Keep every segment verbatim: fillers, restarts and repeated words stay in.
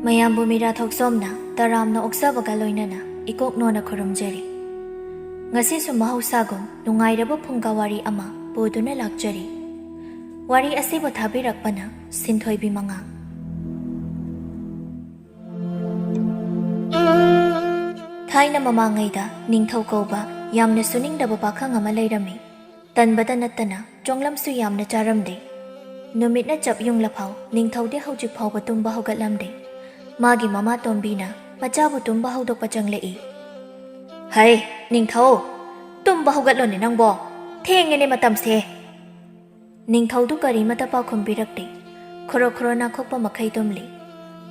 ꯃꯌꯥꯝꯕꯨ ꯃꯤꯔꯥ ꯊꯣꯛꯆꯣꯝꯅ ꯇꯔꯥꯝꯅ ꯑꯣꯛꯆꯕꯒ ꯂꯣꯏꯅꯅ ꯏꯀꯣꯛꯅꯣꯅ ꯈꯨꯔꯨꯝꯖꯔꯤ꯫ ꯉꯁꯤꯁꯨ ꯃꯍꯧꯁꯥꯒꯨꯝ ꯅꯨꯡꯉꯥꯏꯔꯕ ꯐꯨꯡꯒꯥ ꯋꯥꯔꯤ ꯑꯃ ꯄꯨꯗꯨꯅ ꯂꯥꯛꯆꯔꯤ꯫ ꯋꯥꯔꯤ ꯑꯁꯤꯕꯨ ꯊꯥꯕꯤꯔꯛꯄꯅ ꯁꯤꯟꯊꯣꯏꯕꯤ ꯃꯉꯥ꯫ ꯊꯥꯏꯅ ꯃꯃꯥꯡꯉꯩꯗ ꯅꯤꯡꯊꯧ ꯀꯧꯕ ꯌꯥꯝꯅ ꯁꯨꯅꯤꯡꯗꯕ ꯄꯥꯈꯪ ꯑꯃ ꯂꯩꯔꯝꯃꯤ꯫ ꯇꯟꯕꯗ ꯅꯠꯇꯅ ꯆꯣꯡꯂꯝꯁꯨ ꯌꯥꯝꯅ ꯆꯥꯔꯝꯗꯦ꯫ ꯅꯨꯃꯤꯠꯅ ꯆꯞ ꯌꯨꯡꯂꯐꯥꯎ ꯅꯤꯡꯊꯧꯗꯤ ꯍꯧꯖꯤꯛ ꯐꯥꯎꯕ ꯇꯨꯝꯕ ꯍꯧꯒꯠꯂꯝꯗꯦ꯫ ꯃꯥꯒꯤ ꯃꯃꯥ ꯇꯣꯝꯕꯤꯅ ꯃꯆꯥꯕꯨ ꯇꯨꯝꯕ ꯍꯧꯗꯣꯛꯄ ꯆꯪꯂꯛꯏ꯫ "ꯍꯩ, ꯅꯤꯡꯊꯧ, ꯇꯨꯝꯕ ꯍꯧꯒꯠꯂꯣꯅꯦ ꯅꯪꯕꯣ, ꯊꯦꯡꯉꯦꯅꯦ ꯃꯇꯝꯁꯦ꯫" ꯅꯤꯡꯊꯧꯗꯨ ꯀꯔꯤꯃꯇ ꯄꯥꯎꯈꯨꯝ ꯄꯤꯔꯛꯇꯦ꯫ ꯈꯣꯔꯣ ꯈꯣꯔꯣ ꯅꯥꯈꯣꯛꯄ ꯃꯈꯩ ꯇꯨꯝꯂꯤ꯫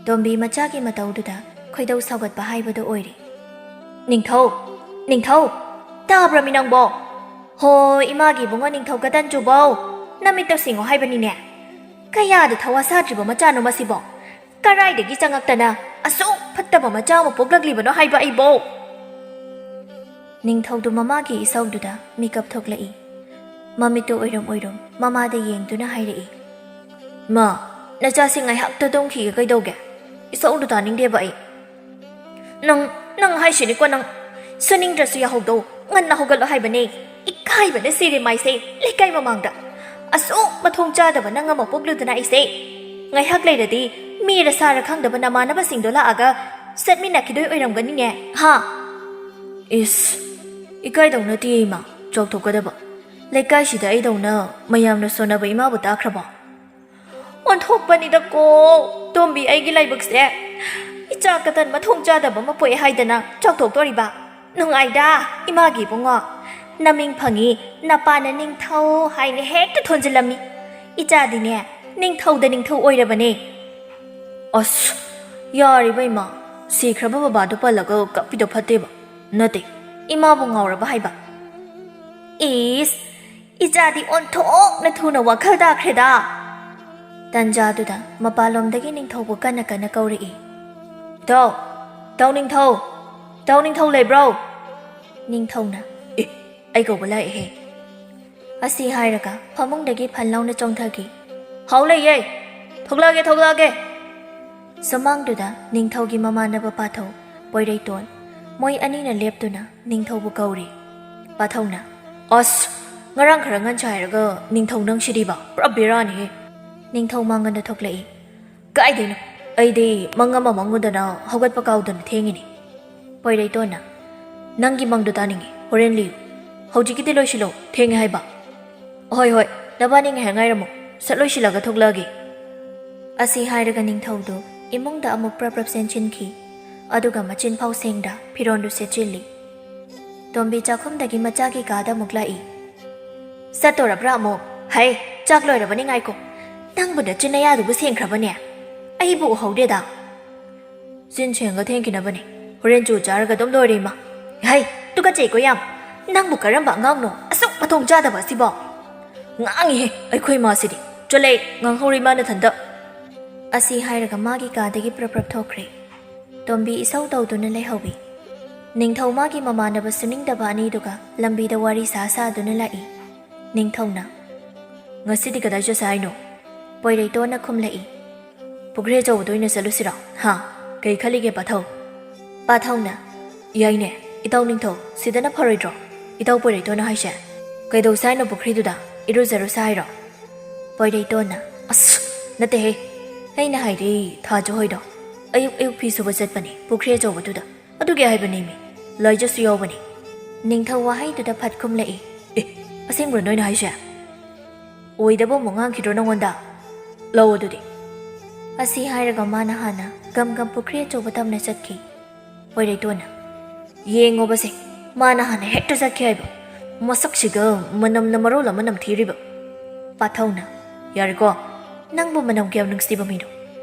ꯇꯣꯝꯕꯤ ꯃꯆꯥꯒꯤ ꯃꯇꯧꯗꯨꯗ ꯈꯣꯏꯗꯧ ꯁꯥꯎꯒꯠꯄ ꯍꯥꯏꯕꯗꯨ ꯑꯣꯏꯔꯦ꯫ "ꯅꯤꯡꯊꯧ! ꯅꯤꯡꯊꯧ! ꯇꯥꯕ꯭ꯔꯃꯤ ꯅꯪꯕꯣ? ꯍꯣ, ꯏꯃꯥꯒꯤ ꯏꯕꯨꯡꯉꯣ ꯅꯤꯡꯊꯧ ꯀꯇꯟ ꯆꯨꯕꯧ! ꯅꯃꯤꯠꯇꯣ ꯁꯤꯡꯉꯣ ꯍꯥꯏꯕꯅꯤꯅꯦ꯫ ꯀꯌꯥꯗ ꯊꯋꯥ ꯁꯥꯗ꯭ꯔꯤꯕ ꯃꯆꯥꯅꯣ ꯃꯁꯤꯕꯣ? ꯀꯔꯥꯏꯗꯒꯤ ꯆꯪꯉꯛꯇꯅ ꯑꯁꯨꯛ ꯐꯠꯇꯕ ꯃꯆꯥ ꯑꯃ ꯄꯣꯛꯂꯛꯂꯤꯕꯅꯣ ꯍꯥꯏꯕ ꯑꯩꯕꯣ?" ꯅꯤꯡꯊꯧꯗꯨ ꯃꯃꯥꯒꯤ ꯏꯁꯧꯗꯨꯗ ꯃꯤꯀꯞ ꯊꯣꯛꯂꯛꯏ꯫ ꯃꯃꯤꯠꯇꯨ ꯑꯣꯏꯔꯨꯝ ꯑꯣꯏꯔꯨꯝ ꯃꯃꯥꯗ ꯌꯦꯡꯗꯨꯅ ꯍꯥꯏꯔꯛꯏ꯫ "ꯃꯥ, ꯅꯆꯥꯁꯤ ꯉꯥꯏꯍꯥꯛꯇ ꯇꯨꯝꯈꯤꯒꯦ ꯀꯩꯗꯧꯒꯦ? ꯏꯁꯧꯗꯨ ꯇꯥꯅꯤꯡꯗꯦꯕ ꯑꯩ꯫ ꯅꯪ, ꯅꯪ ꯍꯥꯏꯁꯤꯅꯤꯀꯣ ꯅꯪ꯫ ꯁꯨꯅꯤꯡꯗ꯭ꯔꯁꯨ ꯌꯥꯍꯧꯗꯧ, ꯉꯟꯅ ꯍꯧꯒꯠꯂꯣ ꯍꯥꯏꯕꯅꯦ꯫ ꯏꯀꯥꯏꯕꯅ ꯁꯤꯔꯦ ꯃꯥꯏꯁꯦ, ꯂꯩꯀꯥꯏ ꯃꯃꯥꯡꯗ꯫ ꯑꯁꯨꯛ ꯃꯊꯣꯡ ꯆꯥꯗꯕ ꯅꯪ ꯑꯃ ꯄꯣꯛꯂꯨꯗꯅ ꯑꯩꯁꯦ꯫ ꯉꯥꯏꯍꯥꯛ ꯂꯩꯔꯗꯤ ꯃꯤꯔ ꯁꯥꯔ ꯈꯪꯗꯕ ꯅꯃꯥꯟꯅꯕꯁꯤꯡꯗꯣ ꯂꯥꯛꯑꯒ ꯆꯠꯃꯤꯟꯅꯈꯤꯗꯣꯏ ꯑꯣꯏꯔꯝꯒꯅꯤꯅꯦ, ꯍꯥ?" "ꯏꯁ, ꯏꯀꯥꯏꯗꯧ ꯅꯠꯇꯦ ꯏꯃꯥ, ꯆꯥꯎꯊꯣꯛꯀꯗꯕ꯫ ꯂꯩꯀꯥꯏꯁꯤꯗ ꯑꯩꯗꯧꯅ ꯃꯌꯥꯝꯅ ꯁꯣꯟꯅꯕ ꯏꯃꯥꯕꯨ ꯇꯥꯈ꯭ꯔꯕꯣ?" "ꯑꯣꯟꯊꯣꯛꯄꯅꯤꯗꯀꯣ, ꯇꯣꯝꯕꯤ ꯑꯩꯒꯤ ꯂꯥꯏꯕꯛꯁꯦ꯫ ꯏꯆꯥ ꯀꯇꯟ ꯃꯊꯣꯡ ꯆꯥꯗꯕ ꯑꯃ ꯄꯣꯛꯑꯦ ꯍꯥꯏꯗꯅ ꯆꯥꯎꯊꯣꯛꯇꯣꯔꯤꯕ꯫ ꯅꯨꯡꯉꯥꯏꯗ, ꯏꯃꯥꯒꯤ ꯏꯕꯨꯡꯉꯣ꯫ ꯅꯃꯤꯡ ꯐꯪꯉꯤ, ꯅꯄꯥꯅ ꯅꯤꯡꯊꯧ ꯍꯥꯏꯅ ꯍꯦꯛꯇ ꯊꯣꯟꯖꯤꯜꯂꯝꯃꯤ꯫ ꯏꯆꯥꯗꯤꯅꯦ, ꯅꯤꯡꯊꯧꯗ ꯅꯤꯡꯊꯧ ꯑꯣꯏꯔꯕꯅꯦ꯫" "ꯑꯁ, ꯌꯥꯔꯤꯕ ꯏꯃꯥ, ꯁꯤꯈ꯭ꯔꯕ ꯕꯕꯥꯗꯣ ꯄꯜꯂꯒ ꯀꯞꯄꯤꯗꯣ ꯐꯠꯇꯦꯕ꯫ ꯅꯠꯇꯦ, ꯏꯃꯥꯕꯨ ꯉꯥꯎꯔꯕ ꯍꯥꯏꯕ꯫" "ꯏꯁ, ꯏꯆꯥꯗꯤ ꯑꯣꯟꯊꯣꯛꯅ ꯊꯨꯅ ꯋꯥꯈꯜ ꯇꯥꯈ꯭ꯔꯦꯗ!" ꯇꯟꯖꯥꯗꯨꯗ ꯃꯄꯥꯟꯂꯣꯝꯗꯒꯤ ꯅꯤꯡꯊꯧꯕꯨ ꯀꯟꯅ ꯀꯟꯅ ꯀꯧꯔꯛꯏ꯫ "ꯇꯧ, ꯇꯧ ꯅꯤꯡꯊꯧ, ꯇꯧ ꯅꯤꯡꯊꯧ ꯂꯩꯕ꯭ꯔꯣ?" ꯅꯤꯡꯊꯧꯅ, "ꯑꯦ, ꯑꯩ ꯀꯧꯕ ꯂꯥꯛꯑꯦꯍꯦ!" ꯑꯁꯤ ꯍꯥꯏꯔꯒ ꯐꯃꯨꯡꯗꯒꯤ ꯐꯟ ꯂꯥꯎꯅ ꯆꯣꯡꯊꯈꯤ꯫ "ꯍꯥꯎ ꯂꯩꯌꯦ, ꯊꯣꯛꯂꯛꯑꯒꯦ, ꯊꯣꯛꯂꯛꯑꯒꯦ!" ꯁꯨꯃꯥꯡꯗꯨꯗ ꯅꯤꯡꯊꯧꯒꯤ ꯃꯃꯥꯟꯅꯕ ꯄꯥꯊꯧ, ꯄꯣꯏꯔꯩꯇꯣꯟ, ꯃꯣꯏ ꯑꯅꯤꯅ ꯂꯦꯞꯇꯨꯅ ꯅꯤꯡꯊꯧꯕꯨ ꯀꯧꯔꯤ꯫ ꯄꯥꯊꯧꯅ, "ꯑꯁ, ꯉꯔꯥꯡ ꯈꯔ ꯉꯟꯁꯥꯏꯔꯒ ꯅꯤꯡꯊꯧ ꯅꯪ ꯁꯤꯗꯤꯕ ꯄꯨꯔꯥ ꯕꯦꯔꯥꯅꯤꯍꯦ!" ꯅꯤꯡꯊꯧ ꯃꯥꯡꯒꯟꯗ ꯊꯣꯛꯂꯛꯏ꯫ "ꯀꯥꯏꯗꯩꯅꯣ? ꯑꯩꯗꯤ ꯃꯪ ꯑꯃ ꯃꯪꯉꯨꯗꯅ ꯍꯧꯒꯠꯄ ꯀꯥꯎꯗꯅ ꯊꯦꯡꯉꯤꯅꯤ꯫" ꯄꯣꯏꯔꯩꯇꯣꯟꯅ, "ꯅꯪꯒꯤ ꯃꯪꯗꯣ ꯇꯥꯅꯤꯡꯉꯤ, ꯍꯣꯔꯦꯟ ꯂꯤꯌꯨ꯫ ꯍꯧꯖꯤꯛꯀꯤꯗꯤ ꯂꯣꯏꯁꯤꯜꯂꯣ, ꯊꯦꯡꯉꯦ ꯍꯥꯏꯕ꯫" "ꯍꯣꯏ, ꯍꯣꯏ, ꯅꯕꯥꯅꯤ ꯉꯥꯏꯍꯥꯛ ꯉꯥꯏꯔꯝꯃꯣ, ꯁꯠ ꯂꯣꯏꯁꯤꯜꯂꯒ ꯊꯣꯛꯂꯛꯑꯒꯦ꯫" ꯑꯁꯤ ꯍꯥꯏꯔꯒ ꯅꯤꯡꯊꯧꯗꯨ ꯏꯃꯨꯡꯗ ꯑꯃꯨꯛ ꯄ꯭ꯔꯞ ꯄ꯭ꯔꯞ ꯆꯦꯟꯁꯤꯟꯈꯤ, ꯑꯗꯨꯒ ꯃꯆꯤꯟ ꯐꯥꯎ ꯁꯦꯡꯗ ꯐꯤꯔꯣꯟꯗꯨ ꯁꯦꯠꯆꯤꯜꯂꯤ꯫ ꯇꯣꯝꯕꯤ ꯆꯥꯛꯈꯨꯝꯗꯒꯤ ꯃꯆꯥꯒꯤ ꯀꯥꯗ ꯑꯃꯨꯛ ꯂꯥꯛꯏ꯫ "ꯆꯠꯇꯣꯔꯕ꯭ꯔꯥ ꯑꯃꯨꯛ? ꯍꯩ, ꯆꯥꯛ ꯂꯣꯏꯔꯕꯅꯤ, ꯉꯥꯏꯈꯣ꯫ ꯅꯪꯕꯨ ꯅꯆꯤꯟ ꯅꯌꯥꯗꯨꯕꯨ ꯁꯦꯡꯈ꯭ꯔꯕꯅꯦ? ꯑꯩꯕꯨ ꯎꯍꯧꯗꯦꯗ꯫" "ꯆꯤꯟ ꯁꯦꯡꯒ ꯊꯦꯡꯈꯤꯅꯕꯅꯦ, ꯍꯣꯔꯦꯟ ꯆꯨ ꯆꯥꯔꯒ ꯑꯗꯨꯝ ꯂꯣꯏꯔꯦ, ꯏꯃꯥ꯫" "ꯍꯩ, ꯇꯨꯀꯠꯆꯩꯀꯣ ꯌꯥꯝ꯫ ꯅꯪꯕꯨ ꯀꯔꯝꯕ ꯑꯉꯥꯡꯅꯣ ꯑꯁꯨꯛ ꯃꯊꯣꯡ ꯆꯥꯗꯕ ꯑꯁꯤꯕꯣ?" "ꯉꯥꯡꯉꯤꯍꯦ ꯑꯩꯈꯣꯏ ꯃꯥꯁꯤꯗꯤ꯫ ꯆꯠꯂꯦ, ꯉꯥꯡꯍꯧꯔꯤ ꯃꯥ ꯅꯊꯟꯗ꯫" ꯑꯁꯤ ꯍꯥꯏꯔꯒ ꯃꯥꯒꯤ ꯀꯥꯗꯒꯤ ꯄ꯭ꯔꯞ ꯄ꯭ꯔꯞ ꯊꯣꯛꯈ꯭ꯔꯦ꯫ ꯇꯣꯝꯕꯤ ꯏꯁꯧ ꯇꯧꯗꯨꯅ ꯂꯩꯍꯧꯏ꯫ ꯅꯤꯡꯊꯧ ꯃꯥꯒꯤ ꯃꯃꯥꯟꯅꯕ ꯁꯨꯅꯤꯡꯗꯕ ꯑꯅꯤꯗꯨꯒ ꯂꯝꯕꯤꯗ ꯋꯥꯔꯤ ꯁꯥ ꯁꯥꯗꯨꯅ ꯂꯥꯛꯏ꯫ ꯅꯤꯡꯊꯧꯅ, "ꯉꯁꯤꯗꯤ ꯀꯗꯥꯏ ꯆꯠꯁꯦ ꯍꯥꯏꯅꯣ?" ꯄꯣꯏꯔꯩꯇꯣꯟꯅ ꯈꯨꯝꯂꯛꯏ꯫ "ꯄꯨꯈ꯭ꯔꯤ ꯑꯆꯧꯕꯗ ꯑꯣꯏꯅ ꯆꯠꯂꯨꯁꯤꯔꯣ? ꯍꯥ? ꯀꯩ ꯈꯜꯂꯤꯒꯦ ꯄꯥꯊꯧ?" ꯄꯥꯊꯧꯅ, "ꯌꯥꯏꯅꯦ, ꯏꯇꯥꯎ ꯅꯤꯡꯊꯧ, ꯁꯤꯗꯅ ꯐꯔꯣꯏꯗ꯭ꯔꯣ? ꯏꯇꯥꯎ ꯄꯣꯏꯔꯩꯇꯣꯟꯅ ꯍꯥꯏꯁꯦ ꯀꯩꯗꯧꯁꯦ ꯍꯥꯏꯅꯣ? ꯄꯨꯈ꯭ꯔꯤꯗꯨꯗ ꯏꯔꯨꯖꯔꯨꯁꯦ ꯍꯥꯏꯔꯣ?" ꯄꯣꯏꯔꯩꯇꯣꯟꯅ, "ꯑꯁ, ꯅꯠꯇꯦꯍꯦ, ꯑꯩꯅ ꯍꯥꯏꯗꯤ ꯊꯥꯖ ꯍꯣꯏꯗꯣ꯫ ꯑꯌꯨꯛ ꯑꯌꯨꯛ ꯐꯤ ꯁꯨꯕ ꯆꯠꯄꯅꯦ ꯄꯨꯈ꯭ꯔꯤ ꯑꯆꯧꯕꯗꯨꯗ, ꯑꯗꯨꯒꯤ ꯍꯥꯏꯕꯅꯦꯃꯤ꯫ ꯂꯥꯏꯖꯁꯨ ꯌꯥꯎꯕꯅꯤ꯫" ꯅꯤꯡꯊꯧ ꯋꯥꯍꯩꯗꯨꯗ ꯐꯠ ꯈꯨꯝꯂꯛꯏ꯫ "ꯑꯦ, ꯑꯁꯦꯡꯕ꯭ꯔꯣ ꯅꯣꯏꯅ ꯍꯥꯏꯁꯦ? ꯑꯣꯏꯗꯕ ꯑꯃꯨꯛ ꯉꯥꯡꯈꯤꯗ꯭ꯔꯣ ꯅꯉꯣꯟꯗ? ꯂꯧ ꯑꯗꯨꯗꯤ꯫" ꯑꯁꯤ ꯍꯥꯏꯔꯒ ꯃꯥꯅ ꯍꯥꯟꯅ ꯒꯝ ꯒꯝ ꯄꯨꯈ꯭ꯔꯤ ꯑꯆꯧꯕ ꯇꯝꯅ ꯆꯠꯈꯤ꯫ ꯄꯣꯏꯔꯩꯇꯣꯟꯅ, "ꯌꯦꯡꯉꯣꯕꯁꯦ, ꯃꯥꯅ ꯍꯥꯟꯅ ꯍꯦꯛꯇ ꯆꯠꯈꯤ ꯍꯥꯏꯕ꯫ ꯃꯁꯛꯁꯤꯒ ꯃꯅꯝꯅ ꯃꯔꯣꯜ ꯑꯃ ꯅꯝꯊꯤꯔꯤꯕ꯫" ꯄꯥꯊꯧꯅ, "ꯌꯥꯔꯦꯀꯣ, ꯅꯪꯕꯨ ꯃꯅꯝ ꯀꯌꯥꯝ ꯅꯨꯡꯁꯤꯕ ꯃꯤꯅꯣ?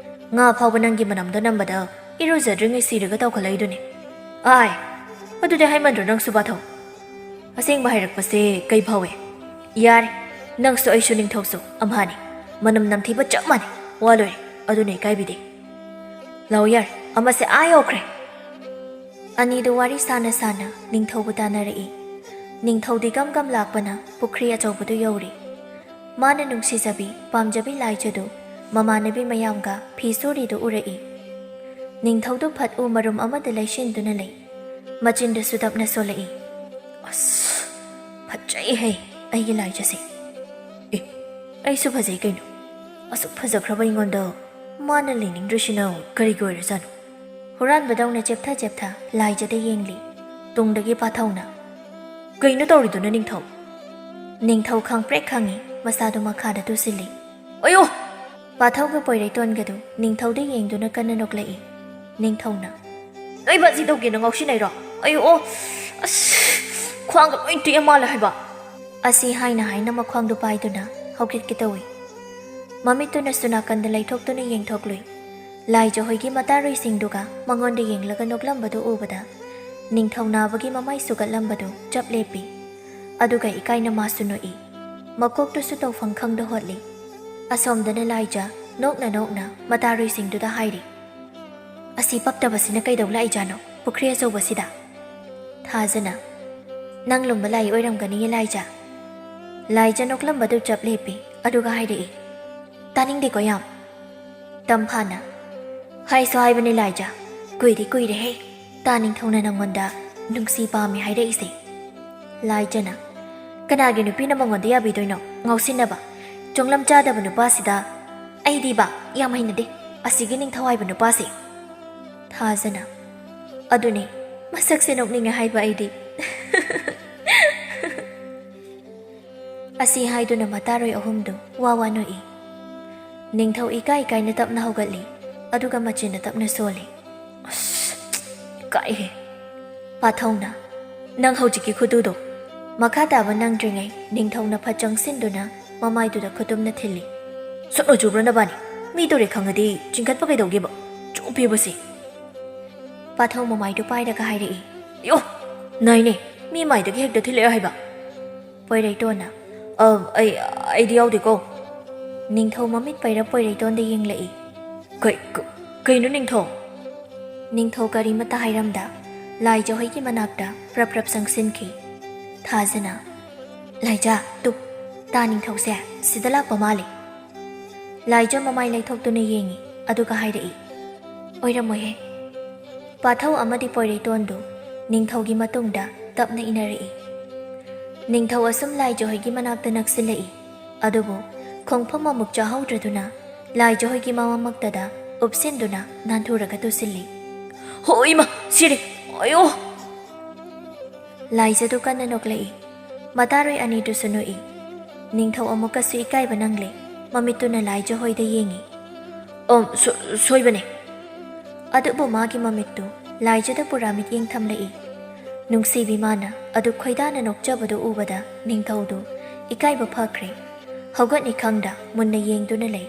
ꯉꯥ ꯐꯥꯎꯕ ꯅꯪꯒꯤ ꯃꯅꯝꯗꯣ ꯅꯝꯕꯗ ꯏꯔꯨꯖꯗ꯭ꯔꯤꯉꯩ ꯁꯤꯔꯒ ꯇꯧꯈꯠꯂꯛꯏꯗꯨꯅꯤ꯫ ꯑꯥꯏ, ꯑꯗꯨꯗꯤ ꯍꯥꯏꯃꯟꯗ꯭ꯔꯣ ꯅꯪꯁꯨ ꯄꯥꯊꯧ? ꯑꯁꯦꯡꯕ ꯍꯥꯏꯔꯛꯄꯁꯦ ꯀꯩ ꯐꯥꯎꯏ? ꯌꯥꯔꯦ, ꯅꯪꯁꯨ ꯑꯩꯁꯨ ꯅꯤꯡꯊꯧꯁꯨ ꯑꯝꯍꯥꯅꯤ꯫ ꯃꯅꯝ ꯅꯝꯊꯤꯕ ꯆꯞ ꯃꯥꯟꯅꯩ꯫ ꯋꯥ ꯂꯣꯏꯔꯦ꯫ ꯑꯗꯨꯅ ꯏꯀꯥꯏꯕꯤꯗꯦ꯫ ꯂꯥꯎ ꯌꯥꯔꯦ, ꯑꯃꯁꯦ ꯑꯥ ꯌꯧꯈ꯭ꯔꯦ꯫" ꯑꯅꯤꯗꯨ ꯋꯥꯔꯤ ꯁꯥꯅ ꯁꯥꯅ ꯅꯤꯡꯊꯧꯕꯨ ꯇꯥꯟꯅꯔꯛꯏ꯫ ꯅꯤꯡꯊꯧꯗꯤ ꯒꯝ ꯒꯝ ꯂꯥꯛꯄꯅ ꯄꯨꯈ꯭ꯔꯤ ꯑꯆꯧꯕꯗꯨ ꯌꯧꯔꯦ꯫ ꯃꯥꯅ ꯅꯨꯡꯁꯤꯖꯕꯤ, ꯄꯥꯝꯖꯕꯤ ꯂꯥꯏꯖꯗꯨ ꯃꯃꯥꯟꯅꯕꯤ ꯃꯌꯥꯝꯒ ꯐꯤ ꯁꯨꯔꯤꯗꯨ ꯎꯔꯛꯏ꯫ ꯅꯤꯡꯊꯧꯗꯨ ꯐꯠ ꯎ ꯃꯔꯨꯝ ꯑꯃꯗ ꯂꯩꯁꯤꯟꯗꯨꯅ ꯂꯩ꯫ ꯃꯆꯤꯟꯗꯁꯨ ꯇꯞꯅ ꯁꯣꯜꯂꯛꯏ꯫ "ꯑꯁ, ꯐꯖꯩꯍꯦ ꯑꯩꯒꯤ ꯂꯥꯏꯖꯁꯦ꯫ ꯑꯦ, ꯑꯩꯁꯨ ꯐꯖꯩ ꯀꯩꯅꯣ꯫ ꯑꯁꯨꯛ ꯐꯖꯈ꯭ꯔꯕ ꯑꯩꯉꯣꯟꯗ ꯃꯥꯅ ꯂꯩꯅꯤꯡꯗ꯭ꯔꯤꯁꯤꯅ ꯀꯔꯤꯒꯤ ꯑꯣꯏꯔꯖꯥꯠꯅꯣ?" ꯍꯨꯔꯥꯟꯕꯗꯧꯅ ꯆꯦꯞꯊ ꯆꯦꯞꯊ ꯂꯥꯏꯖꯗ ꯌꯦꯡꯂꯤ꯫ ꯇꯨꯡꯗꯒꯤ ꯄꯥꯊꯧꯅ, "ꯀꯩꯅꯣ ꯇꯧꯔꯤꯗꯨꯅ ꯅꯤꯡꯊꯧ?" ꯅꯤꯡꯊꯧ ꯈꯪꯄ꯭ꯔꯦꯛ ꯈꯪꯉꯤ, ꯃꯁꯥꯗꯨ ꯃꯈꯥꯗ ꯇꯨꯁꯤꯜꯂꯤ꯫ "ꯑꯌꯣ!" ꯄꯥꯊꯧꯒ ꯄꯣꯏꯔꯩꯇꯣꯟꯒꯗꯨ ꯅꯤꯡꯊꯧꯗ ꯌꯦꯡꯗꯨꯅ ꯀꯟꯅ ꯅꯣꯛꯂꯛꯏ꯫ ꯅꯤꯡꯊꯧꯅ, "ꯅꯣꯏ ꯕꯥꯖꯤ ꯇꯧꯒꯦꯅ ꯉꯥꯎꯁꯤꯟꯅꯩꯔꯣ? ꯑꯌꯣ, ꯑꯣ! ꯑꯁ! ꯈ꯭ꯋꯥꯡꯒ ꯂꯣꯏ ꯇꯦꯛꯑ ꯃꯥꯜꯂꯦ ꯍꯥꯏꯕ!" ꯑꯁꯤ ꯍꯥꯏꯅ ꯍꯥꯏꯅ ꯃꯈ꯭ꯋꯥꯡꯗꯨ ꯄꯥꯏꯗꯨꯅ ꯍꯧꯒꯠꯀꯦ ꯇꯧꯏ꯫ ꯃꯃꯤꯠꯇꯨꯅꯁꯨ ꯅꯥꯀꯟꯗ ꯂꯩꯊꯣꯛꯇꯨꯅ ꯌꯦꯡꯊꯣꯛꯂꯨꯏ꯫ ꯂꯥꯏꯖꯍꯣꯏꯒꯤ ꯃꯇꯥꯔꯣꯏꯁꯤꯡꯗꯨꯒ ꯃꯉꯣꯟꯗ ꯌꯦꯡꯂꯒ ꯅꯣꯛꯂꯝꯕꯗꯨ ꯎꯕꯗ ꯅꯤꯡꯊꯧ ꯅꯥꯕꯒꯤ ꯃꯃꯥꯏ ꯁꯨꯒꯠꯂꯝꯕꯗꯨ ꯆꯞ ꯂꯦꯞꯄꯤ꯫ ꯑꯗꯨꯒ ꯏꯀꯥꯏꯅ ꯃꯥꯁꯨ ꯅꯣꯛꯏ꯫ ꯃꯀꯣꯛꯇꯨꯁꯨ ꯇꯧꯐꯝ ꯈꯪꯗ ꯍꯣꯠꯂꯤ꯫ ꯑꯁꯣꯝꯗꯅ ꯂꯥꯏꯖ ꯅꯣꯛꯅ ꯅꯣꯛꯅ ꯃꯇꯥꯔꯣꯏꯁꯤꯡꯗꯨꯗ ꯍꯥꯏꯔꯤ, "ꯑꯁꯤ ꯄꯛꯇꯕꯁꯤꯅ ꯀꯩꯗꯧ ꯂꯥꯛꯏꯖꯥꯠꯅꯣ ꯄꯨꯈ꯭ꯔꯤ ꯑꯆꯧꯕꯁꯤꯗ?" ꯊꯥꯖꯅ, "ꯅꯪ ꯂꯨꯝꯕ ꯂꯥꯏ ꯑꯣꯏꯔꯝꯒꯅꯤꯌꯦ ꯂꯥꯏꯖ?" ꯂꯥꯏꯖ ꯅꯣꯛꯂꯝꯕꯗꯨ ꯆꯞ ꯂꯦꯞꯄꯤ, ꯑꯗꯨꯒ ꯍꯥꯏꯔꯛꯏ, "ꯇꯥꯅꯤꯡꯗꯦꯀꯣ ꯌꯥꯝ?" ꯇꯝꯐꯥꯅ, "ꯍꯥꯏꯁꯨ ꯍꯥꯏꯕꯅꯤ ꯂꯥꯏꯖ, ꯀꯨꯏꯗꯤ ꯀꯨꯏꯔꯦꯍꯦ ꯇꯥ ꯅꯤꯡꯊꯧꯅ ꯅꯪꯉꯣꯟꯗ ꯅꯨꯡꯁꯤ ꯄꯥꯝꯃꯤ ꯍꯥꯏꯔꯛꯏꯁꯦ꯫" ꯂꯥꯏꯖꯅ, "ꯀꯅꯥꯒꯤ ꯅꯨꯄꯤꯅ ꯃꯉꯣꯟꯗ ꯌꯥꯕꯤꯗꯣꯏꯅꯣ? ꯉꯥꯎꯁꯤꯟꯅꯕ, ꯆꯣꯡꯂꯝ ꯆꯥꯗꯕ ꯅꯨꯄꯥꯁꯤꯗ ꯑꯩꯗꯤꯕ ꯌꯥꯝ ꯍꯩꯅꯗꯦ ꯑꯁꯤꯒꯤ ꯅꯤꯡꯊꯧ ꯍꯥꯏꯕ ꯅꯨꯄꯥꯁꯦ꯫" ꯊꯥꯖꯅ, "ꯑꯗꯨꯅꯦ, ꯃꯁꯛꯁꯦ ꯅꯣꯛꯅꯤꯡꯉꯦ ꯍꯥꯏꯕ ꯑꯩꯗꯤ꯫" ꯑꯁꯤ ꯍꯥꯏꯗꯨꯅ ꯃꯇꯥꯔꯣꯏ ꯑꯍꯨꯝꯗꯨ ꯋꯥ ꯋꯥ ꯅꯣꯛꯏ꯫ ꯅꯤꯡꯊꯧ ꯏꯀꯥꯏ ꯏꯀꯥꯏꯅ ꯇꯞꯅ ꯍꯧꯒꯠꯂꯤ, ꯑꯗꯨꯒ ꯃꯆꯤꯟꯅ ꯇꯞꯅ ꯁꯣꯜꯂꯤ꯫ "ꯑꯁ, ꯏꯀꯥꯏꯍꯦ꯫" ꯄꯥꯊꯧꯅ, "ꯅꯪ ꯍꯧꯖꯤꯛꯀꯤ ꯈꯨꯇꯨꯗꯣ꯫" ꯃꯈꯥ ꯇꯥꯕ ꯅꯪꯗ꯭ꯔꯤꯉꯩ ꯅꯤꯡꯊꯧꯅ ꯐꯠ ꯆꯪꯁꯤꯟꯗꯨꯅ ꯃꯃꯥꯏꯗꯨꯗ ꯈꯨꯇꯨꯝꯅ ꯊꯤꯜꯂꯤ꯫ "ꯁꯨꯛꯅ ꯆꯨꯕ꯭ꯔꯥ ꯅꯕꯥꯅꯤ? ꯃꯤ ꯇꯧꯔꯦ ꯈꯪꯉꯗꯤ ꯆꯤꯡꯈꯠꯄ ꯀꯩꯗꯧꯒꯦꯕ? ꯆꯨꯞꯄꯤꯕꯁꯤ!" ꯄꯥꯊꯧ ꯃꯃꯥꯏꯗꯨ ꯄꯥꯏꯔꯒ ꯍꯥꯏꯔꯛꯏ꯫ "ꯌꯣ! ꯅꯥꯏꯅꯦ, ꯃꯤ ꯃꯥꯏꯗꯒꯤ ꯍꯦꯛꯇ ꯊꯤꯜꯂꯛꯑꯦ ꯍꯥꯏꯕ?" ꯄꯣꯏꯔꯩꯇꯣꯟꯅ, "ꯑ, ꯑꯩ, ꯑꯩꯗꯤ ꯌꯥꯎꯗꯦꯀꯣ꯫" ꯅꯤꯡꯊꯧ ꯃꯃꯤꯠ ꯄꯩꯔ ꯄꯣꯏꯔꯩꯇꯣꯟꯗ ꯌꯦꯡꯂꯛꯏ꯫ "ꯀꯩ-, ꯀ-, ꯀꯩꯅꯣ ꯅꯤꯡꯊꯧ?" ꯅꯤꯡꯊꯧ ꯀꯔꯤꯃꯠꯇ ꯍꯥꯏꯔꯝꯗ ꯂꯥꯏꯖꯍꯣꯏꯒꯤ ꯃꯅꯥꯛꯇ ꯄ꯭ꯔꯞ ꯄ꯭ꯔꯞ ꯆꯪꯁꯤꯟꯈꯤ꯫ ꯊꯥꯖꯅ, "ꯂꯥꯏꯖ, ꯇꯨ, ꯇꯥ ꯅꯤꯡꯊꯧꯁꯦ ꯁꯤꯗ ꯂꯥꯛꯄ ꯃꯥꯜꯂꯤ꯫" ꯂꯥꯏꯖ ꯃꯃꯥꯏ ꯂꯩꯊꯣꯛꯇꯨꯅ ꯌꯦꯡꯉꯤ, ꯑꯗꯨꯒ ꯍꯥꯏꯔꯛꯏ, ꯑꯣꯏꯔꯝꯃꯣꯏꯍꯦ꯫ ꯄꯥꯊꯧ ꯑꯃꯗꯤ ꯄꯣꯏꯔꯩꯇꯣꯟꯗꯨ ꯅꯤꯡꯊꯧꯒꯤ ꯃꯇꯨꯡꯗ ꯇꯞꯅ ꯏꯟꯅꯔꯛꯏ꯫ ꯅꯤꯡꯊꯧ ꯑꯁꯨꯝ ꯂꯥꯏꯖꯍꯣꯏꯒꯤ ꯃꯅꯥꯛꯇ ꯅꯛꯁꯤꯜꯂꯛꯏ꯫ ꯑꯗꯨꯕꯨ ꯈꯣꯡꯐꯝ ꯑꯃꯨꯛ ꯆꯥꯍꯧꯗ꯭ꯔꯗꯨꯅ ꯂꯥꯏꯖꯍꯣꯏꯒꯤ ꯃꯃꯛꯇꯗ ꯎꯞꯁꯤꯟꯗꯨꯅ ꯅꯥꯟꯊꯨꯔꯒ ꯇꯨꯁꯤꯜꯂꯤ꯫ "ꯍꯣ, ꯏꯃꯥ, ꯁꯤꯔꯦ! ꯑꯌꯣ!" ꯂꯥꯏꯖꯗꯨ ꯀꯟꯅ ꯅꯣꯛꯂꯛꯏ꯫ ꯃꯇꯥꯔꯣꯏ ꯑꯅꯤꯗꯨꯁꯨ ꯅꯣꯛꯏ꯫ ꯅꯤꯡꯊꯧ ꯑꯃꯨꯛꯀꯁꯨ ꯏꯀꯥꯏꯕ ꯅꯪꯂꯦ꯫ ꯃꯃꯤꯠꯇꯨꯅ ꯂꯥꯏꯖꯍꯣꯏꯗ ꯌꯦꯡꯏ꯫ "ꯑꯣ, ꯁꯣ-, ꯁꯣꯏꯕꯅꯦ꯫" ꯑꯗꯨꯕꯨ ꯃꯥꯒꯤ ꯃꯃꯤꯠꯇꯨ ꯂꯥꯏꯖꯗ ꯄꯨꯔꯥ ꯃꯤꯠꯌꯦꯡ ꯊꯝꯂꯛꯏ꯫ ꯅꯨꯡꯁꯤꯕꯤ ꯃꯥꯅ ꯑꯗꯨ ꯈꯣꯏꯗꯥꯅ ꯅꯣꯛꯆꯕꯗꯨ ꯎꯕꯗ ꯅꯤꯡꯊꯧꯗꯨ ꯏꯀꯥꯏꯕ ꯐꯈ꯭ꯔꯦ꯫ ꯍꯧꯒꯠꯅꯤ ꯈꯪꯗ ꯃꯨꯟꯅ ꯌꯦꯡꯗꯨꯅ ꯂꯩ꯫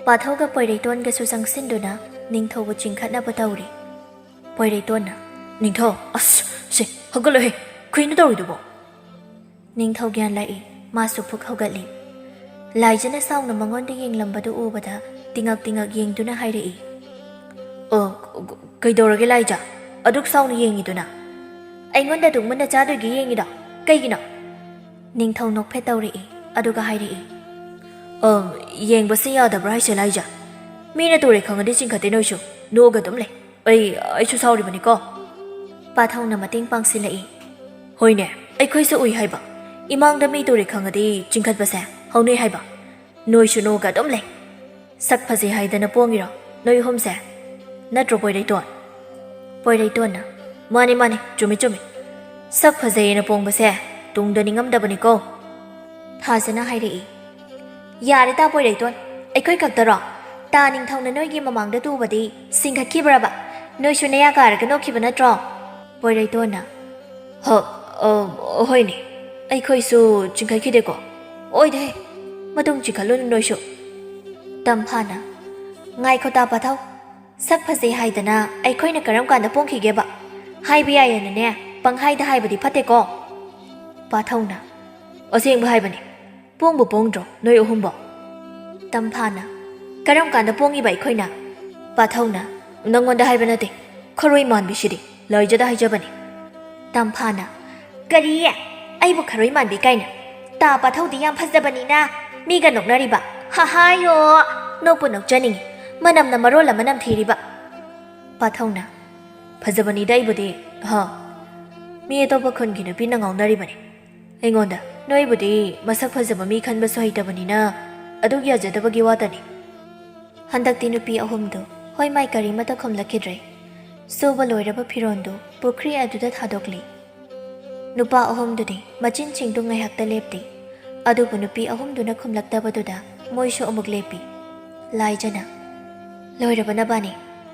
ꯄꯥꯊꯧꯒ ꯄꯣꯏꯔꯩꯇꯣꯟꯒꯁꯨ ꯆꯪꯁꯤꯟꯗꯨꯅ ꯅꯤꯡꯊꯧꯕꯨ ꯆꯤꯡꯈꯠꯅꯕ ꯇꯧꯔꯤ꯫ ꯄꯣꯏꯔꯩꯇꯣꯟꯅ, "ꯅꯤꯡꯊꯧ, ꯑꯁ, ꯁꯦ, ꯍꯧꯒꯠꯂꯣꯍꯦ, ꯀꯩꯅꯣ ꯇꯧꯔꯤꯗꯨꯕꯣ?" ꯅꯤꯡꯊꯧ ꯒ꯭ꯌꯥꯟ ꯂꯥꯛꯏ, ꯃꯥꯁꯨ ꯐꯨꯛ ꯍꯧꯒꯠꯂꯤ꯫ ꯂꯥꯏꯖꯅ ꯁꯥꯎꯅ ꯃꯉꯣꯟꯗ ꯌꯦꯡꯂꯝꯕꯗꯨ ꯎꯕꯗ ꯇꯤꯉꯛ ꯇꯤꯉꯛ ꯌꯦꯡꯗꯨꯅ ꯍꯥꯏꯔꯛꯏ꯫ "ꯑꯣ, ꯀ-, ꯀ-, ꯀꯩꯗꯧꯔꯒꯦ ꯂꯥꯏꯖ? ꯑꯗꯨꯛ ꯁꯥꯎꯅ ꯌꯦꯡꯉꯤꯗꯨꯅ?" "ꯑꯩꯉꯣꯟꯗ ꯑꯗꯨꯛ ꯃꯨꯟꯅ ꯆꯥꯗꯣꯏꯒꯤ ꯌꯦꯡꯉꯤꯗꯣ ꯀꯩꯒꯤꯅꯣ?" ꯅꯤꯡꯊꯧ ꯅꯣꯛꯐꯦꯠ ꯇꯧꯔꯛꯏ, ꯑꯗꯨꯒ ꯍꯥꯏꯔꯛꯏ꯫ "ꯑ, ꯌꯦꯡꯕꯁꯤ ꯌꯥꯗꯕ꯭ꯔꯥ ꯍꯥꯏꯁꯦ ꯂꯥꯏꯖ? ꯃꯤꯅ ꯇꯨꯔꯦ ꯈꯪꯉꯗꯤ ꯆꯤꯡꯈꯠꯇꯦ ꯅꯣꯏꯁꯨ, ꯅꯣꯛꯑꯒ ꯑꯗꯨꯝ ꯂꯩ꯫ ꯑꯩ, ꯑꯩꯁꯨ ꯁꯥꯎꯔꯤꯕꯅꯤꯀꯣ꯫" ꯄꯥꯊꯧꯅ ꯃꯇꯦꯡ ꯄꯥꯡꯁꯤꯜꯂꯛꯏ꯫ "ꯍꯣꯏꯅꯦ, ꯑꯩꯈꯣꯏꯁꯨ ꯎꯏ ꯍꯥꯏꯕ꯫ ꯏꯃꯥꯡꯗ ꯃꯤ ꯇꯨꯔꯦ ꯈꯪꯉꯗꯤ ꯆꯤꯡꯈꯠꯄꯁꯦ ꯍꯧꯅꯩ ꯍꯥꯏꯕ꯫ ꯅꯣꯏꯁꯨ ꯅꯣꯛꯑꯒ ꯑꯗꯨꯝ ꯂꯩ꯫ ꯁꯛ ꯐꯖꯩ ꯍꯥꯏꯗꯅ ꯄꯣꯡꯉꯤꯔꯣ ꯅꯣꯏ ꯑꯍꯨꯝꯁꯦ? ꯅꯠꯇ꯭ꯔꯣ, ꯄꯣꯏꯔꯩꯇꯣꯟ?" ꯄꯣꯏꯔꯩꯇꯣꯟꯅ, "ꯃꯥꯅꯤ, ꯃꯥꯅꯤ, ꯆꯨꯝꯃꯤ, ꯆꯨꯝꯃꯤ꯫ ꯁꯛ ꯐꯖꯩꯌꯦꯅ ꯄꯣꯡꯕꯁꯦ ꯇꯨꯡꯗ ꯅꯤꯡꯉꯝꯗꯕꯅꯤꯀꯣ꯫" ꯊꯥꯖꯅ ꯍꯥꯏꯔꯛꯏ꯫ "ꯌꯥꯔꯦ ꯇꯥ ꯄꯣꯏꯔꯩꯇꯣꯟ, ꯑꯩꯈꯣꯏ ꯈꯛꯇꯔꯣ? ꯇꯥ ꯅꯤꯡꯊꯧꯅ ꯅꯣꯏꯒꯤ ꯃꯃꯥꯡꯗ ꯇꯨꯕꯗꯤ ꯁꯤꯡꯒꯠꯈꯤꯕ꯭ꯔꯕ? ꯅꯣꯏꯁꯨ ꯅꯌꯥ ꯀꯥꯔꯒ ꯅꯣꯛꯈꯤꯕ ꯅꯠꯇ꯭ꯔꯣ?" ꯄꯣꯏꯔꯩꯇꯣꯟꯅ, "ꯍ, ꯑ, ꯍꯣꯏꯅꯦ, ꯑꯩꯈꯣꯏꯁꯨ ꯆꯤꯡꯈꯠꯈꯤꯗꯦꯀꯣ꯫ ꯑꯣꯏꯗꯦꯍꯦ, ꯃꯇꯨꯡ ꯆꯤꯡꯈꯠꯂꯨꯅꯨ ꯅꯣꯏꯁꯨ꯫" ꯇꯝꯐꯥꯅ, "ꯉꯥꯏꯈꯣ ꯇꯥ ꯄꯥꯊꯧ, ꯁꯛ ꯐꯖꯩ ꯍꯥꯏꯗꯅ ꯑꯩꯈꯣꯏꯅ ꯀꯔꯝ ꯀꯥꯟꯗ ꯄꯣꯡꯈꯤꯒꯦꯕ? ꯍꯥꯏꯕ ꯌꯥꯏꯌꯦꯅꯅꯦ ꯄꯪꯍꯥꯏꯗ ꯍꯥꯏꯕꯗꯤ ꯐꯠꯇꯦꯀꯣ꯫" ꯄꯥꯊꯧꯅ, "ꯑꯁꯦꯡꯕ ꯍꯥꯏꯕꯅꯤ, ꯄꯣꯡꯕꯨ ꯄꯣꯡꯗ꯭ꯔꯣ ꯅꯣꯏ ꯑꯍꯨꯝꯕꯣ?" ꯇꯝꯐꯥꯅ, "ꯀꯔꯝ ꯀꯥꯟꯗ ꯄꯣꯡꯉꯤꯕ ꯑꯩꯈꯣꯏꯅ?" ꯄꯥꯊꯧꯅ, "ꯅꯪꯉꯣꯟꯗ ꯍꯥꯏꯕ ꯅꯠꯇꯦ, ꯈꯔꯣꯏ ꯃꯥꯟꯕꯤꯁꯤꯗꯤ ꯂꯥꯏꯖꯗ ꯍꯥꯏꯖꯕꯅꯤ꯫" ꯇꯝꯐꯥꯅ, "ꯀꯔꯤ? ꯑꯩꯕꯨ ꯈꯔꯣꯏ ꯃꯥꯟꯕꯤ ꯀꯥꯏꯅ? ꯇꯥ ꯄꯥꯊꯧꯗꯤ ꯌꯥꯝ ꯐꯖꯕꯅꯤꯅ ꯃꯤꯒ ꯅꯣꯛꯅꯔꯤꯕ꯫ ꯍꯥꯍꯥꯌꯣ! ꯅꯣꯛꯄꯨ ꯅꯣꯛꯆꯅꯤꯡꯉꯤ꯫ ꯃꯅꯝꯅ ꯃꯔꯣꯜ ꯑꯃ ꯅꯝꯊꯤꯔꯤꯕ꯫ ꯄꯥꯊꯧꯅ, "ꯐꯖꯕꯅꯤꯗ ꯑꯩꯕꯨꯗꯤ, ꯍ, ꯃꯤ ꯑꯇꯣꯞꯄ ꯈꯨꯟꯒꯤ ꯅꯨꯄꯤꯅ ꯉꯥꯎꯅꯔꯤꯕꯅꯤ ꯑꯩꯉꯣꯟꯗ꯫ ꯅꯣꯏꯕꯨꯗꯤ ꯃꯁꯛ ꯐꯖꯕ ꯃꯤ ꯈꯟꯕꯁꯨ ꯍꯩꯇꯕꯅꯤꯅ ꯑꯗꯨꯛ ꯌꯥꯖꯗꯕꯒꯤ ꯋꯥꯇꯅꯤ꯫" ꯍꯟꯗꯛꯇꯤ ꯅꯨꯄꯤ ꯑꯍꯨꯝꯗꯨ ꯍꯣꯏ ꯃꯥꯏ ꯀꯔꯤꯃꯠꯇ ꯈꯨꯝꯂꯛꯈꯤꯗ꯭ꯔꯦ꯫ ꯁꯨꯕ ꯂꯣꯏꯔꯕ ꯐꯤꯔꯣꯟꯗꯨ ꯄꯨꯈ꯭ꯔꯤ ꯑꯗꯨꯗ ꯊꯥꯗꯣꯛꯂꯤ꯫ ꯅꯨꯄꯥ ꯑꯍꯨꯝꯗꯨꯗꯤ ꯃꯆꯤꯟꯁꯤꯡꯗꯨ ꯉꯥꯏꯍꯥꯛꯇ ꯂꯦꯞꯇꯦ꯫ ꯑꯗꯨꯕꯨ ꯅꯨꯄꯤ ꯑꯍꯨꯝꯗꯨꯅ ꯈꯨꯝꯂꯛꯇꯕꯗꯨꯗ ꯃꯣꯏꯁꯨ ꯑꯃꯨꯛ ꯂꯦꯞꯄꯤ꯫ ꯂꯥꯏꯖꯅ, "ꯂꯣꯏꯔꯕ ꯅꯕꯥꯅꯤ?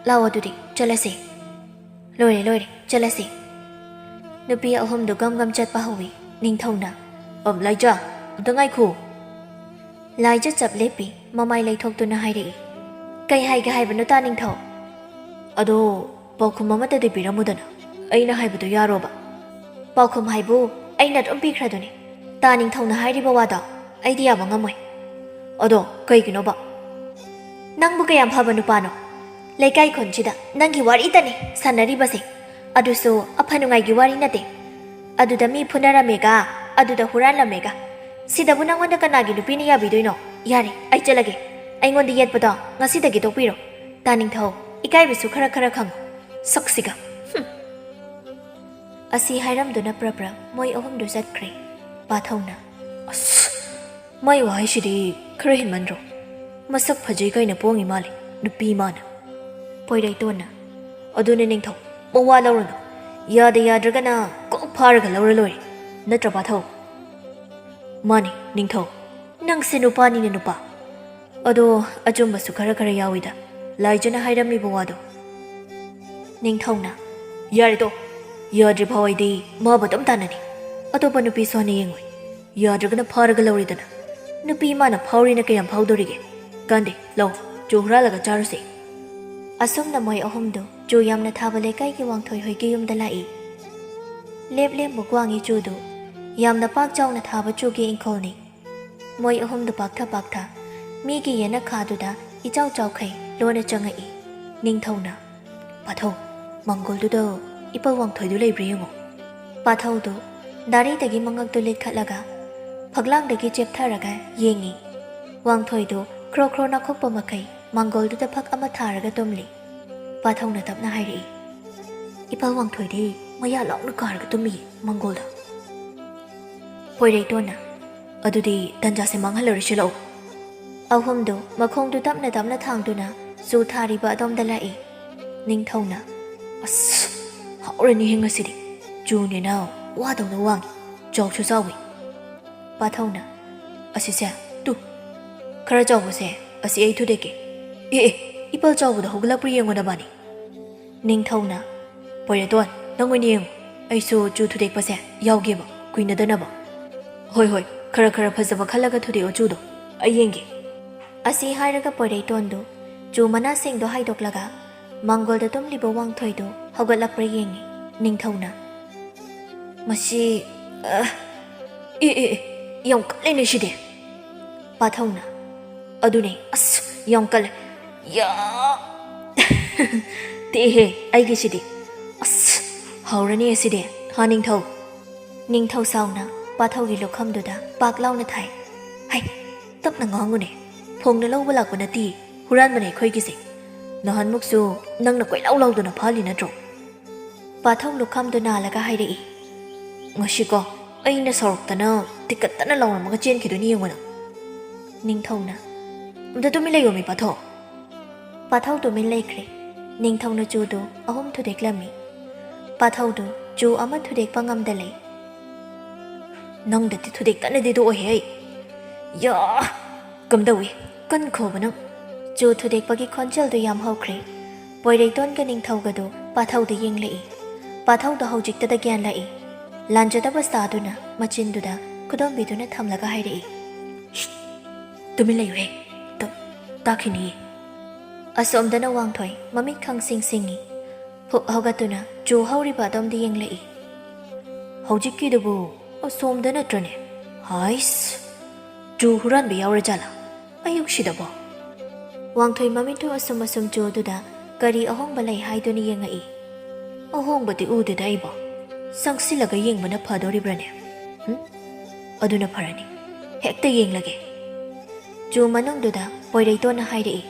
ꯂꯥꯛꯑꯣ ꯑꯗꯨꯗꯤ ꯆꯠꯂꯁꯤ꯫" "ꯂꯣꯏꯔꯦ, ꯂꯣꯏꯔꯦ, ꯆꯠꯂꯁꯤ꯫" ꯅꯨꯄꯤ ꯑꯍꯨꯝꯗꯨ ꯒꯝ ꯒꯝ ꯆꯠꯄ ꯍꯧꯏ꯫ ꯅꯤꯡꯊꯧꯅ, "ꯑꯝ, ꯂꯥꯏꯖ, ꯑꯝꯇ ꯉꯥꯏꯈꯣ꯫" ꯂꯥꯏꯖ ꯆꯞ ꯂꯦꯞꯄꯤ꯫ ꯃꯃꯥꯏ ꯂꯩꯊꯣꯛꯇꯨꯅ ꯍꯥꯏꯔꯛꯏ, "ꯀꯩ ꯍꯥꯏꯒꯦ ꯍꯥꯏꯕꯅꯣ ꯇꯥ ꯅꯤꯡꯊꯧ?" "ꯑꯗꯣ, ꯄꯥꯎꯈꯨꯝ ꯑꯃꯠꯇꯗꯤ ꯄꯤꯔꯝꯃꯨꯗꯅ, ꯑꯩꯅ ꯍꯥꯏꯕꯗꯣ ꯌꯥꯔꯣꯕ꯫" "ꯄꯥꯎꯈꯨꯝ ꯍꯥꯏꯕꯨ ꯑꯩꯅ ꯑꯗꯨꯝ ꯄꯤꯈ꯭ꯔꯗꯨꯅꯤ꯫ ꯇꯥ ꯅꯤꯡꯊꯧꯅ ꯍꯥꯏꯔꯤꯕ ꯋꯥꯗꯣ ꯑꯩꯗꯤ ꯌꯥꯕ ꯉꯝꯃꯣꯏ꯫" "ꯑꯗꯣ ꯀꯩꯒꯤꯅꯣꯕ?" "ꯅꯪꯕꯨ ꯀꯌꯥꯝ ꯐꯕ ꯅꯨꯄꯥꯅꯣ? ꯂꯩꯀꯥꯏ ꯈꯨꯟꯁꯤꯗ ꯅꯪꯒꯤ ꯋꯥꯔꯤꯇꯅꯤ ꯁꯥꯟꯅꯔꯤꯕꯁꯦ꯫ ꯑꯗꯨꯁꯨ ꯑꯐ ꯅꯨꯡꯉꯥꯏꯒꯤ ꯋꯥꯔꯤ ꯅꯠꯇꯦ꯫ ꯑꯗꯨꯗ ꯃꯤ ꯐꯨꯅꯔꯝꯃꯦꯒ, ꯑꯗꯨꯗ ꯍꯨꯔꯥꯟꯂꯝꯃꯦꯒ꯫ ꯁꯤꯗꯕꯨ ꯅꯪꯉꯣꯟꯗ ꯀꯅꯥꯒꯤ ꯅꯨꯄꯤꯅ ꯌꯥꯕꯤꯗꯣꯏꯅꯣ? ꯌꯥꯔꯦ, ꯑꯩ ꯆꯠꯂꯒꯦ꯫ ꯑꯩꯉꯣꯟꯗ ꯌꯦꯠꯄꯗꯣ ꯉꯁꯤꯗꯒꯤ ꯇꯣꯛꯄꯤꯔꯣ꯫ ꯇꯥ ꯅꯤꯡꯊꯧ, ꯏꯀꯥꯏꯕꯁꯨ ꯈꯔ ꯈꯔ ꯈꯪꯉꯨ꯫ ꯁꯛꯁꯤꯒ꯫ ꯍꯨꯝ꯫" ꯑꯁꯤ ꯍꯥꯏꯔꯝꯗꯨꯅ ꯄ꯭ꯔꯞ ꯄ꯭ꯔꯞ ꯃꯣꯏ ꯑꯍꯨꯝꯗꯨ ꯆꯠꯈ꯭ꯔꯦ꯫ ꯄꯥꯊꯧꯅ, "ꯑꯁ, ꯃꯥꯏ ꯋꯥꯍꯩꯁꯤꯗꯤ ꯈꯔ ꯍꯦꯟꯃꯟꯗ꯭ꯔꯣ? ꯃꯁꯛ ꯐꯖꯩ ꯀꯥꯏꯅ ꯄꯣꯡꯉꯤ ꯃꯥꯜꯂꯦ ꯅꯨꯄꯤ ꯃꯥꯅ꯫" ꯄꯣꯏꯔꯩꯇꯣꯟꯅ, "ꯑꯗꯨꯅꯦ ꯅꯤꯡꯊꯧ, ꯃꯋꯥ ꯂꯧꯔꯨꯅꯨ꯫ ꯌꯥꯗ ꯌꯥꯗ꯭ꯔꯒꯅ ꯀꯣꯛ ꯐꯥꯔꯒ ꯂꯧꯔ ꯂꯣꯏꯔꯦ꯫ ꯅꯠꯇ꯭ꯔ ꯄꯥꯊꯧ?" "ꯃꯥꯅꯤ ꯅꯤꯡꯊꯧ, ꯅꯪꯁꯦ ꯅꯨꯄꯥꯅꯤꯅꯦ ꯅꯨꯄꯥ꯫ ꯑꯗꯣ ꯑꯆꯨꯝꯕꯁꯨ ꯈꯔ ꯈꯔ ꯌꯥꯎꯏꯗ, ꯂꯥꯏꯖꯅ ꯍꯥꯏꯔꯝꯃꯤꯕ ꯋꯥꯗꯣ꯫" ꯅꯤꯡꯊꯧꯅ, "ꯌꯥꯔꯦꯗꯣ, ꯌꯥꯗ꯭ꯔꯤ ꯐꯥꯎ ꯑꯩꯗꯤ ꯃꯥꯕꯨ ꯑꯗꯨꯝ ꯇꯥꯟꯅꯅꯤ꯫ ꯑꯇꯣꯞꯄ ꯅꯨꯄꯤꯁꯨ ꯍꯟꯅ ꯌꯦꯡꯉꯣꯏ꯫ ꯌꯥꯗ꯭ꯔꯒꯅ ꯐꯥꯔꯒ ꯂꯧꯔꯦꯗꯅ꯫ ꯅꯨꯄꯤ ꯏꯃꯥꯅ ꯐꯥꯎꯔꯤꯅ ꯀꯌꯥꯝ ꯐꯥꯎꯗꯣꯔꯤꯒꯦ? ꯀꯥꯟꯗꯦ, ꯂꯧ, ꯆꯨ ꯍꯨꯔꯥꯜꯂꯒ ꯆꯥꯔꯨꯁꯦ꯫" ꯑꯁꯨꯝꯅ ꯃꯣꯏ ꯑꯍꯨꯝꯗꯨ ꯆꯨ ꯌꯥꯝꯅ ꯊꯥꯕ ꯂꯩꯀꯥꯏꯒꯤ ꯋꯥꯡꯊꯣꯏ ꯍꯣꯏꯒꯤ ꯌꯨꯝꯗ ꯂꯥꯛꯏ꯫ ꯂꯦꯞ ꯂꯦꯝꯃꯨꯛ ꯋꯥꯡꯉꯤ ꯆꯨꯗꯨ꯫ ꯌꯥꯝꯅ ꯄꯥꯛ ꯆꯥꯎꯅ ꯊꯥꯕ ꯆꯨꯒꯤ ꯏꯪꯈꯣꯜꯅꯤ꯫ ꯃꯣꯏ ꯑꯍꯨꯝꯗꯨ ꯄꯥꯛꯊ ꯄꯥꯛꯊ ꯃꯤꯒꯤ ꯌꯦꯅꯈꯥꯗꯨꯗ ꯏꯆꯥꯎ ꯆꯥꯎꯈꯩ ꯂꯣꯟꯅ ꯆꯪꯉꯛꯏ꯫ ꯅꯤꯡꯊꯧꯅ, "ꯄꯥꯊꯧ, ꯃꯪꯒꯣꯜꯗꯨꯗ ꯏꯄꯧ ꯋꯥꯡꯊꯣꯏꯗꯨ ꯂꯩꯕ꯭ꯔꯥ ꯌꯦꯡꯉꯣ꯫" ꯄꯥꯊꯧꯗꯨ ꯗꯥꯔꯤꯗꯒꯤ ꯃꯉꯛꯇꯨ ꯂꯤꯠꯈꯠꯂꯒ ꯐꯛꯂꯥꯡꯗꯒꯤ ꯆꯦꯞꯊꯔꯒ ꯌꯦꯡꯉꯤ꯫ ꯋꯥꯡꯊꯣꯏꯗꯨ ꯈ꯭ꯔꯣ ꯈ꯭ꯔꯣ ꯅꯥꯈꯣꯛꯄ ꯃꯈꯩ ꯃꯥꯡꯒꯣꯜꯗꯨꯗ ꯐꯛ ꯑꯃ ꯊꯥꯔꯒ ꯇꯨꯝꯂꯤ꯫ ꯄꯥꯊꯧꯅ ꯇꯞꯅ ꯍꯥꯏꯔꯛꯏ, "ꯏꯄꯥ ꯋꯥꯡꯊꯣꯏꯗꯤ ꯃꯌꯥ ꯂꯥꯎꯅ ꯀꯥꯔꯒ ꯇꯨꯝꯃꯤ ꯃꯥꯡꯒꯣꯜꯗ꯫" ꯄꯣꯏꯔꯩꯇꯣꯟꯅ, "ꯑꯗꯨꯗꯤ ꯇꯟꯖꯥꯁꯦ ꯃꯥꯡꯍꯜꯂꯔꯣꯏꯁꯤ ꯂꯥꯛꯑꯣ꯫" ꯑꯍꯨꯝꯗꯨ ꯃꯈꯣꯡꯗꯨ ꯇꯞꯅ ꯇꯞꯅ ꯊꯥꯡꯗꯨꯅ ꯆꯨ ꯊꯥꯔꯤꯕ ꯑꯗꯣꯝꯗ ꯂꯥꯛꯏ꯫ ꯅꯤꯡꯊꯧꯅ, "ꯑꯁ, ꯍꯥꯎꯔꯅꯤꯍꯦ ꯉꯁꯤꯗꯤ꯫ ꯆꯨꯅꯦꯅ ꯋꯥꯗꯧꯅ ꯋꯥꯡꯉꯤ, ꯆꯥꯎꯁꯨ ꯆꯥꯎꯏ꯫" ꯄꯥꯊꯧꯅ, "ꯑꯁꯤꯁꯦ, ꯇꯨ, ꯈꯔ ꯆꯥꯎꯕꯁꯦ, ꯑꯁꯤ ꯑꯩ ꯊꯨꯗꯦꯛꯀꯦ꯫ ꯑꯦ, ꯑꯦ, ꯏꯄꯜ ꯆꯥꯎꯕꯗꯣ ꯍꯧꯒꯠꯂꯛꯄ꯭ꯔꯥ ꯌꯦꯡꯉꯣ ꯅꯕꯥꯅꯤ꯫" ꯅꯤꯡꯊꯧꯅ, "ꯄꯣꯏꯔꯦꯇꯣꯟ, ꯅꯪ ꯑꯣꯏꯅ ꯌꯦꯡꯉꯨ꯫ ꯑꯩꯁꯨ ꯆꯨ ꯊꯨꯗꯦꯛꯄꯁꯦ ꯌꯥꯎꯒꯦꯕ, ꯀꯨꯏꯅꯗꯅꯕ꯫" "ꯍꯣꯏ, ꯍꯣꯏ, ꯈꯔ ꯈꯔ ꯐꯖꯕ ꯈꯜꯂꯒ ꯊꯨꯗꯦꯛꯑꯣ ꯆꯨꯗꯣ, ꯑꯩ ꯌꯦꯡꯒꯦ꯫" ꯑꯁꯤ ꯍꯥꯏꯔꯒ ꯄꯣꯏꯔꯩꯇꯣꯟꯗꯨ ꯆꯨ ꯃꯅꯥꯁꯤꯡꯗꯣ ꯍꯥꯏꯗꯣꯛꯂꯒ ꯃꯥꯡꯒꯣꯜꯗ ꯇꯨꯝꯂꯤꯕ ꯋꯥꯡꯊꯣꯏꯗꯨ ꯍꯧꯒꯠꯂꯛꯄ꯭ꯔꯥ ꯌꯦꯡꯉꯤ꯫ ꯅꯤꯡꯊꯧꯅ, "ꯃꯁꯤ, ꯑ, ꯑꯦ, ꯑꯦ, ꯑꯦ, ꯌꯥꯝ ꯀꯜꯂꯦꯅꯦ ꯁꯤꯗꯤ꯫" ꯄꯥꯊꯧꯅ, "ꯑꯗꯨꯅꯦ, ꯑꯁ, ꯌꯥꯝ ꯀꯜꯂꯦ꯫ ꯌꯥ!" "ꯇꯦꯛꯑꯦꯍꯦ ꯑꯩꯒꯤꯁꯤꯗꯤ꯫ ꯑꯁ, ꯍꯧꯔꯅꯤ ꯑꯁꯤꯗꯤ, ꯍꯥ ꯅꯤꯡꯊꯧ?" ꯅꯤꯡꯊꯧ ꯁꯥꯎꯅ ꯄꯥꯊꯧꯒꯤ ꯂꯨꯈꯝꯗꯨꯗ ꯄꯥꯛ ꯂꯥꯎꯅ ꯊꯥꯏ꯫ "ꯍꯩ, ꯇꯞꯅ ꯉꯥꯡꯉꯨꯅꯦ꯫ ꯐꯣꯡꯅ ꯂꯧꯕ ꯂꯥꯛꯄ ꯅꯠꯇꯦ, ꯍꯨꯔꯥꯟꯕꯅꯦ ꯑꯩꯈꯣꯏꯒꯤꯁꯦ꯫ ꯅꯍꯥꯟꯃꯨꯛꯁꯨ ꯅꯪꯅ ꯀꯣꯏꯂꯥꯎ ꯂꯥꯎꯗꯨꯅ ꯐꯥꯍꯜꯂꯤ ꯅꯠꯇ꯭ꯔꯣ?" ꯄꯥꯊꯧ ꯂꯨꯈꯝꯗꯨ ꯅꯥꯜꯂꯒ ꯍꯥꯏꯔꯛꯏ, "ꯉꯁꯤꯀꯣ ꯑꯩꯅ ꯁꯥꯎꯔꯛꯇꯅ ꯇꯤꯀꯠꯇꯅ ꯂꯥꯎꯔꯝꯃꯒ ꯆꯦꯟꯈꯤꯗꯣꯏꯅꯤ ꯌꯦꯡꯉꯨꯅ꯫" ꯅꯤꯡꯊꯧꯅ, "ꯑꯝꯇ ꯇꯨꯃꯤꯟ ꯂꯩꯌꯣꯃꯤ ꯄꯥꯊꯧ꯫" ꯄꯥꯊꯧ ꯇꯨꯃꯤꯟ ꯂꯩꯈ꯭ꯔꯦ꯫ ꯅꯤꯡꯊꯧꯅ ꯆꯨꯗꯨ ꯑꯍꯨꯝ ꯊꯨꯗꯦꯛꯂꯝꯃꯤ꯫ ꯄꯥꯊꯧꯗꯨ ꯆꯨ ꯑꯃ ꯊꯨꯗꯦꯛꯄ ꯉꯝꯗ ꯂꯩ꯫ "ꯅꯪꯗꯗꯤ ꯊꯨꯗꯦꯛꯇꯅꯗꯤ ꯇꯣꯛꯑꯣꯏꯍꯦ ꯑꯩ꯫ ꯌꯥ! ꯀꯝꯗꯧꯏ? ꯀꯟꯈꯣꯕ ꯅꯪ꯫" ꯆꯨ ꯊꯨꯗꯦꯛꯄꯒꯤ ꯈꯣꯟꯖꯦꯜꯗꯨ ꯌꯥꯝ ꯍꯧꯈ꯭ꯔꯦ꯫ ꯄꯣꯏꯔꯩꯇꯣꯟꯒ ꯅꯤꯡꯊꯧꯒꯗꯨ ꯄꯥꯊꯧꯗ ꯌꯦꯡꯂꯛꯏ꯫ ꯄꯥꯊꯧꯗꯣ ꯍꯧꯖꯤꯛꯇꯗ ꯒ꯭ꯌꯥꯟ ꯂꯥꯛꯏ꯫ ꯂꯥꯟꯖꯗꯕ ꯁꯥꯗꯨꯅ ꯃꯆꯤꯟꯗꯨꯗ ꯈꯨꯗꯣꯝꯕꯤꯗꯨꯅ ꯊꯝꯂꯒ ꯍꯥꯏꯔꯛꯏ, "ꯁꯤꯠ! ꯇꯨꯃꯤꯟ ꯂꯩꯌꯨꯍꯦ꯫ ꯇ-, ꯇꯥꯈꯤꯅꯤꯌꯦ꯫" ꯑꯁꯣꯝꯗꯅ ꯋꯥꯡꯊꯣꯏ ꯃꯃꯤꯠ ꯈꯪꯁꯤꯡ ꯁꯤꯡꯉꯤ꯫ ꯐꯨꯛ ꯍꯧꯒꯠꯇꯨꯅ ꯆꯨ ꯍꯧꯔꯤꯕ ꯑꯗꯣꯝꯗ ꯌꯦꯡꯂꯛꯏ꯫ "ꯍꯧꯖꯤꯛꯀꯤꯗꯨꯕꯨ ꯑꯁꯣꯝꯗ ꯅꯠꯇ꯭ꯔꯅꯦ? ꯍꯥꯏꯁ! ꯆꯨ ꯍꯨꯔꯥꯟꯕ ꯌꯥꯎꯔꯖꯥꯠꯂꯥ ꯑꯌꯨꯛꯁꯤꯗꯕꯣ?" ꯋꯥꯡꯊꯣꯏ ꯃꯃꯤꯠꯇꯨ ꯑꯁꯨꯝ ꯑꯁꯨꯝ ꯆꯨꯗꯨꯗ ꯀꯔꯤ ꯑꯍꯣꯡꯕ ꯂꯩ ꯍꯥꯏꯗꯨꯅ ꯌꯦꯡꯉꯛꯏ꯫ "ꯑꯍꯣꯡꯕꯗꯤ ꯎꯗꯦꯗ ꯑꯩꯕꯣ꯫ ꯆꯪꯁꯤꯜꯂꯒ ꯌꯦꯡꯕꯅ ꯐꯗꯣꯔꯤꯕ꯭ꯔꯅꯦ? ꯍꯨꯝ? ꯑꯗꯨꯅ ꯐꯔꯅꯤ꯫ ꯍꯦꯛꯇ ꯌꯦꯡꯂꯒꯦ꯫" ꯆꯨ ꯃꯅꯨꯡꯗꯨꯗ ꯄꯣꯏꯔꯩꯇꯣꯟꯅ ꯍꯥꯏꯔꯛꯏ,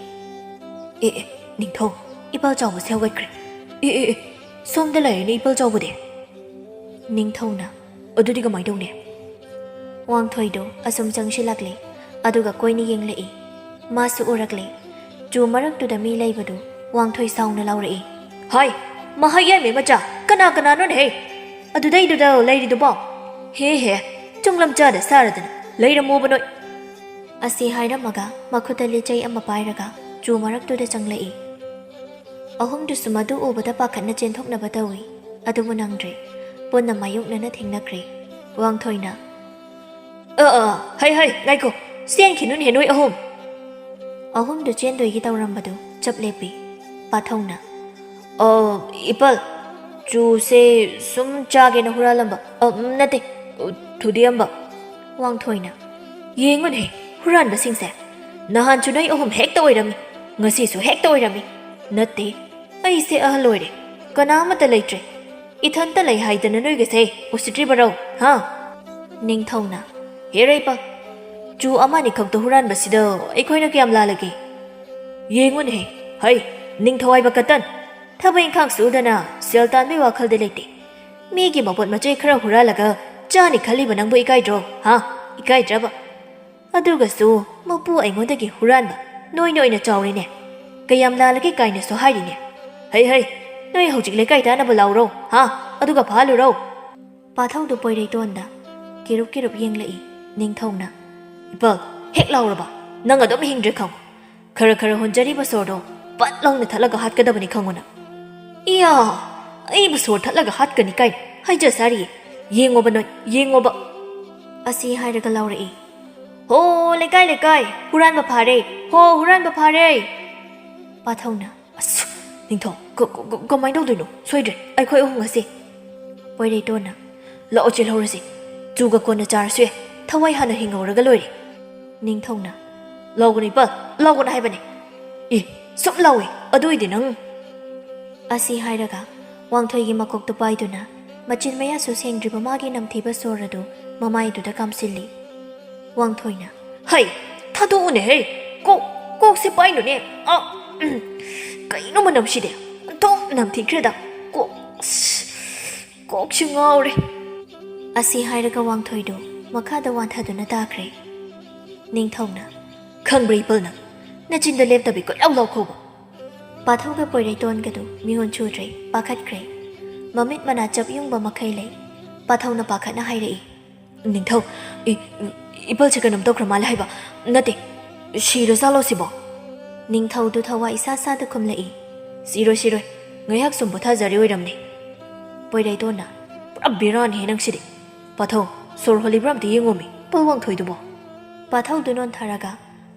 ꯑꯦ ꯑꯦ, ꯅꯤꯡꯊꯧ, ꯏꯄꯥꯜ ꯆꯥꯎꯕꯁꯦ ꯍꯧꯒꯠꯈ꯭ꯔꯦ꯫ ꯑꯦ ꯑꯦ ꯑꯦ, ꯁꯣꯝꯗ ꯂꯩꯔꯦꯅꯦ ꯏꯄꯥꯜ ꯆꯥꯎꯕꯗꯤ꯫ ꯅꯤꯡꯊꯧꯅ, ꯑꯗꯨꯗꯤ ꯀꯃꯥꯏꯅ ꯇꯧꯅꯤ? ꯋꯥꯡꯊꯣꯏꯗꯣ ꯑꯁꯨꯝ ꯆꯪꯁꯤꯜꯂꯛꯂꯦ, ꯑꯗꯨꯒ ꯀꯣꯏꯅ ꯌꯦꯡꯂꯛꯏ꯫ ꯃꯥꯁꯨ ꯎꯔꯛꯂꯦ꯫ ꯆꯨ ꯃꯔꯛꯇꯨꯗ ꯃꯤ ꯂꯩꯕꯗꯨ ꯋꯥꯡꯊꯣꯏ ꯁꯥꯎꯅ ꯂꯥꯎꯔꯛꯏ꯫ ꯍꯥꯏ, ꯃꯍꯩ ꯌꯥꯏꯃꯩ ꯃꯆꯥ, ꯀꯅꯥ ꯀꯅꯥꯅꯣꯅꯦꯍꯦ ꯑꯗꯨꯗꯩꯗꯨꯗ ꯂꯩꯔꯤꯗꯨꯕꯣ? ꯍꯦ ꯍꯦ, ꯆꯨꯡꯂꯝ ꯆꯥꯗ ꯁꯥꯔꯗꯅ ꯂꯩꯔꯝꯃꯣꯕ ꯅꯣꯏ꯫ ꯑꯁꯤ ꯍꯥꯏꯔꯝꯃꯒ ꯃꯈꯨꯠꯇ ꯂꯤꯆꯩ ꯑꯃ ꯄꯥꯏꯔꯒ ꯆꯨ ꯃꯔꯛꯇꯨꯗ ꯆꯪꯂꯛꯏ꯫ ꯑꯍꯨꯝꯗꯨꯁꯨ ꯃꯗꯨ ꯎꯕꯗ ꯄꯥꯈꯠꯅ ꯆꯦꯟꯊꯣꯛꯅꯕ ꯇꯧꯏ, ꯑꯗꯨꯕꯨ ꯅꯪꯗ꯭ꯔꯦ꯫ ꯄꯨꯟꯅ ꯃꯥꯌꯣꯛꯅꯅ ꯊꯦꯡꯅꯈ꯭ꯔꯦ꯫ ꯋꯥꯡꯊꯣꯏꯅ, "ꯑ, ꯑ, ꯍꯩ, ꯍꯩ, ꯉꯥꯏꯈꯣ, ꯆꯦꯟꯈꯤꯅꯨꯅꯦ ꯅꯣꯏ ꯑꯍꯨꯝ!" ꯑꯍꯨꯝꯗꯨ ꯆꯦꯟꯗꯣꯏꯒꯤ ꯇꯧꯔꯝꯕꯗꯨ ꯆꯞ ꯂꯦꯞꯄꯤ꯫ ꯄꯥꯊꯧꯅ, "ꯑ, ꯏꯄꯜ, ꯆꯨꯁꯦ ꯁꯨꯝ ꯆꯥꯒꯦꯅ ꯍꯨꯔꯥꯜꯂꯝꯕ, ꯑ, ꯅꯠꯇꯦ, ꯊꯨꯗꯦꯛꯑꯝꯕ꯫" ꯋꯥꯡꯊꯣꯏꯅ, "ꯌꯦꯡꯉꯨꯅꯦ, ꯍꯨꯔꯥꯟꯕꯁꯤꯡꯁꯦ! ꯅꯍꯥꯟꯁꯨ ꯅꯣꯏ ꯑꯍꯨꯝ ꯍꯦꯛꯇ ꯑꯣꯏꯔꯝꯃꯤ, ꯉꯁꯤꯁꯨ ꯍꯦꯛꯇ ꯑꯣꯏꯔꯝꯃꯤ꯫ ꯅꯠꯇꯦ, ꯑꯩꯁꯦ ꯑꯍꯜ ꯑꯣꯏꯔꯦ, ꯀꯅꯥ ꯑꯃꯠꯇ ꯂꯩꯇ꯭ꯔꯦ꯫ ꯏꯊꯟꯇ ꯂꯩ ꯍꯥꯏꯗꯅ ꯅꯣꯏꯒꯁꯦ ꯎꯁꯤꯠꯇ꯭ꯔꯤꯕꯔꯣ, ꯍꯥ?" ꯅꯤꯡꯊꯧꯅ, "ꯍꯦꯔꯩꯕ, ꯆꯨ ꯑꯃꯅꯤ ꯈꯛꯇ ꯍꯨꯔꯥꯟꯕꯁꯤꯗ ꯑꯩꯈꯣꯏꯅ ꯀꯌꯥꯝ ꯂꯥꯜꯂꯒꯦ? ꯌꯦꯡꯉꯨꯅꯦꯍꯦ, ꯍꯩ, ꯅꯤꯡꯊꯧ ꯍꯥꯏꯕ ꯀꯇꯟ! ꯊꯕꯛ ꯏꯪꯈꯥꯡ ꯁꯨꯗꯅ ꯁꯦꯜ ꯇꯥꯟꯕꯒꯤ ꯋꯥꯈꯜꯗ ꯂꯩꯇꯦ꯫ ꯃꯤꯒꯤ ꯃꯄꯣꯠ ꯃꯆꯩ ꯈꯔ ꯍꯨꯔꯥꯜꯂꯒ ꯆꯥꯅꯤ ꯈꯜꯂꯤꯕ ꯅꯪꯕꯨ ꯏꯀꯥꯏꯗ꯭ꯔꯣ, ꯍꯥ? ꯏꯀꯥꯏꯗ꯭ꯔꯕ? ꯑꯗꯨꯒꯁꯨ ꯃꯄꯨ ꯑꯩꯉꯣꯟꯗꯒꯤ ꯍꯨꯔꯥꯟꯕ ꯅꯣꯏꯅ ꯑꯣꯏꯅ ꯆꯥꯎꯔꯦꯅꯦ꯫ ꯀꯌꯥꯝ ꯂꯥꯜꯂꯒꯦ ꯀꯥꯏꯅꯁꯨ ꯍꯥꯏꯔꯤꯅꯦ꯫ ꯍꯩ ꯍꯩ, ꯅꯣꯏ ꯍꯧꯖꯤꯛ ꯂꯩꯀꯥꯏ ꯇꯥꯅꯕ ꯂꯥꯎꯔꯣ, ꯍꯥ? ꯑꯗꯨꯒ ꯐꯥꯍꯜꯂꯨꯔꯣ꯫" ꯄꯥꯊꯧꯗꯨ ꯄꯣꯏꯔꯩꯇꯣꯟꯗ ꯀꯤꯔꯨꯞ ꯀꯤꯔꯨꯞ ꯌꯦꯡꯂꯛꯏ꯫ ꯅꯤꯡꯊꯧꯅ, "ꯏꯄꯜ, ꯍꯦꯛ ꯂꯥꯎꯔꯕ ꯅꯪ ꯑꯗꯨꯝ ꯍꯤꯡꯗ꯭ꯔꯦ ꯈꯪꯉꯨ꯫ ꯈꯔ ꯈꯔ ꯍꯣꯟꯖꯔꯤꯕ ꯁꯣꯔꯗꯣ ꯄꯠ ꯂꯥꯎꯅ ꯊꯠꯂꯒ ꯍꯥꯠꯀꯗꯕꯅꯤ ꯈꯪꯉꯨꯅ꯫" "ꯏꯌꯥ! ꯑꯩꯕꯨ ꯁꯣꯔ ꯊꯠꯂꯒ ꯍꯥꯠꯀꯅꯤ ꯀꯥꯏꯅ ꯍꯥꯏꯖ ꯁꯥꯔꯤꯌꯦ꯫ ꯌꯦꯡꯉꯣꯕ ꯅꯣꯏ, ꯌꯦꯡꯉꯣꯕ!" ꯑꯁꯤ ꯍꯥꯏꯔꯒ ꯂꯥꯎꯔꯛꯏ꯫ "ꯍꯣ, ꯂꯩꯀꯥꯏ, ꯂꯩꯀꯥꯏ, ꯍꯨꯔꯥꯟꯕ ꯐꯥꯔꯦ! ꯍꯣ, ꯍꯨꯔꯥꯟꯕ ꯐꯥꯔꯦ!" ꯄꯥꯊꯧꯅ, "ꯑꯁ, ꯅꯤꯡꯊꯧ, ꯀ-, ꯀ-, ꯀ-, ꯀꯃꯥꯏꯅ ꯇꯧꯗꯣꯏꯅꯣ? ꯁꯣꯏꯗ꯭ꯔꯦ, ꯑꯩꯈꯣꯏ ꯑꯍꯨꯝ ꯉꯁꯤ꯫" ꯄꯣꯏꯔꯩꯇꯣꯟꯅ, "ꯂꯥꯛꯑꯣ, ꯆꯦꯜꯍꯧꯔꯁꯤ꯫ ꯆꯨꯒ ꯀꯣꯟꯅ ꯆꯥꯔꯁꯨ ꯌꯥꯏ, ꯊꯋꯥꯏ ꯍꯥꯟꯅ ꯍꯤꯡꯍꯧꯔꯒ ꯂꯣꯏꯔꯦ꯫" ꯅꯤꯡꯊꯧꯅ, "ꯂꯥꯎꯒꯅꯨ ꯏꯄꯥ, ꯂꯥꯎꯒꯅꯨ ꯍꯥꯏꯕꯅꯦ꯫ ꯑꯦ, ꯁꯨꯝ ꯂꯥꯎꯋꯦ, ꯑꯗꯨ ꯑꯣꯏꯗꯤ ꯅꯪ꯫" ꯑꯁꯤ ꯍꯥꯏꯔꯒ ꯋꯥꯡꯊꯣꯏꯒꯤ ꯃꯀꯣꯛꯇꯨ ꯄꯥꯏꯗꯨꯅ ꯃꯆꯤꯟ ꯃꯌꯥꯁꯨ ꯁꯦꯡꯗ꯭ꯔꯤꯕ ꯃꯥꯒꯤ ꯅꯝꯊꯤꯕ ꯁꯣꯔ ꯑꯗꯨ ꯃꯃꯥꯏꯗꯨꯗ ꯀꯥꯝꯁꯤꯜꯂꯤ꯫ ꯋꯥꯡꯊꯣꯏꯅ, "ꯍꯩ, ꯊꯥꯗꯣꯛꯎꯅꯦ ꯍꯩ! ꯀꯣꯛ, ꯀꯣꯛꯁꯦ ꯄꯥꯏꯅꯨꯅꯦ! ꯑ!" ꯎꯝ, ꯀꯩꯅꯣ ꯃꯅꯝꯁꯤꯗꯤ? ꯑꯣꯟꯊꯣꯛ ꯅꯝꯊꯤꯈ꯭ꯔꯦꯗ꯫ ꯀꯣꯛ, ꯑꯁ, ꯀꯣꯛꯁꯨ ꯉꯥꯎꯔꯦ꯫ ꯑꯁꯤ ꯍꯥꯏꯔꯒ ꯋꯥꯡꯊꯣꯏꯗꯨ ꯃꯈꯥꯗ ꯋꯥꯟꯊꯗꯨꯅ ꯇꯥꯈ꯭ꯔꯦ꯫ ꯅꯤꯡꯊꯧꯅ, "ꯈꯪꯕ꯭ꯔꯥ ꯏꯄꯜ ꯅꯪ? ꯅꯆꯤꯟꯗ ꯂꯦꯞꯇꯕꯤ ꯀꯣꯏꯂꯥꯎ ꯂꯥꯎꯈꯣꯕ!" ꯄꯥꯊꯧꯒ ꯄꯣꯏꯔꯩꯇꯣꯟꯒꯗꯨ ꯃꯤꯍꯨꯟ ꯁꯨꯗ꯭ꯔꯦ, ꯄꯥꯈꯠꯈ꯭ꯔꯦ꯫ ꯃꯃꯤꯠ ꯃꯅꯥ ꯆꯞ ꯌꯨꯡꯕ ꯃꯈꯩ ꯂꯩ꯫ ꯄꯥꯊꯧꯅ ꯄꯥꯈꯠꯅ ꯍꯥꯏꯔꯛꯏ, "ꯅꯤꯡꯊꯧ, ꯏ-, ꯏ-, ꯏꯄꯜꯁꯦ ꯀꯩꯅꯣꯝ ꯇꯧꯈ꯭ꯔ ꯃꯥꯜꯂꯦ ꯍꯥꯏꯕ꯫ ꯅꯠꯇꯦ, ꯁꯤꯔꯖꯥꯠꯂꯣ ꯁꯤꯕꯣ?" ꯅꯤꯡꯊꯧꯗꯨ ꯊꯋꯥꯏ ꯏꯁꯥ ꯁꯥꯗ ꯈꯨꯝꯂꯛꯏ, "ꯁꯤꯔꯣꯏ, ꯁꯤꯔꯣꯏ, ꯉꯥꯏꯍꯥꯛ ꯁꯨꯝ ꯄꯣꯊꯥꯖꯔꯤ ꯑꯣꯏꯔꯝꯅꯤ꯫" ꯄꯣꯏꯔꯩꯇꯣꯟꯅ, "ꯄꯨꯔꯥ ꯕꯦꯔꯥꯅꯤꯍꯦ ꯅꯪꯁꯤꯗꯤ꯫ ꯄꯥꯊꯧ, ꯁꯣꯔ ꯍꯣꯜꯂꯤꯕ꯭ꯔꯥ ꯑꯝꯇ ꯌꯦꯡꯉꯣꯃꯤ, ꯏꯄꯜ ꯋꯥꯡꯊꯣꯏꯗꯨꯕꯣ?" ꯄꯥꯊꯧꯗꯨ ꯅꯣꯟꯊꯔꯒ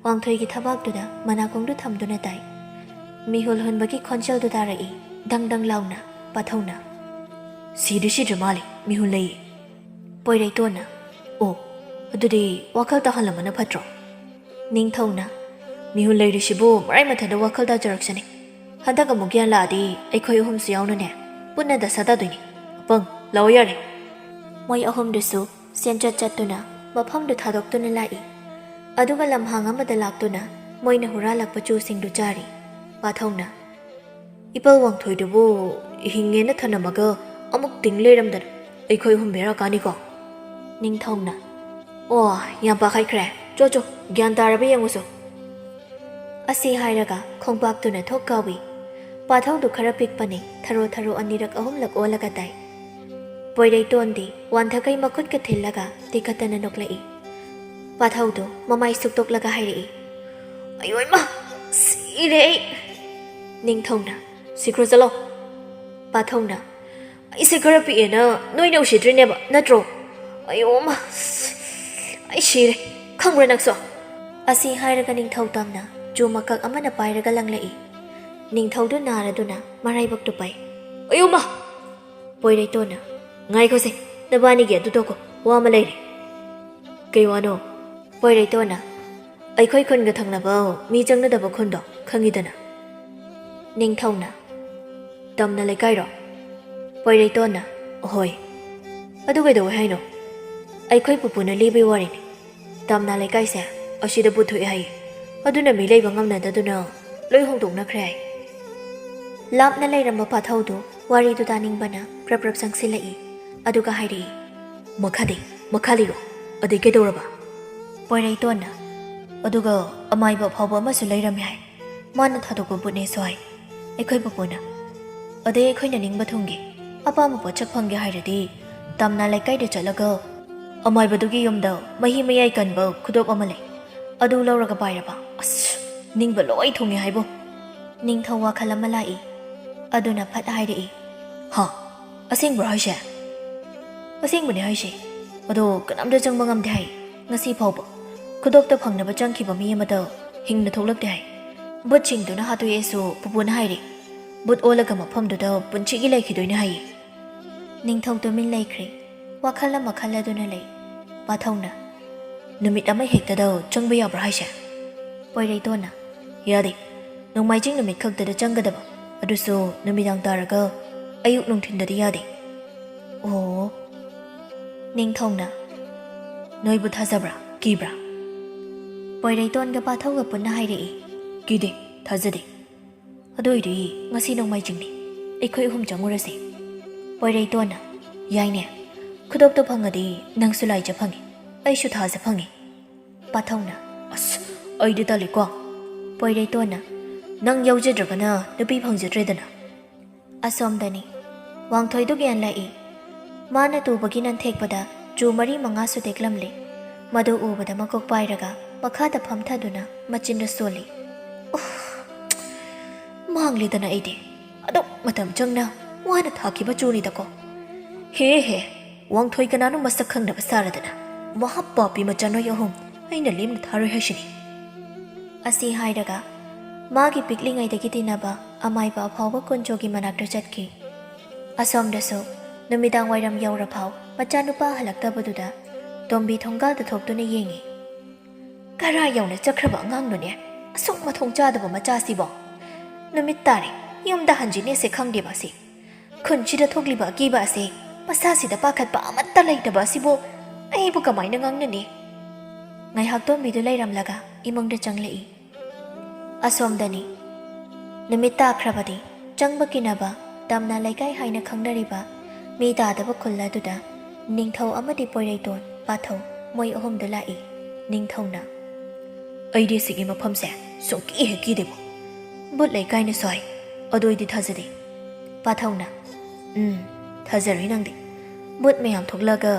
ꯋꯥꯡꯊꯣꯏꯒꯤ ꯊꯕꯥꯛꯇꯨꯗ ꯃꯅꯥꯀꯣꯡꯗꯨ ꯊꯝꯗꯨꯅ ꯇꯥꯏ꯫ ꯃꯤꯍꯨꯜ ꯍꯨꯟꯕꯒꯤ ꯈꯣꯟꯖꯦꯜꯗꯨ ꯇꯥꯔꯛꯏ, ꯗꯪ ꯗꯪ ꯂꯥꯎꯅ꯫ ꯄꯥꯊꯧꯅ, "ꯁꯤꯗꯤ ꯁꯤꯗ꯭ꯔ ꯃꯥꯜꯂꯦ, ꯃꯤꯍꯨꯜ ꯂꯩꯌꯦ꯫" ꯄꯣꯏꯔꯩꯇꯣꯟꯅ, "ꯑꯣ, ꯑꯗꯨꯗꯤ ꯋꯥꯈꯜ ꯇꯥꯍꯜꯂꯝꯕꯅ ꯐꯠꯇ꯭ꯔꯣ?" ꯅꯤꯡꯊꯧꯅ, "ꯃꯤꯍꯨꯜ ꯂꯩꯔꯤꯁꯤꯕꯨ ꯃꯔꯥꯏ ꯃꯊꯟꯇ ꯋꯥꯈꯜ ꯇꯥꯖꯔꯛꯁꯅꯤ꯫ ꯍꯟꯗꯛ ꯑꯃꯨꯛ ꯒ꯭ꯌꯥꯟ ꯂꯥꯛꯑꯗꯤ ꯑꯩꯈꯣꯏ ꯑꯍꯨꯝꯁꯨ ꯌꯥꯎꯅꯅꯦ ꯄꯨꯟꯅ ꯗꯁꯥ ꯇꯥꯗꯣꯏꯅꯤ꯫ ꯑꯄꯪ, ꯂꯥꯛꯑꯣ ꯌꯥꯔꯦ꯫" ꯃꯣꯏ ꯑꯍꯨꯝꯗꯨꯁꯨ ꯆꯦꯟꯆꯠ ꯆꯠꯇꯨꯅ ꯃꯐꯝꯗꯨ ꯊꯥꯗꯣꯛꯇꯨꯅ ꯂꯥꯛꯏ꯫ ꯑꯗꯨꯒ ꯂꯝꯍꯥꯡ ꯑꯃꯗ ꯂꯥꯛꯇꯨꯅ ꯃꯣꯏꯅ ꯍꯨꯔꯥꯜꯂꯛꯄ ꯆꯨꯁꯤꯡꯗꯨ ꯆꯥꯔꯤ꯫ ꯄꯥꯊꯧꯅ, "ꯏꯄꯜ ꯋꯥꯡꯊꯣꯏꯗꯨꯕꯨ ꯍꯤꯡꯉꯦꯅ ꯊꯅꯝꯃꯒ ꯑꯃꯨꯛ ꯇꯤꯡ ꯂꯩꯔꯝꯗꯅ ꯑꯩꯈꯣꯏ ꯑꯍꯨꯝ ꯕꯦꯔꯥ ꯀꯥꯅꯤꯀꯣ?" ꯅꯤꯡꯊꯧꯅ, "ꯑꯣ, ꯌꯥꯝ ꯄꯥꯈꯠꯈ꯭ꯔꯦ꯫ ꯆꯣ, ꯆꯣ, ꯒ꯭ꯌꯥꯟ ꯇꯥꯔꯕ ꯌꯦꯡꯉꯨꯁꯨ꯫" ꯑꯁꯤ ꯍꯥꯏꯔꯒ ꯈꯣꯡꯄꯥꯛꯇꯨꯅ ꯊꯣꯛ ꯀꯥꯎꯏ꯫ ꯄꯥꯊꯧꯗꯨ ꯈꯔ ꯄꯤꯛꯄꯅꯤ, ꯊꯔꯣ ꯊꯔꯣ ꯑꯅꯤꯔꯛ ꯑꯍꯨꯝꯂꯛ ꯑꯣꯜꯂꯒ ꯇꯥꯏ꯫ ꯄꯣꯏꯔꯩꯇꯣꯟꯗꯤ ꯋꯥꯟꯊꯈꯩ ꯃꯈꯨꯠꯀ ꯊꯤꯜꯂꯒ ꯇꯤꯈꯠꯇꯅ ꯅꯣꯛꯂꯛꯏ꯫ ꯄꯥꯊꯧꯗꯨ ꯃꯃꯥꯏ ꯁꯨꯛꯇꯣꯛꯂꯒ ꯍꯥꯏꯔꯛꯏ, "ꯑꯌꯣ ꯏꯃꯥ, ꯁꯤꯔꯦ ꯑꯩ!" ꯅꯤꯡꯊꯧꯅ, "ꯁꯤꯈ꯭ꯔꯣ ꯆꯠꯂꯣ꯫" ꯄꯥꯊꯧꯅ, "ꯑꯩꯁꯦ ꯈꯔ ꯄꯤꯛꯑꯦꯅ ꯅꯣꯏꯅ ꯎꯁꯤꯠꯇ꯭ꯔꯤꯅꯦꯕ, ꯅꯠꯇ꯭ꯔꯣ? ꯑꯌꯣ ꯃꯥ, ꯑꯩ ꯁꯤꯔꯦ, ꯈꯪꯕ꯭ꯔꯥ ꯅꯪꯁꯨ?" ꯑꯁꯤ ꯍꯥꯏꯔꯒ ꯅꯤꯡꯊꯧ ꯇꯝꯅ ꯆꯨ ꯃꯀꯛ ꯑꯃꯅ ꯄꯥꯏꯔꯒ ꯂꯪꯂꯛꯏ꯫ ꯅꯤꯡꯊꯧꯗꯨ ꯅꯥꯔꯗꯨꯅ ꯃꯔꯥꯏꯕꯛꯇꯨ ꯄꯥꯏ꯫ "ꯑꯌꯣ ꯃꯥ!" ꯄꯣꯏꯔꯩꯇꯣꯟꯅ, "ꯉꯥꯏꯈꯣꯁꯦ, ꯅꯕꯥꯅꯤꯒꯤ ꯑꯗꯨ ꯇꯧꯈꯣ, ꯋꯥ ꯑꯃ ꯂꯩꯔꯦ꯫" "ꯀꯩ ꯋꯥꯅꯣ?" ꯄꯣꯏꯔꯩꯇꯣꯟꯅ, "ꯑꯩꯈꯣꯏ ꯈꯨꯟꯒ ꯊꯪꯅꯕ ꯃꯤ ꯆꯪꯅꯗꯕ ꯈꯨꯟꯗꯣ ꯈꯪꯉꯤꯗꯅ?" ꯅꯤꯡꯊꯧꯅ, "ꯇꯝꯅ ꯂꯩꯀꯥꯏꯔꯣ?" ꯄꯣꯏꯔꯩꯇꯣꯟꯅ, "ꯑꯍꯣꯏ꯫" "ꯑꯗꯨ ꯀꯩꯗꯧꯋꯦ ꯍꯥꯏꯅꯣ?" "ꯑꯩꯈꯣꯏ ꯄꯨꯄꯨꯅ ꯂꯤꯕꯩ ꯋꯥꯔꯤꯅꯤ꯫ ꯇꯝꯅ ꯂꯩꯀꯥꯏꯁꯦ ꯑꯁꯤꯗ ꯄꯨꯊꯣꯛꯑꯦ ꯍꯥꯏꯌꯦ꯫ ꯑꯗꯨꯅ ꯃꯤ ꯂꯩꯕ ꯉꯝꯅꯗꯗꯨꯅ ꯂꯣꯏ ꯍꯣꯡꯗꯣꯛꯅꯈ꯭ꯔꯦ ꯍꯥꯏ꯫ ꯂꯥꯞꯅ ꯂꯩꯔꯝꯕ ꯄꯥꯊꯧꯗꯨ ꯋꯥꯔꯤꯗꯨ ꯇꯥꯅꯤꯡꯕꯅ ꯄ꯭ꯔꯞ ꯄ꯭ꯔꯞ ꯆꯪꯁꯤꯜꯂꯛꯏ꯫ ꯑꯗꯨꯒ ꯍꯥꯏꯔꯛꯏ, "ꯃꯈꯥꯗꯤ, ꯃꯈꯥ ꯂꯤꯔꯣ, ꯑꯗꯩ ꯀꯩꯗꯧꯔꯕ?" ꯄꯣꯏꯔꯩꯇꯣꯟꯅ, "ꯑꯗꯨꯒ ꯑꯃꯥꯏꯕ ꯑꯐꯥꯎꯕ ꯑꯃꯁꯨ ꯂꯩꯔꯝꯃꯦ ꯍꯥꯏ꯫ ꯃꯥꯅ ꯊꯥꯗꯣꯛꯄ ꯕꯨꯠꯅꯦꯁꯨ ꯍꯥꯏ꯫ ꯑꯩꯈꯣꯏ ꯄꯨꯄꯨꯅ꯫ ꯑꯗꯩ ꯑꯩꯈꯣꯏꯅ ꯅꯤꯡꯕ ꯊꯨꯡꯒꯦ, ꯑꯄꯥꯝꯕ ꯄꯣꯠꯁꯛ ꯐꯪꯒꯦ ꯍꯥꯏꯔꯗꯤ ꯇꯝꯅꯥ ꯂꯩꯀꯥꯏꯗ ꯆꯠꯂꯒ ꯑꯃꯥꯏꯕꯗꯨꯒꯤ ꯌꯨꯝꯗ ꯃꯍꯤ ꯃꯌꯥꯏ ꯀꯟꯕ ꯈꯨꯗꯣꯞ ꯑꯃ ꯂꯩ꯫ ꯑꯗꯨ ꯂꯧꯔꯒ ꯄꯥꯏꯔꯕ꯫ ꯑꯁ, ꯅꯤꯡꯕ ꯂꯣꯏ ꯊꯨꯡꯉꯦ ꯍꯥꯏꯕꯣ꯫" ꯅꯤꯡꯊꯧ ꯋꯥꯈꯜ ꯑꯃ ꯂꯥꯛꯏ꯫ ꯑꯗꯨꯅ ꯐꯠ ꯍꯥꯏꯔꯛꯏ, "ꯍꯥ? ꯑꯁꯦꯡꯕ꯭ꯔꯣ ꯍꯥꯏꯁꯦ?" "ꯑꯁꯦꯡꯕꯅꯦ ꯍꯥꯏꯁꯦ꯫ ꯑꯗꯣ ꯀꯅꯥꯝꯇ ꯆꯪꯕ ꯉꯝꯗꯦ ꯍꯥꯏ꯫ ꯉꯁꯤ ꯐꯥꯎꯕ ꯈꯨꯗꯣꯞꯇ ꯐꯪꯅꯕ ꯆꯪꯈꯤꯕ ꯃꯤ ꯑꯃꯗ ꯍꯤꯡꯅ ꯊꯣꯛꯂꯛꯇꯦ ꯍꯥꯏ꯫ ꯕꯨꯠꯁꯤꯡꯗꯨꯅ ꯍꯥꯠꯇꯣꯛꯑꯦꯁꯨ ꯄꯨꯄꯨꯅ ꯍꯥꯏꯔꯤ, ꯕꯨꯠ ꯑꯣꯜꯂꯒ ꯃꯐꯝꯗꯨꯗ ꯄꯨꯟꯁꯤꯒꯤ ꯂꯩꯈꯤꯗꯣꯏꯅꯦ ꯍꯥꯏꯌꯦ꯫" ꯅꯤꯡꯊꯧ ꯇꯨꯃꯤꯟ ꯂꯩꯈ꯭ꯔꯦ꯫ ꯋꯥꯈꯜ ꯑꯃ ꯈꯜꯂꯗꯨꯅ ꯂꯩ꯫ ꯄꯥꯊꯧꯅ, "ꯅꯨꯃꯤꯠ ꯑꯃ ꯍꯦꯛꯇꯗ ꯆꯪꯕ ꯌꯥꯕ꯭ꯔꯥ ꯍꯥꯏꯁꯦ?" ꯄꯣꯏꯔꯩꯇꯣꯟꯅ, "ꯌꯥꯗꯦ꯫ ꯅꯣꯡꯃꯥꯏꯖꯤꯡ ꯅꯨꯃꯤꯠ ꯈꯛꯇꯗ ꯆꯪꯒꯗꯕ, ꯑꯗꯨꯁꯨ ꯅꯨꯃꯤꯗꯥꯡ ꯇꯥꯔꯒ ꯑꯌꯨꯛ ꯅꯨꯡꯊꯤꯟꯗꯗꯤ ꯌꯥꯗꯦ꯫" ꯑꯣ꯫ ꯅꯤꯡꯊꯧꯅ, "ꯅꯣꯏꯕꯨ ꯊꯥꯖꯕ꯭ꯔꯥ, ꯀꯤꯕ꯭ꯔꯥ?" ꯄꯣꯏꯔꯩꯇꯣꯟꯒ ꯄꯥꯊꯧꯒ ꯄꯨꯟꯅ ꯍꯥꯏꯔꯛꯏ, "ꯀꯤꯗꯦ, ꯊꯥꯖꯗꯦ꯫ ꯑꯗꯨ ꯑꯣꯏꯔꯗꯤ ꯉꯁꯤ ꯅꯣꯡꯃꯥꯏꯖꯤꯡꯅꯤ, ꯑꯩꯈꯣꯏ ꯑꯍꯨꯝ ꯆꯪꯉꯨꯔꯁꯦ꯫" ꯄꯣꯏꯔꯩꯇꯣꯟꯅ, "ꯌꯥꯏꯅꯦ꯫ ꯈꯨꯗꯣꯞꯇꯣ ꯐꯪꯉꯗꯤ ꯅꯪꯁꯨ ꯂꯥꯏꯖ ꯐꯪꯉꯤ, ꯑꯩꯁꯨ ꯊꯥꯖ ꯐꯪꯉꯤ꯫" ꯄꯥꯊꯧꯅ, "ꯑꯁ, ꯑꯩꯗꯤ ꯇꯜꯂꯤꯀꯣ꯫" ꯄꯣꯏꯔꯩꯇꯣꯟꯅ, "ꯅꯪ ꯌꯥꯎꯖꯗ꯭ꯔꯒꯅ ꯅꯨꯄꯤ ꯐꯪꯖꯗ꯭ꯔꯦꯗꯅ꯫" ꯑꯁꯣꯝꯗꯅꯤ꯫ ꯋꯥꯡꯊꯣꯏꯗꯨ ꯒ꯭ꯌꯥꯟ ꯂꯥꯛꯏ꯫ ꯃꯥꯅ ꯇꯨꯕꯒꯤ ꯅꯟꯊꯦꯛꯄꯗ ꯆꯨ ꯃꯔꯤ ꯃꯉꯥꯁꯨ ꯇꯦꯛꯂꯝꯂꯦ꯫ ꯃꯗꯨ ꯎꯕꯗ ꯃꯀꯣꯛ ꯄꯥꯏꯔꯒ ꯃꯈꯥꯗ ꯐꯝꯊꯗꯨꯅ ꯃꯆꯤꯟꯗ ꯁꯣꯜꯂꯤ꯫ "ꯎꯐ! ꯃꯥꯡꯂꯦꯗꯅ ꯑꯩꯗꯤ꯫ ꯑꯗꯨꯛ ꯃꯇꯝ ꯆꯪꯅ ꯋꯥꯅ ꯊꯥꯈꯤꯕ ꯆꯨꯅꯤꯗꯀꯣ꯫ ꯍꯦ ꯍꯦ, ꯋꯥꯡꯊꯣꯏ ꯀꯅꯥꯅꯣ ꯃꯁꯛ ꯈꯪꯗꯕ ꯁꯥꯔꯗꯅ꯫ ꯃꯍꯥ ꯄꯥꯄꯤ ꯃꯆꯥ ꯅꯣꯏ ꯑꯍꯨꯝ ꯑꯩꯅ ꯂꯦꯝꯅ ꯊꯥꯔꯣꯏ ꯍꯥꯏꯁꯤꯅꯤ꯫" ꯑꯁꯤ ꯍꯥꯏꯔꯒ ꯃꯥꯒꯤ ꯄꯤꯛꯂꯤꯉꯩꯗꯒꯤ ꯇꯤꯟꯅꯕ ꯑꯃꯥꯏꯕ ꯑꯐꯥꯎꯕ ꯀꯨꯟꯖꯣꯒꯤ ꯃꯅꯥꯛꯇ ꯆꯠꯈꯤ꯫ ꯑꯁꯣꯝꯗꯁꯨ ꯅꯨꯃꯤꯗꯥꯡ ꯋꯥꯏꯔꯝ ꯌꯧꯔꯐꯥꯎ ꯃꯆꯥꯅꯨꯄꯥ ꯍꯜꯂꯛꯇꯕꯗꯨꯗ ꯇꯣꯝꯕꯤ ꯊꯣꯡꯒꯥꯜꯗ ꯊꯣꯛꯇꯨꯅ ꯌꯦꯡꯉꯤ꯫ "ꯀꯔꯥꯏ ꯌꯧꯅ ꯆꯠꯈ꯭ꯔꯕ ꯑꯉꯥꯡꯅꯣꯅꯦ? ꯑꯁꯨꯛ ꯃꯊꯣꯡ ꯆꯥꯗꯕ ꯃꯆꯥꯁꯤꯕꯣ꯫ ꯅꯨꯃꯤꯠ ꯇꯥꯔꯦ, ꯌꯨꯝꯗ ꯍꯟꯖꯤꯟꯅꯦꯁꯦ ꯈꯪꯗꯦ ꯃꯥꯁꯤ꯫ ꯈꯨꯟꯁꯤꯗ ꯊꯣꯛꯂꯤꯕ ꯑꯀꯤꯕ ꯑꯁꯤ ꯃꯁꯥꯁꯤꯗ ꯄꯥꯈꯠꯄ ꯑꯃꯠꯇ ꯂꯩꯇꯕ ꯑꯁꯤꯕꯨ ꯑꯩꯕꯨ ꯀꯃꯥꯏꯅ ꯉꯥꯡꯅꯅꯤ?" ꯉꯥꯏꯍꯥꯛ ꯇꯣꯝꯕꯤꯗꯨ ꯂꯩꯔꯝꯂꯒ ꯏꯃꯨꯡꯗ ꯆꯪꯂꯛꯏ꯫ ꯑꯁꯣꯝꯗꯅꯤ꯫ ꯅꯨꯃꯤꯠ ꯇꯥꯈ꯭ꯔꯕꯗꯤ ꯆꯪꯕ ꯀꯤꯅꯕ ꯇꯝꯅ ꯂꯩꯀꯥꯏ ꯍꯥꯏꯅ ꯈꯪꯅꯔꯤꯕ ꯃꯤ ꯇꯥꯗꯕ ꯈꯨꯜ ꯑꯗꯨꯗ ꯅꯤꯡꯊꯧ ꯑꯃꯗꯤ ꯄꯣꯏꯔꯩꯇꯣꯟ, ꯄꯥꯊꯧ, ꯃꯣꯏ ꯑꯍꯨꯝꯗꯨ ꯂꯥꯛꯏ꯫ ꯅꯤꯡꯊꯧꯅ, "ꯑꯩꯗꯤ ꯁꯤꯒꯤ ꯃꯐꯝꯁꯦ ꯁꯨꯡꯀꯤ ꯍꯦꯛ ꯀꯤꯗꯦꯕꯣ꯫ ꯕꯨꯠ ꯂꯩ ꯀꯥꯏꯅꯁꯨ ꯍꯥꯏ, ꯑꯗꯨ ꯑꯩꯗꯤ ꯊꯥꯖꯗꯦ꯫" ꯄꯥꯊꯧꯅ, "ꯎꯝ, ꯊꯥꯖꯔꯣꯏ ꯅꯪꯗꯤ꯫ ꯕꯨꯠ ꯃꯌꯥꯝ ꯊꯣꯛꯂꯛꯑꯒ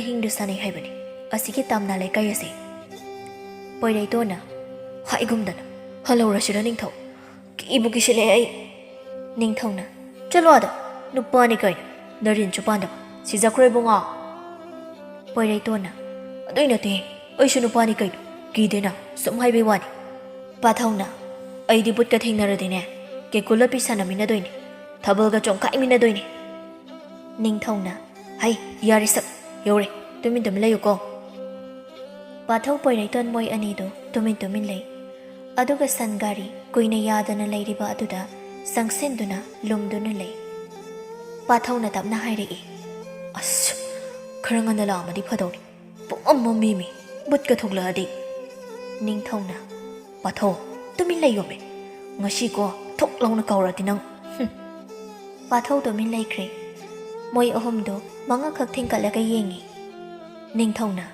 ꯑꯍꯤꯡꯗ ꯁꯥꯟꯅꯩ ꯍꯥꯏꯕꯅꯤ ꯑꯁꯤꯒꯤ ꯇꯥꯝꯅꯥ ꯂꯩꯀꯥꯏ ꯑꯁꯦ꯫" ꯄꯣꯏꯔꯩꯇꯣꯟꯅ, "ꯍꯥꯏꯒꯨꯝꯗꯅ, ꯍꯜꯍꯧꯔꯁꯤꯔ ꯅꯤꯡꯊꯧ? ꯀꯤꯕꯨ ꯀꯤꯁꯤꯜꯂꯛꯑꯦ ꯑꯩ꯫" ꯅꯤꯡꯊꯧꯅ, "ꯆꯠꯂꯣ ꯑꯥꯗ, ꯅꯨꯄꯥꯅꯤ ꯀꯩꯅꯣ, ꯅꯔꯤꯟꯁꯨ ꯄꯥꯟꯗꯕ, ꯁꯤꯖꯈ꯭ꯔꯣ ꯏꯕꯨꯡꯉꯣ꯫" ꯄꯣꯏꯔꯩꯇꯣꯟꯅ, "ꯑꯗꯨꯏ ꯅꯠꯇꯦ, ꯑꯩꯁꯨ ꯅꯨꯄꯥꯅꯤ ꯀꯩꯅꯣ, ꯀꯤꯗꯦꯅ ꯁꯨꯝ ꯍꯥꯏꯕꯩ ꯋꯥꯅꯤ꯫" ꯄꯥꯊꯧꯅ, "ꯑꯩꯗꯤ ꯕꯨꯠꯀ ꯊꯦꯡꯅꯔꯗꯤꯅꯦ, ꯀꯦꯀꯨ ꯂꯣꯠꯄꯤ ꯁꯥꯟꯅꯃꯤꯟꯅꯗꯣꯏꯅꯤ, ꯊꯥꯕꯜꯒ ꯆꯣꯡꯈꯥꯏꯃꯤꯟꯅꯗꯣꯏꯅꯤ꯫" ꯅꯤꯡꯊꯧꯅ, "ꯍꯩ, ꯌꯥꯔꯦ ꯁꯛ, ꯌꯧꯔꯦ, ꯇꯨꯃꯤꯟ ꯇꯨꯃꯤꯟ ꯂꯩꯌꯨꯀꯣ꯫" ꯄꯥꯊꯧ ꯄꯣꯏꯔꯩꯇꯣꯟ ꯃꯣꯏ ꯑꯅꯤꯗꯨ ꯇꯨꯃꯤꯟ ꯇꯨꯃꯤꯟ ꯂꯩ꯫ ꯑꯗꯨꯒ ꯁꯟ ꯒꯥꯔꯤ ꯀꯨꯏꯅ ꯌꯥꯗꯅ ꯂꯩꯔꯤꯕ ꯑꯗꯨꯗ ꯆꯪꯁꯤꯟꯗꯨꯅ ꯂꯨꯝꯗꯨꯅ ꯂꯩ꯫ ꯄꯥꯊꯧꯅ ꯇꯞꯅ ꯍꯥꯏꯔꯛꯏ, "ꯑꯁ, ꯈꯔ ꯉꯟꯅ ꯂꯥꯛꯑꯝꯃꯗꯤ ꯐꯗꯧꯅꯤ꯫ ꯄꯨꯡꯃꯝ ꯃꯝꯃꯤꯃꯤ, ꯕꯨꯠꯀ ꯊꯣꯛꯂꯛꯑꯗꯤ꯫" ꯅꯤꯡꯊꯧꯅ, "ꯄꯥꯊꯧ, ꯇꯨꯃꯤꯟ ꯂꯩꯌꯣꯃꯦ꯫ ꯉꯁꯤꯀꯣ, ꯊꯣꯛ ꯂꯥꯎꯅ ꯀꯥꯎꯔꯗꯤ ꯅꯪ꯫" ꯍꯨꯝ꯫ ꯄꯥꯊꯧ ꯇꯨꯃꯤꯟ ꯂꯩꯈ꯭ꯔꯦ꯫ ꯃꯣꯏ ꯑꯍꯨꯝꯗꯨ ꯃꯉꯛꯈꯛ ꯊꯤꯡꯀꯠꯂꯒ ꯌꯦꯡꯉꯤ꯫ ꯅꯤꯡꯊꯧꯅ,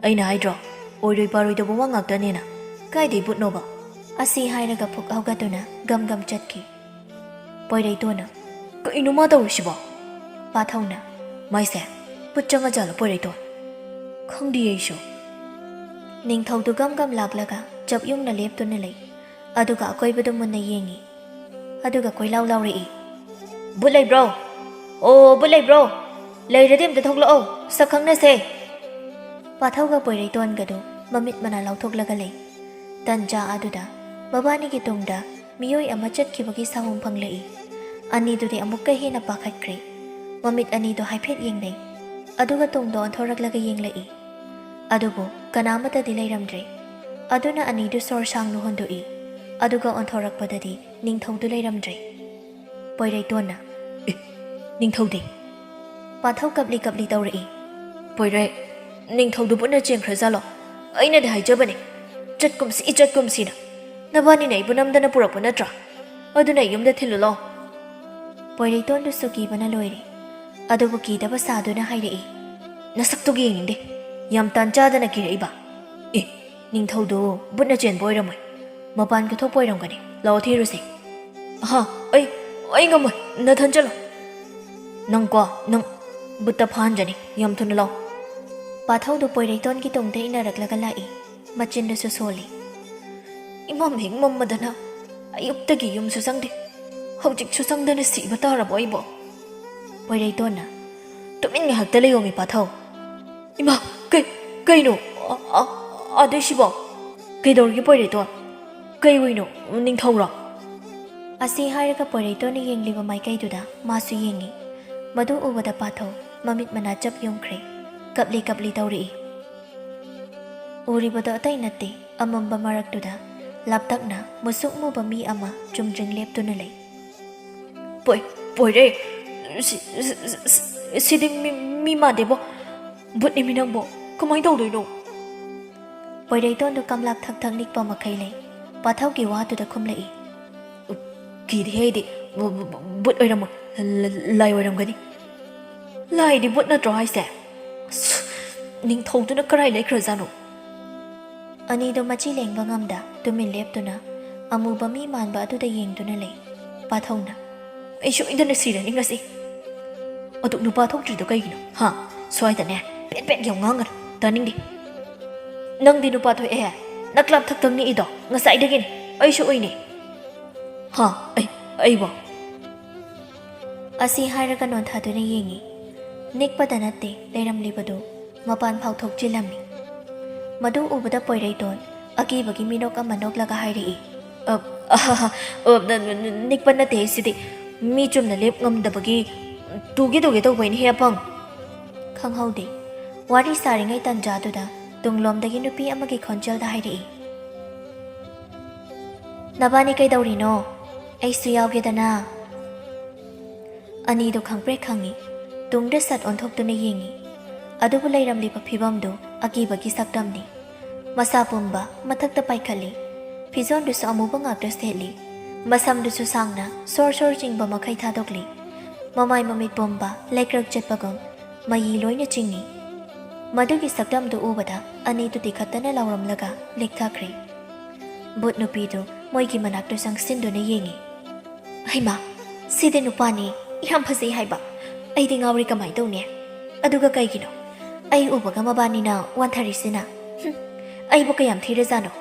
"ꯑꯩꯅ ꯍꯥꯏꯗ꯭ꯔꯣ, ꯑꯣꯏꯔꯣꯏ ꯄꯥꯔꯣꯏꯗꯕ ꯋꯥ ꯉꯥꯛꯇꯅꯦꯅ꯫ ꯀꯥꯏꯗꯩ ꯕꯨꯠꯅꯣꯕ?" ꯑꯁꯤ ꯍꯥꯏꯔꯒ ꯐꯨꯛ ꯍꯧꯒꯠꯇꯨꯅ ꯒꯝ ꯒꯝ ꯆꯠꯈꯤ꯫ ꯄꯣꯏꯔꯩꯇꯣꯟꯅ, "ꯀꯩꯅꯣ ꯃꯥ ꯇꯧꯔꯤꯁꯤꯕꯣ?" ꯄꯥꯊꯧꯅ, "ꯃꯥꯏꯁꯦ, ꯕꯨꯠ ꯆꯪꯉꯖꯥꯠꯂꯣ ꯄꯣꯏꯔꯩꯇꯣꯟ? ꯈꯪꯗꯦ ꯑꯩꯁꯨ꯫" ꯅꯤꯡꯊꯧꯗꯨ ꯒꯝ ꯒꯝ ꯂꯥꯛꯂꯒ ꯆꯞ ꯌꯨꯡꯅ ꯂꯦꯞꯇꯨꯅ ꯂꯩ꯫ ꯑꯗꯨꯒ ꯑꯀꯣꯏꯕꯗꯨ ꯃꯨꯟꯅ ꯌꯦꯡꯉꯤ꯫ ꯑꯗꯨꯒ ꯀꯣꯏꯂꯥꯎ ꯂꯥꯎꯔꯛꯏ, "ꯕꯨꯠ ꯂꯩꯕ꯭ꯔꯣ? ꯑꯣ, ꯕꯨꯠ ꯂꯩꯕ꯭ꯔꯣ? ꯂꯩꯔꯗꯤ ꯑꯝꯇ ꯊꯣꯛꯂꯛꯑꯣ, ꯁꯛ ꯈꯪꯅꯁꯦ꯫" ꯄꯥꯊꯧꯒ ꯄꯣꯏꯔꯩꯇꯣꯟꯒꯗꯨ ꯃꯃꯤꯠ ꯃꯅꯥ ꯂꯥꯎꯊꯣꯛꯂꯒ ꯂꯩ꯫ ꯇꯟꯖꯥ ꯑꯗꯨꯗ ꯃꯕꯥꯅꯤꯒꯤ ꯇꯨꯡꯗ ꯃꯤꯑꯣꯏ ꯑꯃ ꯆꯠꯈꯤꯕꯒꯤ ꯁꯥꯍꯨꯝ ꯐꯪꯂꯛꯏ꯫ ꯑꯅꯤꯗꯨꯗꯤ ꯑꯃꯨꯛꯀ ꯍꯦꯟꯅ ꯄꯥꯈꯠꯈ꯭ꯔꯦ꯫ ꯃꯃꯤꯠ ꯑꯅꯤꯗꯨ ꯍꯥꯏꯐꯦꯠ ꯌꯦꯡꯅꯩ, ꯑꯗꯨꯒ ꯇꯨꯡꯗ ꯑꯣꯟꯊꯣꯔꯛꯂꯒ ꯌꯦꯡꯂꯛꯏ꯫ ꯑꯗꯨꯕꯨ ꯀꯅꯥꯃꯠꯇꯗꯤ ꯂꯩꯔꯝꯗ꯭ꯔꯦ꯫ ꯑꯗꯨꯅ ꯑꯅꯤꯗꯨ ꯁꯣꯔ ꯁꯥꯡꯅ ꯍꯣꯟꯗꯣꯛꯏ, ꯑꯗꯨꯒ ꯑꯣꯟꯊꯣꯔꯛꯄꯗꯗꯤ ꯅꯤꯡꯊꯧꯗꯨ ꯂꯩꯔꯝꯗ꯭ꯔꯦ꯫ ꯄꯣꯏꯔꯩꯇꯣꯟꯅ, "ꯑꯦ, ꯅꯤꯡꯊꯧꯗꯤ?" ꯄꯥꯊꯧ ꯀꯞꯂꯤ ꯀꯞꯂꯤ ꯇꯧꯔꯛꯏ꯫ "ꯄꯣꯏꯔꯩ, ꯅꯤꯡꯊꯧꯗꯨ ꯕꯨꯠꯅ ꯆꯦꯟꯈ꯭ꯔꯖꯥꯠꯂꯣ? ꯑꯩꯅꯗꯤ ꯍꯥꯏꯖꯕꯅꯦ, ꯆꯠꯀꯨꯝꯁꯤ, ꯆꯠꯀꯨꯝꯁꯤꯅ꯫ ꯅꯕꯥꯅꯤꯅ ꯑꯩꯕꯨ ꯅꯝꯗꯅ ꯄꯨꯔꯛꯄ ꯅꯠꯇ꯭ꯔꯥ?" ꯑꯗꯨꯅ ꯌꯨꯝꯗ ꯊꯤꯜꯂꯨ ꯂꯥꯎ꯫ ꯄꯣꯏꯔꯩꯇꯣꯟꯗꯨꯁꯨ ꯀꯤꯕꯅ ꯂꯣꯏꯔꯦ꯫ ꯑꯗꯨꯕꯨ ꯀꯤꯗꯕ ꯁꯥꯗꯨꯅ ꯍꯥꯏꯔꯛꯏ, "ꯅꯁꯛꯇꯨꯒ ꯌꯦꯡꯅꯤꯡꯗꯦ꯫ ꯌꯥꯝ ꯇꯥꯟ ꯆꯥꯗꯅ ꯀꯤꯔꯛꯏꯕ꯫ ꯑꯦ, ꯅꯤꯡꯊꯧꯗꯨ ꯕꯨꯠꯅ ꯆꯦꯟꯕ ꯑꯣꯏꯔꯝꯃꯣꯏ꯫ ꯃꯄꯥꯟ ꯀꯊꯣꯛꯄ ꯑꯣꯏꯔꯝꯒꯅꯤ꯫ ꯂꯥꯛꯑꯣ ꯊꯤꯔꯨꯁꯦ꯫" "ꯑꯍꯥ, ꯑꯩ, ꯑꯩ ꯉꯝꯃꯣꯏ꯫ ꯅꯊꯟ ꯆꯠꯂꯣ꯫ ꯅꯪꯀꯣ, ꯅꯪ ꯕꯨꯠꯇ ꯐꯥꯍꯟꯖꯅꯤ꯫ ꯌꯥꯝ ꯊꯨꯅ ꯂꯥꯛꯑꯣ꯫" ꯄꯥꯊꯧꯗꯨ ꯄꯣꯏꯔꯩꯇꯣꯟꯒꯤ ꯇꯨꯡꯗ ꯏꯟꯅꯔꯛꯂꯒ ꯂꯥꯛꯏ꯫ ꯃꯆꯤꯟꯗꯨꯁꯨ ꯁꯣꯜꯂꯤ꯫ "ꯏꯃꯝ ꯍꯦꯛ ꯃꯝꯃꯗꯅ ꯑꯌꯨꯛꯇꯒꯤ ꯌꯨꯝꯁꯨ ꯆꯪꯗꯦ꯫ ꯍꯧꯖꯤꯛꯁꯨ ꯆꯪꯗꯅ ꯁꯤꯕ ꯇꯥꯔꯕꯣ ꯑꯩꯕꯣ?" ꯄꯣꯏꯔꯩꯇꯣꯟꯅ, "ꯇꯨꯃꯤꯟ ꯉꯥꯏꯍꯥꯛꯇ ꯂꯩꯌꯣꯃꯤ ꯄꯥꯊꯧ꯫" "ꯏꯃꯥ, ꯀꯩ, ꯀꯩꯅꯣ? ꯑ, ꯑ, ꯑꯗꯩꯁꯤꯕꯣ? ꯀꯩꯗꯧꯔꯒꯦ ꯄꯣꯏꯔꯩꯇꯣꯟ? ꯀꯩ ꯍꯨꯏꯅꯣ? ꯅꯤꯡꯊꯧꯔꯣ?" ꯑꯁꯤ ꯍꯥꯏꯔꯒ ꯄꯣꯏꯔꯩꯇꯣꯟꯅ ꯌꯦꯡꯂꯤꯕ ꯃꯥꯏꯀꯩꯗꯨꯗ ꯃꯥꯁꯨ ꯌꯦꯡꯉꯤ꯫ ꯃꯗꯨ ꯎꯕꯗ ꯄꯥꯊꯧ ꯃꯃꯤꯠ ꯃꯅꯥ ꯆꯞ ꯌꯨꯝꯈ꯭ꯔꯦ꯫ ꯀꯞꯂꯤ ꯀꯞꯂꯤ ꯇꯧꯔꯛꯏ꯫ ꯎꯔꯤꯕꯗꯣ ꯑꯇꯩ ꯅꯠꯇꯦ, ꯑꯃꯝꯕ ꯃꯔꯛꯇꯨꯗ ꯂꯥꯞꯇꯛꯅ ꯃꯨꯁꯨꯛ ꯃꯨꯕ ꯃꯤ ꯑꯃ ꯆꯨꯝꯗ꯭ꯔꯤꯡ ꯂꯦꯞꯇꯨꯅ ꯂꯩ꯫ "ꯄꯣꯏ-, ꯄꯣꯏꯔꯦ, ꯁꯤ-, ꯁꯤ-, ꯁꯤ-, ꯁꯤꯗꯤ ꯃꯤ, ꯃꯤ ꯃꯥꯟꯗꯦꯕꯣ꯫ ꯕꯨꯠꯅꯤꯃꯤ ꯅꯪꯕꯣ꯫ ꯀꯃꯥꯏꯅ ꯇꯧꯗꯣꯏꯅꯣ?" ꯄꯣꯏꯔꯩꯇꯣꯟꯗꯨ ꯀꯝꯂꯥꯞ ꯊꯛ ꯊꯛ ꯅꯤꯛꯄ ꯃꯈꯩ ꯂꯩ꯫ ꯄꯥꯊꯧꯒꯤ ꯋꯥꯗꯨꯗ ꯈꯨꯝꯂꯛꯏ꯫ "ꯎ, ꯀꯤꯗꯦꯍꯦ ꯑꯩꯗꯤ꯫ ꯕꯨ-, ꯕꯨ-, ꯕꯨ-, ꯕꯨꯠ ꯑꯣꯏꯔꯝꯃꯣꯏ꯫ ꯂ-, ꯂ-, ꯂꯥꯏ ꯑꯣꯏꯔꯝꯒꯅꯤ꯫" "ꯂꯥꯏꯗꯤ ꯕꯨꯠ ꯅꯠꯇ꯭ꯔꯣ ꯍꯥꯏꯁꯦ? ꯑꯁ, ꯅꯤꯡꯊꯧꯗꯨꯅ ꯀꯔꯥꯏ ꯂꯩꯈ꯭ꯔꯖꯥꯠꯅꯣ?" ꯑꯅꯤꯗꯣ ꯃꯆꯤ ꯂꯦꯡꯕ ꯉꯝꯗ ꯇꯨꯃꯤꯟ ꯂꯦꯞꯇꯨꯅ ꯑꯃꯨꯕ ꯃꯤ ꯃꯥꯟꯕ ꯑꯗꯨꯗ ꯌꯦꯡꯗꯨꯅ ꯂꯩ꯫ ꯄꯥꯊꯧꯅ, "ꯑꯩ ꯁꯣꯏꯗꯅ ꯁꯤꯔꯅꯤ ꯉꯁꯤ꯫ ꯑꯗꯨ ꯅꯨꯄꯥ ꯊꯣꯛꯇ꯭ꯔꯤꯗꯣ ꯀꯩꯒꯤꯅꯣ? ꯍꯥ? ꯁ꯭ꯋꯥꯏꯗꯅꯦ ꯄꯦꯠ ꯄꯦꯠ ꯌꯥꯝ ꯉꯥꯡꯒꯅꯨ, ꯇꯥꯅꯤꯡꯗꯦ꯫ ꯅꯪꯗꯤ ꯅꯨꯄꯥ ꯊꯣꯛꯑꯦ, ꯅꯀ꯭ꯂꯥꯞ ꯊꯛ ꯊꯛ ꯅꯤꯛꯏꯗꯣ ꯉꯁꯥꯏꯗꯒꯤꯅꯦ꯫ ꯑꯩꯁꯨ ꯎꯏꯅꯦ꯫ ꯍꯥ? ꯑꯩ, ꯑꯩꯕꯣ?" ꯑꯁꯤ ꯍꯥꯏꯔꯒ ꯅꯣꯟꯊꯥꯗꯨꯅ ꯌꯦꯡꯉꯤ꯫ ꯅꯤꯛꯄꯗ ꯅꯠꯇꯦ ꯂꯩꯔꯝꯂꯤꯕꯗꯨ, ꯃꯄꯥꯟ ꯐꯥꯎ ꯊꯣꯛꯆꯤꯜꯂꯝꯃꯤ꯫ ꯃꯗꯨ ꯎꯕꯗ ꯄꯣꯏꯔꯩꯇꯣꯟ ꯑꯀꯤꯕꯒꯤ ꯃꯤꯅꯣꯛ ꯑꯃ ꯅꯣꯛꯂꯒ ꯍꯥꯏꯔꯛꯏ꯫ "ꯑ, ꯑꯍꯥꯍꯥ, ꯑ, ꯅ-, ꯅ-, ꯅ-, ꯅꯤꯛꯄ ꯅꯠꯇꯦ ꯁꯤꯗꯤ꯫ ꯃꯤ ꯆꯨꯝꯅ ꯂꯦꯞ ꯉꯝꯗꯕꯒꯤ ꯇꯨꯒꯦ ꯇꯨꯒꯦ ꯇꯧꯕꯩꯅꯦꯍꯦ ꯑꯄꯪ꯫" ꯈꯪꯍꯧꯗꯦ꯫ ꯋꯥꯔꯤ ꯁꯥꯔꯤꯉꯩ ꯇꯟꯖꯥꯗꯨꯗ ꯇꯨꯡꯂꯣꯝꯗꯒꯤ ꯅꯨꯄꯤ ꯑꯃꯒꯤ ꯈꯣꯟꯖꯦꯜꯗ ꯍꯥꯏꯔꯛꯏ꯫ "ꯅꯕꯥꯅꯤ ꯀꯩꯗꯧꯔꯤꯅꯣ? ꯑꯩꯁꯨ ꯌꯥꯎꯒꯦꯗꯅ꯫" ꯑꯅꯤꯗꯨ ꯈꯪꯄ꯭ꯔꯦꯛ ꯈꯪꯉꯤ꯫ ꯇꯨꯡꯗ ꯁꯠ ꯑꯣꯟꯊꯣꯛꯇꯨꯅ ꯌꯦꯡꯉꯤ꯫ ꯑꯗꯨꯕꯨ ꯂꯩꯔꯝꯂꯤꯕ ꯐꯤꯕꯝꯗꯨ ꯑꯀꯤꯕꯒꯤ ꯁꯛꯇꯝꯅꯤ꯫ ꯃꯁꯥ ꯄꯨꯝꯕ ꯃꯊꯛꯇ ꯄꯥꯏꯈꯠꯂꯤ꯫ ꯐꯤꯖꯣꯜꯗꯨꯁꯨ ꯑꯃꯨꯕ ꯉꯥꯛꯇ ꯁꯦꯠꯂꯤ꯫ ꯃꯁꯝꯗꯨꯁꯨ ꯁꯥꯡꯅ ꯁꯣꯔ ꯁꯣꯔ ꯆꯤꯡꯕ ꯃꯈꯩ ꯊꯥꯗꯣꯛꯂꯤ꯫ ꯃꯃꯥꯏ ꯃꯃꯤꯠ ꯄꯨꯝꯕ ꯂꯩꯀ꯭ꯔꯛ ꯆꯠꯄꯒꯨꯝ ꯃꯌꯤ ꯂꯣꯏꯅ ꯆꯤꯡꯏ꯫ ꯃꯗꯨꯒꯤ ꯁꯛꯇꯝꯗꯨ ꯎꯕꯗ ꯑꯅꯤꯗꯨ ꯇꯤꯈꯠꯇꯅ ꯂꯥꯎꯔꯝꯂꯒ ꯂꯦꯛꯊꯈ꯭ꯔꯦ꯫ ꯚꯨꯠ ꯅꯨꯄꯤꯗꯨ ꯃꯣꯏꯒꯤ ꯃꯅꯥꯛꯇ ꯆꯪꯁꯤꯟꯗꯨꯅ ꯌꯦꯡꯏ꯫ "ꯍꯩꯃꯥ, ꯁꯤꯗꯤ ꯅꯨꯄꯥꯅꯤ, ꯌꯥꯝ ꯐꯖꯩ ꯍꯥꯏꯕ꯫ ꯑꯩꯗꯤ ꯉꯥꯎꯔꯦ, ꯀꯃꯥꯏ ꯇꯧꯅꯤ? ꯑꯗꯨꯒ ꯀꯩꯒꯤꯅꯣ ꯑꯩ ꯎꯕꯒ ꯃꯕꯥꯅꯤꯅ ꯋꯥꯟꯊꯔꯤꯁꯤꯅ? ꯍꯨꯝ, ꯑꯩꯕꯨ ꯀꯌꯥꯝ ꯊꯤꯔꯖꯥꯠꯅꯣ?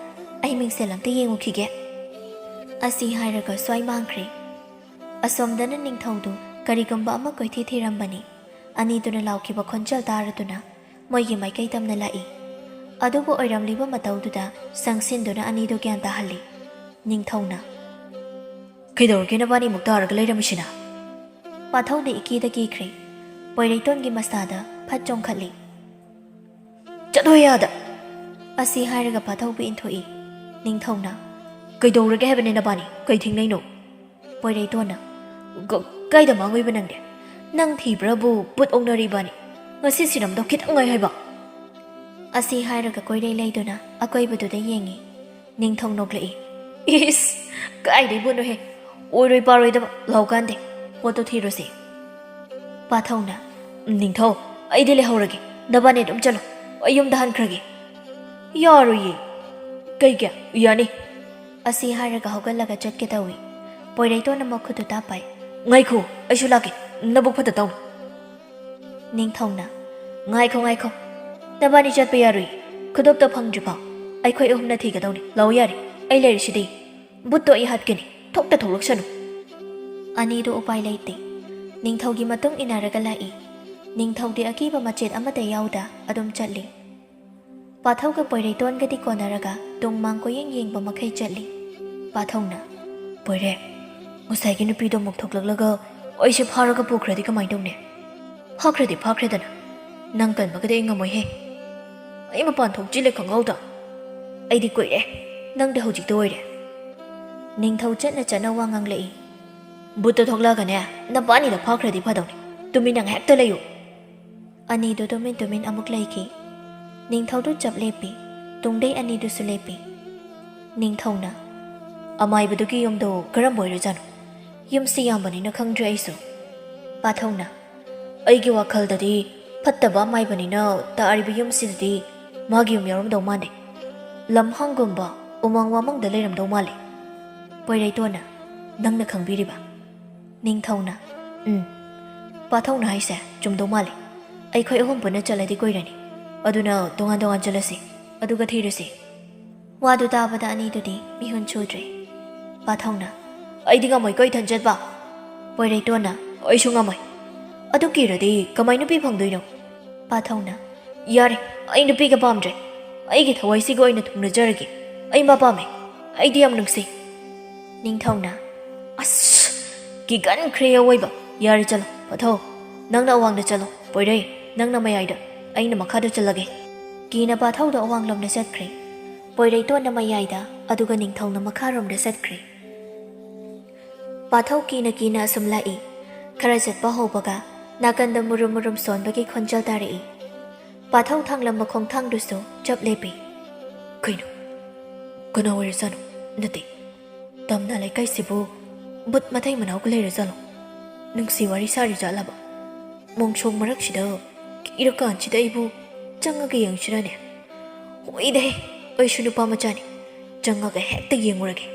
ꯑꯩ ꯃꯤꯡꯁꯦꯜ ꯑꯝꯇ ꯌꯦꯡꯉꯨꯈꯤꯒꯦ꯫" ꯑꯁꯤ ꯍꯥꯏꯔꯒ ꯁ꯭ꯋꯥꯏ ꯃꯥꯡꯈ꯭ꯔꯦ꯫ ꯑꯁꯣꯝꯗꯅ ꯅꯤꯡꯊꯧꯗꯨ ꯀꯔꯤꯒꯨꯝꯕ ꯑꯃ ꯀꯣꯏꯊꯤ ꯊꯤꯔꯝꯕꯅꯤ꯫ ꯑꯅꯤꯗꯨꯅ ꯂꯥꯎꯈꯤꯕ ꯈꯣꯟꯖꯦꯜ ꯇꯥꯔꯗꯨꯅ ꯃꯣꯏꯒꯤ ꯃꯥꯏꯀꯩ ꯇꯝꯅ ꯂꯥꯛꯏ꯫ ꯑꯗꯨꯕꯨ ꯑꯣꯏꯔꯝꯂꯤꯕ ꯃꯇꯧꯗꯨꯗ ꯆꯪꯁꯤꯟꯗꯨꯅ ꯑꯅꯤꯗꯨ ꯒ꯭ꯌꯥꯟ ꯇꯥꯍꯜꯂꯤ꯫ ꯅꯤꯡꯊꯧꯅ, "ꯀꯩꯗꯧꯔꯒꯦ ꯅꯕꯥꯅꯤꯃꯨꯛ ꯇꯥꯔꯒ ꯂꯩꯔꯝꯃꯤꯁꯤꯅ?" ꯄꯥꯊꯧꯅ ꯏꯀꯤꯗ ꯀꯤꯈ꯭ꯔꯦ꯫ ꯄꯣꯏꯔꯩꯇꯣꯟꯒꯤ ꯃꯁꯥꯗ ꯐꯠ ꯆꯣꯡꯈꯠꯂꯤ꯫ "ꯆꯠꯂꯣ ꯌꯥꯗ!" ꯑꯁꯤ ꯍꯥꯏꯔꯒ ꯄꯥꯊꯧꯕꯨ ꯏꯟꯊꯣꯛꯏ꯫ ꯅꯤꯡꯊꯧꯅ, "ꯀꯩꯗꯧꯔꯒꯦ ꯍꯥꯏꯕꯅꯦ ꯅꯕꯥꯅꯤ? ꯀꯩ ꯊꯤꯡꯅꯩꯅꯣ?" ꯄꯣꯏꯔꯩꯇꯣꯟꯅ, "ꯀ-, ꯀꯥꯏꯗ ꯃꯥꯡꯉꯨꯏꯕ ꯅꯪꯗꯤ? ꯅꯪ ꯊꯤꯕ꯭ꯔꯕꯨ ꯚꯨꯠ ꯑꯣꯛꯅꯔꯤꯕꯅꯤ꯫ ꯉꯁꯤ ꯁꯤꯔꯝꯗꯧ ꯈꯤꯇꯪ ꯉꯥꯏ ꯍꯥꯏꯕ꯫" ꯑꯁꯤ ꯍꯥꯏꯔꯒ ꯀꯣꯏꯔꯩ ꯂꯩꯗꯨꯅ ꯑꯀꯣꯏꯕꯗꯨꯗ ꯌꯦꯡꯉꯤ꯫ ꯅꯤꯡꯊꯧ ꯅꯣꯛꯂꯛꯏ꯫ "ꯏꯁ, ꯀꯥꯏꯗꯩ ꯚꯨꯠꯅꯣꯍꯦ? ꯑꯣꯏꯔꯣꯏ ꯄꯥꯔꯣꯏꯗꯕ꯫ ꯂꯥꯎ ꯀꯥꯟꯗꯦ, ꯄꯣꯠꯇꯣ ꯊꯤꯔꯨꯁꯦ꯫" ꯄꯥꯊꯧꯅ, "ꯅꯤꯡꯊꯧ, ꯑꯩꯗꯤ ꯂꯩꯍꯧꯔꯒꯦ꯫ ꯅꯕꯥꯅꯤ ꯑꯗꯨꯝ ꯆꯠꯂꯣ꯫ ꯑꯩ ꯌꯨꯝꯗ ꯍꯟꯈ꯭ꯔꯒꯦ꯫" "ꯌꯥꯔꯣꯏꯌꯦ꯫" "ꯀꯩꯒꯤ? ꯌꯥꯅꯤ꯫" ꯑꯁꯤ ꯍꯥꯏꯔꯒ ꯍꯧꯒꯠꯂꯒ ꯆꯠꯀꯦ ꯇꯧꯏ꯫ ꯄꯣꯏꯔꯩꯇꯣꯟꯅ ꯃꯈꯨꯠꯇꯨ ꯇꯥꯞꯄꯥꯏ꯫ "ꯉꯥꯏꯈꯣ, ꯑꯩꯁꯨ ꯂꯥꯛꯀꯦ꯫ ꯅꯕꯨꯛ ꯐꯠꯇ ꯇꯧꯅꯨ꯫" ꯅꯤꯡꯊꯧꯅ, "ꯉꯥꯏꯈꯣ, ꯉꯥꯏꯈꯣ꯫ ꯅꯕꯥꯅꯤ ꯆꯠꯄ ꯌꯥꯔꯣꯏ꯫ ꯈꯨꯗꯣꯞꯇꯣ ꯐꯪꯗ꯭ꯔꯤꯐꯥꯎ ꯑꯩꯈꯣꯏ ꯑꯍꯨꯝꯅ ꯊꯤꯒꯗꯧꯅꯤ꯫ ꯂꯥꯛꯑꯣ ꯌꯥꯔꯦ, ꯑꯩ ꯂꯩꯔꯤꯁꯤꯗꯤ꯫ ꯚꯨꯠꯇꯣ ꯑꯩ ꯍꯥꯠꯀꯅꯤ꯫ ꯊꯣꯛꯇ ꯊꯣꯛꯂꯛꯁꯅꯨ꯫" ꯑꯅꯤꯗꯨ ꯎꯄꯥꯏ ꯂꯩꯇꯦ꯫ ꯅꯤꯡꯊꯧꯒꯤ ꯃꯇꯨꯡ ꯏꯟꯅꯔꯒ ꯂꯥꯛꯏ꯫ ꯅꯤꯡꯊꯧꯗꯤ ꯑꯀꯤꯕ ꯃꯆꯦꯠ ꯑꯃꯠꯇ ꯌꯥꯎꯗ ꯑꯗꯨꯝ ꯆꯠꯂꯤ꯫ ꯄꯥꯊꯧꯒ ꯄꯣꯏꯔꯩꯇꯣꯟꯒꯗꯤ ꯀꯣꯟꯅꯔꯒ ꯇꯨꯡ ꯃꯥꯡ ꯀꯣꯏꯌꯦꯡ ꯌꯦꯡꯕ ꯃꯈꯩ ꯆꯠꯂꯤ꯫ ꯄꯥꯊꯧꯅ, "ꯄꯣꯏꯔꯦ, ꯉꯁꯥꯏꯒꯤ ꯅꯨꯄꯤꯗꯣ ꯑꯃꯨꯛ ꯊꯣꯛꯂꯛꯂꯒ ꯑꯩꯁꯦ ꯐꯥꯔꯒ ꯄꯨꯈ꯭ꯔꯗꯤ ꯀꯃꯥꯏ ꯇꯧꯅꯤ? ꯐꯥꯈ꯭ꯔꯗꯤ ꯐꯥꯈ꯭ꯔꯦꯗꯅ꯫ ꯅꯪ ꯀꯟꯕꯒꯗꯤ ꯑꯩ ꯉꯝꯃꯣꯏꯍꯦ꯫ ꯑꯩ ꯃꯄꯥꯟ ꯊꯣꯛꯆꯤꯜꯂꯦ ꯈꯪꯍꯧꯗ꯫ ꯑꯩꯗꯤ ꯀꯨꯏꯔꯦ, ꯅꯪꯗꯤ ꯍꯧꯖꯤꯛꯇ ꯑꯣꯏꯔꯦ꯫" ꯅꯤꯡꯊꯧ ꯆꯠꯅ ꯆꯠꯅ ꯋꯥ ꯉꯥꯡꯂꯛꯏ꯫ "ꯚꯨꯠꯇꯣ ꯊꯣꯛꯂꯛꯑꯒꯅꯦ, ꯅꯕꯥꯅꯤꯗ ꯐꯥꯈ꯭ꯔꯗꯤ ꯐꯗꯧꯅꯤ꯫ ꯇꯨꯃꯤꯟꯅ ꯉꯥꯏꯍꯥꯛꯇ ꯂꯩꯌꯨ꯫" ꯑꯅꯤꯗꯨ ꯇꯨꯃꯤꯟ ꯇꯨꯃꯤꯟ ꯑꯃꯨꯛ ꯂꯩꯈꯤ꯫ ꯅꯤꯡꯊꯧꯗꯨ ꯆꯞ ꯂꯦꯞꯄꯤ꯫ ꯇꯨꯡꯗꯩ ꯑꯅꯤꯗꯨꯁꯨ ꯂꯦꯞꯄꯤ꯫ ꯅꯤꯡꯊꯧꯅ, ꯑꯃꯥꯏꯕꯗꯨꯒꯤ ꯌꯨꯝꯗꯣ ꯀꯔꯝꯕ ꯑꯣꯏꯔꯖꯥꯠꯅꯣ? ꯌꯨꯝꯁꯤ ꯌꯥꯝꯕꯅꯤꯅ ꯈꯪꯗ꯭ꯔꯦ ꯑꯩꯁꯨ꯫ ꯄꯥꯊꯧꯅ, ꯑꯩꯒꯤ ꯋꯥꯈꯜꯗꯗꯤ ꯐꯠꯇꯕ ꯑꯃꯥꯏꯕꯅꯤꯅ ꯇꯥꯔꯤꯕ ꯌꯨꯝꯁꯤꯗꯗꯤ ꯃꯥꯒꯤ ꯌꯨꯝ ꯌꯥꯎꯔꯝꯗꯧ ꯃꯥꯟꯗꯦ꯫ ꯂꯝꯍꯥꯡꯒꯨꯝꯕ ꯎꯃꯪ ꯋꯥꯃꯪꯗ ꯂꯩꯔꯝꯗꯧ ꯃꯥꯜꯂꯦ꯫ ꯄꯣꯏꯔꯩꯇꯣꯟꯅ, ꯅꯪꯅ ꯈꯪꯕꯤꯔꯤꯕ? ꯅꯤꯡꯊꯧꯅ, ꯎꯝ꯫ ꯄꯥꯊꯧꯅ ꯍꯥꯏꯁꯦ ꯆꯨꯝꯗꯧ ꯃꯥꯜꯂꯦ꯫ ꯑꯩꯈꯣꯏ ꯑꯍꯨꯝ ꯄꯨꯟꯅ ꯆꯠꯂꯗꯤ ꯀꯨꯏꯔꯅꯤ꯫ ꯑꯗꯨꯅ ꯇꯣꯉꯥꯟ ꯇꯣꯉꯥꯟ ꯆꯠꯂꯁꯤ, ꯑꯗꯨꯒ ꯊꯤꯔꯁꯤ꯫ ꯋꯥꯗꯨ ꯇꯥꯕꯗ ꯑꯅꯤꯗꯨꯗꯤ ꯃꯤꯍꯨꯟ ꯁꯨꯗ꯭ꯔꯦ꯫ ꯄꯥꯊꯧꯅ, ꯑꯩꯗꯤ ꯉꯝꯃꯣꯏꯀꯣ ꯏꯊꯟ ꯆꯠꯄ꯫ ꯄꯣꯏꯔꯩꯇꯣꯟꯅ, ꯑꯩꯁꯨ ꯉꯝꯃꯣꯏ꯫ ꯑꯗꯨ ꯀꯤꯔꯗꯤ ꯀꯃꯥꯏ ꯅꯨꯄꯤ ꯐꯪꯗꯣꯏꯅꯣ? ꯄꯥꯊꯧꯅ, ꯌꯥꯔꯦ, ꯑꯩ ꯅꯨꯄꯤꯒ ꯄꯥꯝꯗ꯭ꯔꯦ꯫ ꯑꯩꯒꯤ ꯊꯋꯥꯏꯁꯤꯒ ꯑꯣꯏꯅ ꯊꯨꯡꯅꯖꯔꯒꯦ꯫ ꯑꯩ ꯃꯥ ꯄꯥꯝꯃꯦ꯫ ꯑꯩꯗꯤ ꯌꯥꯝ ꯅꯨꯡꯁꯤ꯫ ꯅꯤꯡꯊꯧꯅ, ꯑꯁ, ꯀꯤꯒꯟꯈ꯭ꯔꯦ ꯑꯋꯣꯏꯕ꯫ ꯌꯥꯔꯦ ꯆꯠꯂꯣ, ꯄꯥꯊꯧ꯫ ꯅꯪꯅ ꯑꯋꯥꯡꯗ ꯆꯠꯂꯣ, ꯄꯣꯏꯔꯩ꯫ ꯅꯪꯅ ꯃꯌꯥꯏꯗ, ꯑꯩꯅ ꯃꯈꯥꯗ ꯆꯠꯂꯒꯦ꯫ ꯀꯤꯅ ꯄꯥꯊꯧꯗꯣ ꯑꯋꯥꯡꯂꯣꯝꯗ ꯆꯠꯈ꯭ꯔꯦ꯫ ꯄꯣꯏꯔꯩꯇꯣꯟꯅ ꯃꯌꯥꯏꯗ, ꯑꯗꯨꯒ ꯅꯤꯡꯊꯧꯅ ꯃꯈꯥꯔꯣꯝꯗ ꯆꯠꯈ꯭ꯔꯦ꯫ ꯄꯥꯊꯧ ꯀꯤꯅ ꯀꯤꯅ ꯑꯁꯨꯝ ꯂꯥꯛꯏ꯫ ꯈꯔ ꯆꯠꯄ ꯍꯧꯕꯒ ꯅꯥꯀꯟꯗ ꯃꯨꯔꯨꯝ ꯃꯨꯔꯨꯝ ꯁꯣꯟꯕꯒꯤ ꯈꯣꯟꯖꯦꯜ ꯇꯥꯔꯛꯏ꯫ ꯄꯥꯊꯧ ꯊꯥꯡꯂꯝꯕ ꯈꯣꯡꯊꯥꯡꯗꯨꯁꯨ ꯆꯞ ꯂꯦꯞꯄꯤ꯫ ꯀꯩꯅꯣ? ꯀꯅꯥ ꯑꯣꯏꯔꯖꯥꯠꯅꯣ? ꯅꯠꯇꯦ, ꯇꯝꯅ ꯂꯩꯀꯥꯏꯁꯤꯕꯨ ꯕꯨꯠ ꯃꯇꯩ ꯃꯅꯥꯎꯒ ꯂꯩꯔꯖꯥꯠꯂꯣ? ꯅꯨꯡꯁꯤ ꯋꯥꯔꯤ ꯁꯥꯔꯤꯖꯥꯠꯂꯕ? ꯃꯣꯡꯁꯣꯡ ꯃꯔꯛꯁꯤꯗ ꯀꯤꯔꯀꯥꯟꯁꯤꯗ ꯑꯩꯕꯨ ꯆꯪꯉꯒ ꯌꯦꯡꯁꯤꯔꯅꯦ? ꯍꯣꯏꯗꯍꯦ, ꯑꯩꯁꯨ ꯅꯨꯄꯥ ꯃꯆꯥꯅꯤ, ꯆꯪꯉꯒ ꯍꯦꯛꯇ ꯌꯦꯡꯉꯨꯔꯒꯦ꯫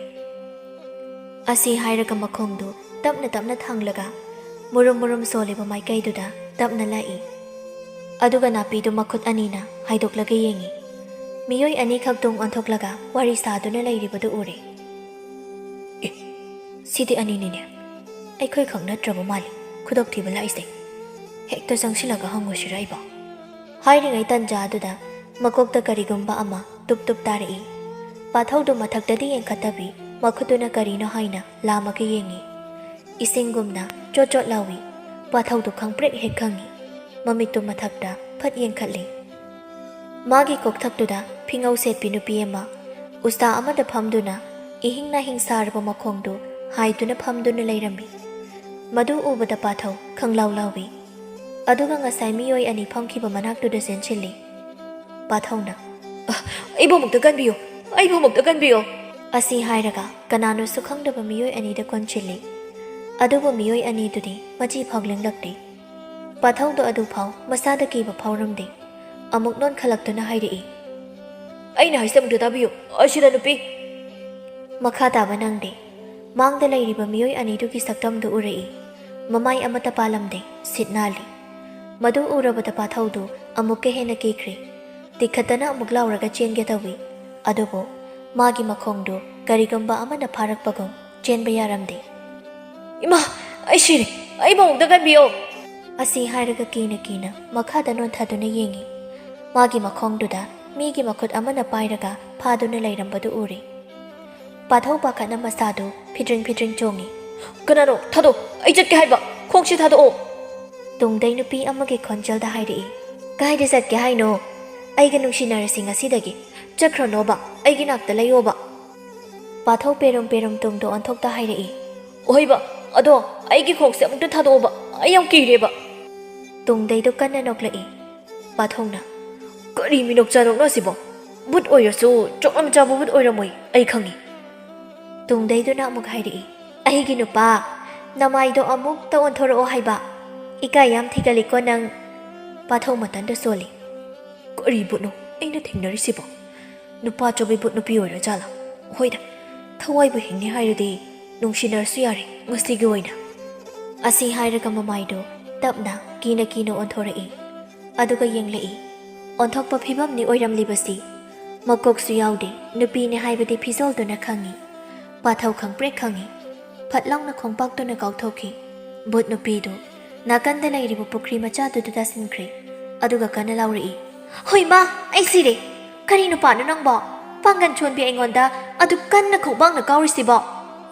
ꯑꯁꯤ ꯍꯥꯏꯔꯒ ꯃꯈꯣꯡꯗꯨ ꯇꯞꯅ ꯇꯞꯅ ꯊꯥꯡꯂꯒ ꯃꯨꯔꯨꯝ ꯃꯨꯔꯨꯝ ꯁꯣꯜꯂꯤꯕ ꯃꯥꯏꯀꯩꯗꯨꯗ ꯇꯞꯅ ꯂꯥꯛꯏ꯫ ꯑꯗꯨꯒ ꯅꯥꯄꯤꯗꯨ ꯃꯈꯨꯠ ꯑꯅꯤꯅ ꯍꯥꯏꯗꯣꯛꯂꯒ ꯌꯦꯡꯏ꯫ ꯃꯤꯑꯣꯏ ꯑꯅꯤꯈꯛ ꯇꯨꯡ ꯑꯣꯟꯊꯣꯛꯂꯒ ꯋꯥꯔꯤ ꯁꯥꯗꯨꯅ ꯂꯩꯔꯤꯕꯗꯨ ꯎꯔꯦ꯫ ꯑꯦ, ꯁꯤꯗꯤ ꯑꯅꯤꯅꯤꯅꯦ꯫ ꯑꯩꯈꯣꯏꯈꯛ ꯅꯠꯇ꯭ꯔꯕ ꯃꯥꯜꯂꯤ, ꯈꯨꯗꯣꯛ ꯊꯤꯕ ꯂꯥꯛꯏꯁꯦ꯫ ꯍꯦꯛꯇ ꯆꯪꯁꯤꯜꯂꯒ ꯍꯪꯉꯨꯁꯤꯔ ꯏꯕꯣ? ꯍꯥꯏꯔꯤꯉꯩ ꯇꯟꯖꯥꯗꯨꯗ ꯃꯀꯣꯛꯇ ꯀꯔꯤꯒꯨꯝꯕ ꯑꯃ ꯇꯨꯞ ꯇꯨꯞ ꯇꯥꯔꯛꯏ꯫ ꯄꯥꯊꯧꯗꯨ ꯃꯊꯛꯇꯗꯤ ꯌꯦꯡꯈꯠꯇꯕꯤ ꯃꯈꯨꯠꯇꯨꯅ ꯀꯔꯤꯅꯣ ꯍꯥꯏꯅ ꯂꯥꯝꯃꯒ ꯌꯦꯡꯏ꯫ ꯏꯁꯤꯡꯒꯨꯝꯅ ꯆꯣꯠ ꯆꯣꯠ ꯂꯥꯎꯏ꯫ ꯄꯥꯊꯧꯗꯨ ꯈꯪꯄ꯭ꯔꯦꯛ ꯍꯦꯛ ꯈꯪꯏ꯫ ꯃꯃꯤꯠꯇꯨ ꯃꯊꯛꯇ ꯐꯠ ꯌꯦꯡꯈꯠꯂꯤ꯫ ꯃꯥꯒꯤ ꯀꯣꯛꯊꯛꯇꯨꯗ ꯐꯤꯉꯧ ꯁꯦꯠꯄꯤ ꯅꯨꯄꯤ ꯑꯃ ꯎꯁꯥ ꯑꯃꯗ ꯐꯝꯗꯨꯅ ꯏꯍꯤꯡ ꯅꯥꯍꯤꯡ ꯁꯥꯔꯕ ꯃꯈꯣꯡꯗꯨ ꯍꯥꯏꯗꯨꯅ ꯐꯝꯗꯨꯅ ꯂꯩꯔꯝꯃꯤ꯫ ꯃꯗꯨ ꯎꯕꯗ ꯄꯥꯊꯧ ꯈꯪꯂꯥꯎ ꯂꯥꯎꯏ꯫ ꯑꯗꯨꯒ ꯉꯁꯥꯏ ꯃꯤꯑꯣꯏ ꯑꯅꯤ ꯐꯝꯈꯤꯕ ꯃꯅꯥꯛꯇꯨꯗ ꯆꯦꯟꯁꯤꯜꯂꯤ꯫ ꯄꯥꯊꯧꯅ, "ꯑ, ꯑꯩꯕꯨ ꯑꯃꯨꯛꯇ ꯀꯟꯕꯤꯌꯨ, ꯑꯩꯕꯨ ꯑꯃꯨꯛꯇ ꯀꯟꯕꯤꯌꯨ!" ꯑꯁꯤ ꯍꯥꯏꯔꯒ ꯀꯅꯥꯅꯣꯁꯨ ꯈꯪꯗꯕ ꯃꯤꯑꯣꯏ ꯑꯅꯤꯗ ꯀꯣꯟꯁꯤꯜꯂꯤ꯫ ꯑꯗꯨꯕꯨ ꯃꯤꯑꯣꯏ ꯑꯅꯤꯗꯨꯗꯤ ꯃꯆꯤ ꯐꯥꯎ ꯂꯦꯡꯂꯛꯇꯦ꯫ ꯄꯥꯊꯧꯗꯣ ꯑꯗꯨꯐꯥꯎ ꯃꯁꯥꯗ ꯀꯤꯕ ꯐꯥꯎꯔꯝꯗꯦ꯫ ꯑꯃꯨꯛ ꯅꯣꯟꯈꯠꯂꯛꯇꯨꯅ ꯍꯥꯏꯔꯛꯏ, "ꯑꯩꯅ ꯍꯥꯏꯁꯦ ꯑꯃꯨꯛꯇ ꯇꯥꯕꯤꯌꯨ, ꯑꯁꯤꯗ ꯅꯨꯄꯤ!" ꯃꯈꯥ ꯇꯥꯕ ꯅꯪꯗꯦ꯫ ꯃꯥꯡꯗ ꯂꯩꯔꯤꯕ ꯃꯤꯑꯣꯏ ꯑꯅꯤꯗꯨꯒꯤ ꯁꯛꯇꯝꯗꯨ ꯎꯔꯛꯏ꯫ ꯃꯃꯥꯏ ꯑꯃꯠꯇ ꯄꯥꯜꯂꯝꯗꯦ, ꯁꯤꯠ ꯅꯥꯜꯂꯤ꯫ ꯃꯗꯨ ꯎꯔꯕꯗ ꯄꯥꯊꯧꯗꯨ ꯑꯃꯨꯛꯀ ꯍꯦꯟꯅ ꯀꯤꯈ꯭ꯔꯦ꯫ ꯇꯤꯈꯠꯇꯅ ꯑꯃꯨꯛ ꯂꯥꯎꯔꯒ ꯆꯦꯟꯒꯦ ꯇꯧꯏ꯫ ꯑꯗꯨꯕꯨ ꯃꯥꯒꯤ ꯃꯈꯣꯡꯗꯨ ꯀꯔꯤꯒꯨꯝꯕ ꯑꯃꯅ ꯐꯥꯔꯛꯄꯒꯨꯝ ꯆꯦꯟꯕ ꯌꯥꯔꯝꯗꯦ꯫ "ꯏꯃꯥ, ꯑꯩ ꯁꯤꯔꯦ! ꯑꯩꯕꯨ ꯑꯃꯨꯛꯇ ꯀꯟꯕꯤꯌꯣ!" ꯑꯁꯤ ꯍꯥꯏꯔꯒ ꯀꯤꯅ ꯀꯤꯅ ꯃꯈꯥꯗ ꯅꯣꯟꯊꯗꯨꯅ ꯌꯦꯡꯉꯤ꯫ ꯃꯥꯒꯤ ꯃꯈꯣꯡꯗꯨꯗ ꯃꯤꯒꯤ ꯃꯈꯨꯠ ꯑꯃꯅ ꯄꯥꯏꯔꯒ ꯐꯥꯗꯨꯅ ꯂꯩꯔꯝꯕꯗꯨ ꯎꯔꯦ꯫ ꯄꯥꯊꯧ ꯄꯥꯈꯠꯅ ꯃꯁꯥꯗꯨ ꯐꯤꯗ꯭ꯔꯤꯡ ꯐꯤꯗ꯭ꯔꯤꯡ ꯆꯣꯡꯉꯤ꯫ "ꯀꯅꯥꯅꯣ? ꯊꯥꯗꯣꯛ! ꯑꯩ ꯆꯠꯀꯦ ꯍꯥꯏꯕ! ꯈꯣꯡꯁꯤ ꯊꯥꯗꯣꯛꯑꯣ!" ꯇꯨꯡꯗꯩ ꯅꯨꯄꯤ ꯑꯃꯒꯤ ꯈꯣꯟꯖꯦꯜꯗ ꯍꯥꯏꯔꯛꯏ꯫ "ꯀꯥꯏꯗ ꯆꯠꯀꯦ ꯍꯥꯏꯅꯣ? ꯑꯩꯒ ꯅꯨꯡꯁꯤꯅꯔꯁꯤ ꯉꯁꯤꯗꯒꯤ꯫ ꯆꯠꯈ꯭ꯔꯅꯣꯕ, ꯑꯩꯒꯤ ꯅꯥꯛꯇ ꯂꯩꯌꯣꯕ!" ꯄꯥꯊꯧ ꯄꯦꯔꯨꯝ ꯄꯦꯔꯨꯝ ꯇꯨꯡꯗ ꯑꯣꯟꯊꯣꯛꯇ ꯍꯥꯏꯔꯛꯏ꯫ "ꯑꯣꯍꯩꯕ, ꯑꯗꯣ ꯑꯩꯒꯤ ꯈꯣꯡꯁꯦ ꯑꯃꯨꯛꯇ ꯊꯥꯗꯣꯛꯑꯣꯕ, ꯑꯩ ꯌꯥꯝ ꯀꯤꯔꯦꯕ!" ꯇꯨꯡꯗꯩꯗꯨ ꯀꯟꯅ ꯅꯣꯛꯂꯛꯏ꯫ ꯄꯥꯊꯧꯅ, "ꯀꯔꯤ ꯃꯤꯅꯣꯛꯆꯥꯅꯣꯛꯅꯣ ꯑꯁꯤꯕꯣ? ꯕꯨꯠ ꯑꯣꯏꯔꯁꯨ ꯆꯣꯛꯂꯝ ꯆꯥꯕ ꯕꯨꯠ ꯑꯣꯏꯔꯝꯃꯣꯏ, ꯑꯩ ꯈꯪꯉꯤ!" ꯇꯨꯡꯗꯩꯗꯨꯅ ꯑꯃꯨꯛ ꯍꯥꯏꯔꯛꯏ, "ꯑꯩꯒꯤ ꯅꯨꯄꯥ, ꯅꯃꯥꯏꯗꯣ ꯑꯃꯨꯛꯇ ꯑꯣꯟꯊꯣꯔꯛꯑꯣ ꯍꯥꯏꯕ꯫ ꯏꯀꯥꯏ ꯌꯥꯝ ꯊꯤꯒꯜꯂꯤꯀꯣ ꯅꯪ!" ꯄꯥꯊꯧ ꯃꯇꯟꯗ ꯁꯣꯜꯂꯤ꯫ "ꯀꯔꯤ ꯕꯨꯠꯅꯣ ꯑꯩꯅ ꯊꯦꯡꯅꯔꯤꯁꯤꯕꯣ? ꯅꯨꯄꯥ ꯆꯣꯕꯤ ꯕꯨꯠ ꯅꯨꯄꯤ ꯑꯣꯏꯔ ꯖꯥꯠꯂꯥ? ꯍꯣꯏꯗ, ꯊꯋꯥꯏꯕꯨ ꯍꯤꯡꯉꯦ ꯍꯥꯏꯔꯗꯤ ꯅꯨꯡꯁꯤꯅꯔꯁꯨ ꯌꯥꯔꯦ ꯉꯁꯤꯒꯤ ꯑꯣꯏꯅ!" ꯑꯁꯤ ꯍꯥꯏꯔꯒ ꯃꯃꯥꯏꯗꯨ ꯇꯞꯅ ꯀꯤꯅ ꯀꯤꯅ ꯑꯣꯟꯊꯣꯔꯛꯏ꯫ ꯑꯗꯨꯒ ꯌꯦꯡꯂꯛꯏ꯫ ꯑꯣꯟꯊꯣꯛꯄ ꯐꯤꯕꯝꯅꯤ ꯑꯣꯏꯔꯝꯂꯤꯕꯁꯤ꯫ ꯃꯀꯣꯛꯁꯨ ꯌꯥꯎꯗꯦ, ꯅꯨꯄꯤꯅꯦ ꯍꯥꯏꯕꯗꯤ ꯐꯤꯖꯣꯜꯗꯨꯅ ꯈꯪꯉꯤ꯫ ꯄꯥꯊꯧ ꯈꯪꯄ꯭ꯔꯦꯛ ꯈꯪꯉꯤ꯫ ꯐꯠ ꯂꯥꯎꯅ ꯈꯣꯡꯄꯥꯛꯇꯨꯅ ꯀꯥꯎꯊꯣꯛꯈꯤ꯫ ꯕꯨꯠ ꯅꯨꯄꯤꯗꯨ ꯅꯥꯀꯟꯗ ꯂꯩꯔꯤꯕ ꯄꯨꯈ꯭ꯔꯤ ꯃꯆꯥꯗꯨꯗ ꯇꯥꯁꯤꯟꯈ꯭ꯔꯦ꯫ ꯑꯗꯨꯒ ꯀꯟꯅ ꯂꯥꯎꯔꯛꯏ, "ꯍꯣꯏ ꯃꯥ, ꯑꯩ ꯁꯤꯔꯦ! ꯀꯔꯤ ꯅꯨꯄꯥꯅꯣ ꯅꯪꯕꯣ? ꯄꯥꯡꯒꯟ ꯁꯣꯟꯕꯤ ꯑꯩꯉꯣꯟꯗ ꯑꯗꯨꯛ ꯀꯟꯅ ꯈꯣꯡꯄꯥꯛꯅ ꯀꯥꯎꯔꯤꯁꯤꯕꯣ?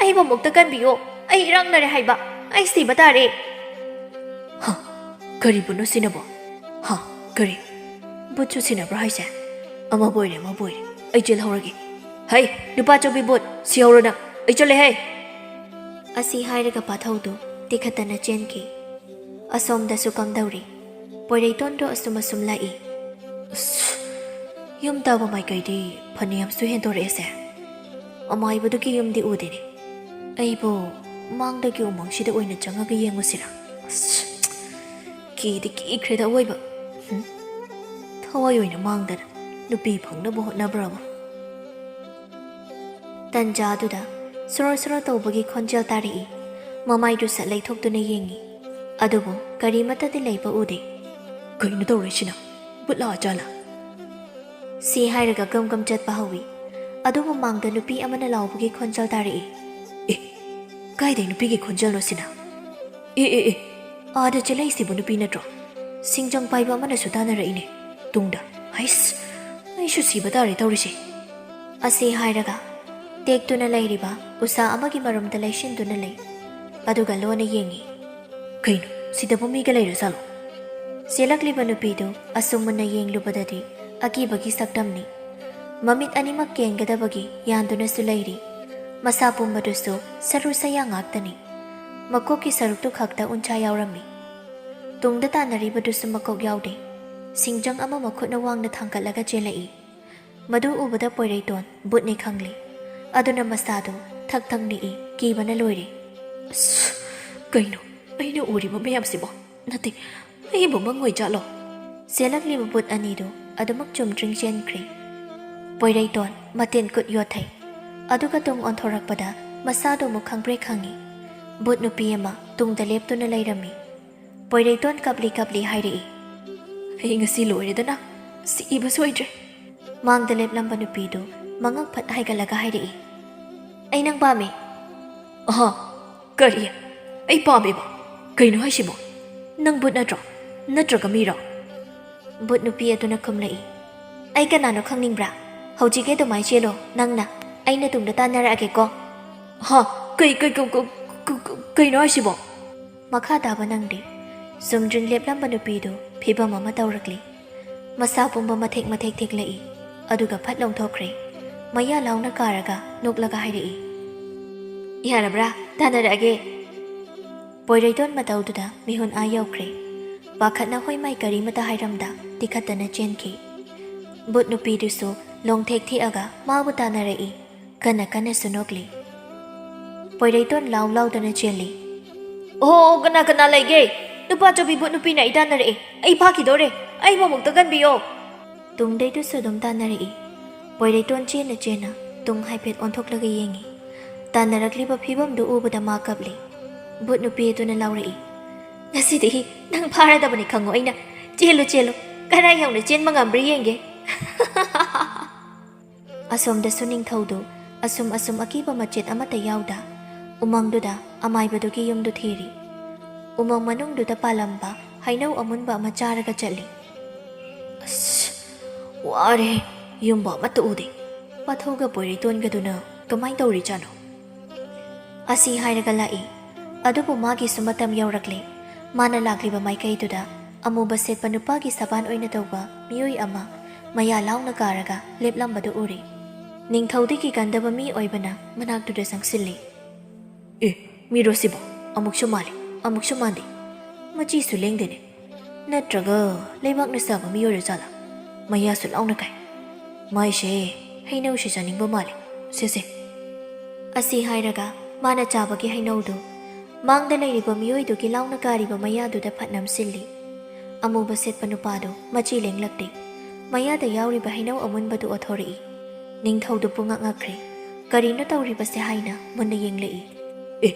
ꯑꯩꯕꯨ ꯑꯃꯨꯛꯇ ꯀꯟꯕꯤꯌꯨ꯫ ꯑꯩ ꯏꯔꯥꯛꯅꯔꯦ ꯍꯥꯏꯕ꯫ ꯑꯩ ꯁꯤꯕ ꯇꯥꯔꯦ!" ꯍꯥ? ꯀꯔꯤꯕꯨꯅꯣ ꯁꯤꯅꯕꯣ? ꯍꯥ? ꯀꯔꯤ? ꯕꯨꯠꯁꯨ ꯁꯤꯟꯅꯕ꯭ꯔꯥ ꯍꯥꯏꯁꯦ? ꯑꯃꯕꯨ ꯑꯣꯏꯔꯦ, ꯑꯃꯕꯨ ꯑꯣꯏꯔꯦ꯫ ꯑꯩ ꯆꯦꯜꯍꯧꯔꯒꯦ꯫ ꯍꯩ, ꯅꯨꯄꯥ ꯆꯧꯕꯤ ꯕꯨꯠ, ꯁꯤꯍꯧꯔꯣ ꯅꯪ꯫ ꯑꯩ ꯆꯠꯂꯦ ꯍꯦ꯫ ꯑꯁꯤ ꯍꯥꯏꯔꯒ ꯄꯥꯊꯧꯗꯨ ꯇꯤꯈꯠꯇꯅ ꯆꯦꯟꯈꯤ꯫ ꯑꯁꯣꯝꯗꯁꯨ ꯀꯝꯗꯧꯔꯤ? ꯄꯣꯏꯔꯩꯇꯣꯟꯗꯣ ꯑꯁꯨꯝ ꯑꯁꯨꯝ ꯂꯥꯛꯏ꯫ ꯑꯁ, ꯌꯨꯝ ꯇꯥꯕ ꯃꯥꯏꯀꯩꯗꯤ ꯐꯅꯌꯥꯝꯁꯨ ꯍꯦꯟꯗꯣꯔꯛꯑꯦꯁꯦ꯫ ꯑꯃꯥꯏꯕꯗꯨꯒꯤ ꯌꯨꯝꯗꯤ ꯎꯗꯦꯅꯦ꯫ ꯑꯩꯕꯨ ꯃꯥꯡꯗꯒꯤ ꯎꯃꯪꯁꯤꯗ ꯑꯣꯏꯅ ꯆꯪꯉꯒ ꯌꯦꯡꯉꯨꯁꯤꯔꯥ? ꯑꯁ, ꯀꯤꯗꯤ ꯀꯤꯈ꯭ꯔꯦꯗ ꯑꯋꯣꯏꯕ꯫ ꯍꯨꯝ? ꯊꯋꯥꯏ ꯑꯣꯏꯅ ꯃꯥꯡꯗꯅ ꯅꯨꯄꯤ ꯐꯪꯅꯕ ꯍꯣꯠꯅꯕ꯭ꯔꯕ? ꯇꯟꯖꯥꯗꯨꯗ ꯁꯣꯔꯣ ꯁꯣꯔꯣ ꯇꯧꯕꯒꯤ ꯈꯣꯟꯖꯦꯜ ꯇꯥꯔꯛꯏ꯫ ꯃꯃꯥꯏꯗꯨ ꯁꯠ ꯂꯩꯊꯣꯛꯇꯨꯅ ꯌꯦꯡꯉꯤ꯫ ꯑꯗꯨꯕꯨ ꯀꯔꯤꯃꯠꯇꯗꯤ ꯂꯩꯕ ꯎꯗꯦ꯫ "ꯀꯩꯅꯣ ꯇꯧꯔꯤꯁꯤꯅ? ꯕꯨꯠ ꯂꯥꯛꯑꯖꯥꯠꯂꯥ?" ꯁꯤ ꯍꯥꯏꯔꯒ ꯒꯝ ꯒꯝ ꯆꯠꯄ ꯍꯧꯏ꯫ ꯑꯗꯨꯕꯨ ꯃꯥꯡꯗ ꯅꯨꯄꯤ ꯑꯃꯅ ꯂꯥꯎꯕꯒꯤ ꯈꯣꯟꯖꯦꯜ ꯇꯥꯔꯛꯏ꯫ "ꯑꯦ, ꯀꯥꯏꯗꯩ ꯅꯨꯄꯤꯒꯤ ꯈꯣꯟꯖꯦꯜꯅꯣ ꯁꯤꯅ? ꯑꯦ, ꯑꯦ, ꯑꯦ, ꯑꯥꯗ ꯆꯦꯜꯂꯛꯏꯁꯤꯕꯨ ꯅꯨꯄꯤ ꯅꯠꯇ꯭ꯔꯣ? ꯁꯤꯡꯖꯪ ꯄꯥꯏꯕ ꯑꯃꯅꯁꯨ ꯇꯥꯟꯅꯔꯛꯏꯅꯦ ꯇꯨꯡꯗ꯫ ꯍꯩꯁ, ꯑꯩꯁꯨ ꯁꯤꯕ ꯇꯥꯔꯦ ꯇꯧꯔꯤꯁꯦ!" ꯑꯁꯤ ꯍꯥꯏꯔꯒ ꯇꯦꯛꯇꯨꯅ ꯂꯩꯔꯤꯕ ꯎꯁꯥ ꯑꯃꯒꯤ ꯃꯔꯨꯝꯗ ꯂꯩꯁꯤꯟꯗꯨꯅ ꯂꯩ꯫ ꯑꯗꯨꯒ ꯂꯣꯟꯅ ꯌꯦꯡꯉꯤ꯫ "ꯀꯩꯅꯣ, ꯁꯤꯗꯕꯨ ꯃꯤꯒ ꯂꯩꯔꯖꯥꯠꯂꯣ?" ꯆꯦꯜꯂꯛꯂꯤꯕ ꯅꯨꯄꯤꯗꯨ ꯑꯁꯨꯝ ꯃꯨꯟꯅ ꯌꯦꯡꯂꯨꯕꯗꯗꯤ ꯑꯀꯤꯕꯒꯤ ꯁꯛꯇꯝꯅꯤ꯫ ꯃꯃꯤꯠ ꯑꯅꯤꯃꯛ ꯀꯦꯟꯒꯗꯕꯒꯤ ꯌꯥꯟꯗꯨꯅꯁꯨ ꯂꯩꯔꯤ꯫ ꯃꯁꯥ ꯄꯨꯝꯕꯗꯨꯁꯨ ꯁꯔꯨ ꯁꯌꯥꯡ ꯉꯥꯛꯇꯅꯤ꯫ ꯃꯀꯣꯛꯀꯤ ꯁꯔꯨꯛꯇꯨ ꯈꯛꯇ ꯎꯟꯁꯥ ꯌꯥꯎꯔꯝꯃꯤ꯫ ꯇꯨꯡꯗ ꯇꯥꯟꯅꯔꯤꯕꯗꯨꯁꯨ ꯃꯀꯣꯛ ꯌꯥꯎꯗꯦ꯫ ꯁꯤꯡꯖꯪ ꯑꯃ ꯃꯈꯨꯠꯅ ꯋꯥꯡꯅ ꯊꯥꯡꯒꯠꯂꯒ ꯆꯦꯜꯂꯛꯏ꯫ ꯃꯗꯨ ꯎꯕꯗ ꯄꯣꯏꯔꯩꯇꯣꯟ ꯕꯨꯠꯅꯤ ꯈꯪꯂꯦ꯫ ꯑꯗꯨꯅ ꯃꯁꯥꯗꯨ ꯊꯛ ꯊꯛ ꯅꯤꯛꯏ, ꯀꯤꯕꯅ ꯂꯣꯏꯔꯦ꯫ "ꯑꯁ, ꯀꯩꯅꯣ? ꯑꯩꯅ ꯎꯔꯤꯕ ꯃꯌꯥꯝꯁꯤꯕꯣ? ꯅꯠꯇꯦ, ꯑꯩꯕꯨ ꯃꯪ ꯑꯣꯏꯖꯥꯠꯂꯣ?" ꯆꯦꯜꯂꯛꯂꯤꯕ ꯕꯨꯠ ꯑꯅꯤꯗꯨ ꯑꯗꯨꯃꯛ ꯆꯨꯝꯗ꯭ꯔꯤꯡ ꯆꯦꯟꯈ꯭ꯔꯦ꯫ ꯄꯣꯏꯔꯩꯇꯣꯟ ꯃꯇꯦꯟ ꯀꯨꯠ ꯌꯣꯠꯊꯩ꯫ ꯑꯗꯨꯒ ꯇꯨꯡ ꯑꯣꯟꯊꯣꯔꯛꯄꯗ ꯃꯁꯥꯗꯨ ꯑꯃꯨꯛ ꯈꯪꯄ꯭ꯔꯦꯛ ꯈꯪꯉꯤ꯫ ꯕꯨꯠ ꯅꯨꯄꯤ ꯑꯃ ꯇꯨꯡꯗ ꯂꯦꯞꯇꯨꯅ ꯂꯩꯔꯝꯃꯤ꯫ ꯄꯣꯏꯔꯩꯇꯣꯟ ꯀꯞꯂꯤ ꯀꯞꯂꯤ ꯍꯥꯏꯔꯛꯏ꯫ "ꯑꯩ ꯉꯁꯤ ꯂꯣꯏꯔꯦꯗꯅ, ꯁꯤꯕ ꯁꯣꯏꯗ꯭ꯔꯦ!" ꯃꯥꯡꯗ ꯂꯦꯞꯂꯝꯕ ꯅꯨꯄꯤꯗꯨ ꯃꯉꯛ ꯐꯠ ꯍꯥꯏꯒꯠꯂꯒ ꯍꯥꯏꯔꯛꯏ꯫ "ꯑꯩ ꯅꯪ ꯄꯥꯝꯃꯤ!" "ꯑꯍ, ꯀꯔꯤ? ꯑꯩ ꯄꯥꯝꯃꯦꯕ? ꯀꯩꯅꯣ ꯍꯥꯏꯁꯤꯕꯣ? ꯅꯪ ꯕꯨꯠ ꯅꯠꯇ꯭ꯔꯣ? ꯅꯠꯇ꯭ꯔꯒ ꯃꯤꯔꯣ?" ꯕꯨꯠ ꯅꯨꯄꯤ ꯑꯗꯨꯅ ꯈꯨꯝꯂꯛꯏ꯫ "ꯑꯩ ꯀꯅꯥꯅꯣ ꯈꯪꯅꯤꯡꯕ꯭ꯔꯥ? ꯍꯧꯖꯤꯛ ꯑꯗꯨꯃꯥꯏ ꯆꯦꯜꯂꯣ, ꯅꯪꯅ ꯑꯩꯅ ꯇꯨꯡꯗ ꯇꯥꯟꯅꯔꯛꯑꯒꯦꯀꯣ!" "ꯍꯥ? ꯀꯩ, ꯀꯩ, ꯀ-, ꯀ-, ꯀ-, ꯀ-, ꯀꯩꯅꯣ ꯍꯥꯏꯁꯤꯕꯣ?" ꯃꯈꯥ ꯇꯥꯕ ꯅꯪꯗꯤ꯫ ꯆꯨꯝꯗ꯭ꯔꯤꯡ ꯂꯦꯞꯂꯝꯕ ꯅꯨꯄꯤꯗꯨ ꯐꯤꯕꯝ ꯑꯃ ꯇꯧꯔꯛꯂꯤ꯫ ꯃꯁꯥ ꯄꯨꯝꯕ ꯃꯊꯦꯛ ꯃꯊꯦꯛ ꯊꯦꯛꯂꯛꯏ꯫ ꯑꯗꯨꯒ ꯐꯠ ꯂꯣꯡꯊꯣꯛꯈ꯭ꯔꯦ꯫ ꯃꯌꯥ ꯂꯥꯎꯅ ꯀꯥꯔꯒ ꯅꯣꯛꯂꯒ ꯍꯥꯏꯔꯛꯏ꯫ "ꯌꯥꯔꯕ꯭ꯔꯥ? ꯇꯥꯟꯅꯔꯛꯑꯒꯦ!" ꯄꯣꯏꯔꯩꯇꯣꯟ ꯃꯇꯧꯗꯨꯗ ꯃꯤꯍꯨꯟ ꯑꯥ ꯌꯧꯈ꯭ꯔꯦ꯫ ꯄꯥꯈꯠꯅ ꯍꯣꯏ ꯃꯥꯏ ꯀꯔꯤꯃꯇ ꯍꯥꯏꯔꯝꯗ ꯇꯤꯈꯠꯇꯅ ꯆꯦꯟꯈꯤ꯫ ꯕꯨꯠ ꯅꯨꯄꯤꯗꯨꯁꯨ ꯂꯣꯡꯊꯦꯛ ꯊꯦꯛꯑꯒ ꯃꯥꯕꯨ ꯇꯥꯟꯅꯔꯛꯏ꯫ ꯀꯟꯅ ꯀꯟꯅꯁꯨ ꯅꯣꯛꯂꯤ꯫ ꯄꯣꯏꯔꯩꯇꯣꯟ ꯂꯥꯎ ꯂꯥꯎꯗꯅ ꯆꯦꯜꯂꯤ꯫ "ꯑꯣ, ꯀꯅꯥ ꯀꯅꯥ ꯂꯩꯒꯦ? ꯅꯨꯄꯥ ꯆꯣꯕꯤ ꯚꯨꯠ ꯅꯨꯄꯤꯅ ꯑꯩ ꯇꯥꯟꯅꯔꯛꯑꯦ꯫ ꯑꯩ ꯐꯥꯈꯤꯗꯣꯔꯦ꯫ ꯑꯩꯕꯨ ꯑꯃꯨꯛꯇ ꯀꯟꯕꯤꯌꯣ!" ꯇꯨꯡꯗꯩꯗꯨꯁꯨ ꯑꯗꯨꯝ ꯇꯥꯟꯅꯔꯛꯏ꯫ ꯄꯣꯏꯔꯩꯇꯣꯟ ꯆꯦꯟꯅ ꯆꯦꯟꯅ ꯇꯨꯡ ꯍꯥꯏꯐꯦꯠ ꯑꯣꯟꯊꯣꯛꯂꯒ ꯌꯦꯡꯉꯤ꯫ ꯇꯥꯟꯅꯔꯛꯂꯤꯕ ꯐꯤꯕꯝꯗꯨ ꯎꯕꯗ ꯃꯥ ꯀꯞꯂꯤ꯫ ꯚꯨꯠ ꯅꯨꯄꯤ ꯑꯗꯨꯅ ꯂꯥꯎꯔꯛꯏ, "ꯉꯁꯤꯗꯤ ꯅꯪ ꯐꯥꯔꯗꯕꯅꯤ ꯈꯪꯉꯣ ꯑꯩꯅ꯫ ꯆꯦꯜꯂꯨ, ꯆꯦꯜꯂꯨ, ꯀꯗꯥꯏ ꯌꯧꯅ ꯆꯦꯟꯕ ꯉꯝꯕ꯭ꯔꯥ ꯌꯦꯡꯒꯦ꯫" ꯑꯁꯣꯝꯗꯁꯨ ꯅꯤꯡꯊꯧꯗꯨ ꯑꯁꯨꯝ ꯑꯁꯨꯝ ꯑꯀꯤꯕ ꯃꯆꯦꯠ ꯑꯃꯠꯇ ꯌꯥꯎꯗ ꯎꯃꯪꯗꯨꯗ ꯑꯃꯥꯏꯕꯗꯨꯒꯤ ꯌꯨꯝꯗꯨ ꯊꯤꯔꯤ꯫ ꯎꯃꯪ ꯃꯅꯨꯡꯗꯨꯗ ꯄꯥꯜꯂꯝꯕ ꯍꯩꯅꯧ ꯑꯃꯨꯟꯕ ꯑꯃ ꯆꯥꯔꯒ ꯆꯠꯂꯤ꯫ "ꯑꯁ, ꯋꯥꯔꯦ, ꯌꯨꯝꯕꯨ ꯑꯃꯠꯇ ꯎꯗꯦ꯫ ꯄꯥꯊꯧꯒ ꯄꯣꯏꯔꯩꯇꯣꯟꯒꯗꯨꯅ ꯀꯃꯥꯏ ꯇꯧꯔꯤꯖꯥꯠꯅꯣ?" ꯑꯁꯤ ꯍꯥꯏꯔꯒ ꯂꯥꯛꯏ꯫ ꯑꯗꯨꯕꯨ ꯃꯥꯒꯤꯁꯨ ꯃꯇꯝ ꯌꯧꯔꯛꯂꯦ꯫ ꯃꯥꯅ ꯂꯥꯛꯂꯤꯕ ꯃꯥꯏꯀꯩꯗꯨꯗ ꯑꯃꯨꯕ ꯁꯦꯠꯄ ꯅꯨꯄꯥꯒꯤ ꯁꯕꯥꯟ ꯑꯣꯏꯅ ꯇꯧꯕ ꯃꯤꯑꯣꯏ ꯑꯃ ꯃꯌꯥ ꯂꯥꯎꯅ ꯀꯥꯔꯒ ꯂꯦꯞꯂꯝꯕꯗꯨ ꯎꯔꯤ꯫ ꯅꯤꯡꯊꯧꯗꯒꯤ ꯀꯟꯗꯕ ꯃꯤ ꯑꯣꯏꯕꯅ ꯃꯅꯥꯛꯇꯨꯗ ꯆꯪꯁꯤꯜꯂꯤ꯫ "ꯑꯦ, ꯃꯤꯔꯣ ꯁꯤꯕꯣ? ꯑꯃꯨꯛꯁꯨ ꯃꯥꯜꯂꯤ, ꯑꯃꯨꯛꯁꯨ ꯃꯥꯟꯗꯦ꯫ ꯃꯆꯤꯁꯨ ꯂꯦꯡꯗꯦꯅꯦ꯫ ꯅꯠꯇ꯭ꯔꯒ ꯂꯩꯕꯥꯛꯅ ꯁꯥꯕ ꯃꯤ ꯑꯣꯏꯔꯖꯥꯠꯂꯥ? ꯃꯌꯥꯁꯨ ꯂꯥꯎꯅ ꯀꯥꯏ꯫ ꯃꯥꯏꯁꯦ, ꯍꯩꯅꯧꯁꯦ ꯆꯥꯅꯤꯡꯕ ꯃꯥꯜꯂꯦ꯫ ꯁꯦ, ꯁꯦ꯫" ꯑꯁꯤ ꯍꯥꯏꯔꯒ ꯃꯥꯅ ꯆꯥꯕꯒꯤ ꯍꯩꯅꯧꯗꯨ ꯃꯥꯡꯗ ꯂꯩꯔꯤꯕ ꯃꯤꯑꯣꯏꯗꯨꯒꯤ ꯂꯥꯎꯅ ꯀꯥꯔꯤꯕ ꯃꯌꯥꯗꯨꯗ ꯐꯠ ꯅꯝꯁꯤꯜꯂꯤ꯫ ꯑꯃꯨꯕ ꯁꯦꯠꯄ ꯅꯨꯄꯥꯗꯨ ꯃꯆꯤ ꯂꯦꯡꯂꯛꯇꯦ꯫ ꯃꯌꯥꯗ ꯌꯥꯎꯔꯤꯕ ꯍꯩꯅꯧ ꯑꯃꯨꯟꯕꯗꯨ ꯑꯣꯊꯣꯔꯛꯏ꯫ ꯅꯤꯡꯊꯧꯗꯨ ꯄꯨꯡꯉꯛ ꯉꯛꯈ꯭ꯔꯦ꯫ ꯀꯔꯤꯅꯣ ꯇꯧꯔꯤꯕꯁꯦ ꯍꯥꯏꯅ ꯃꯨꯟꯅ ꯌꯦꯡꯂꯛꯏ꯫ "ꯑꯦ,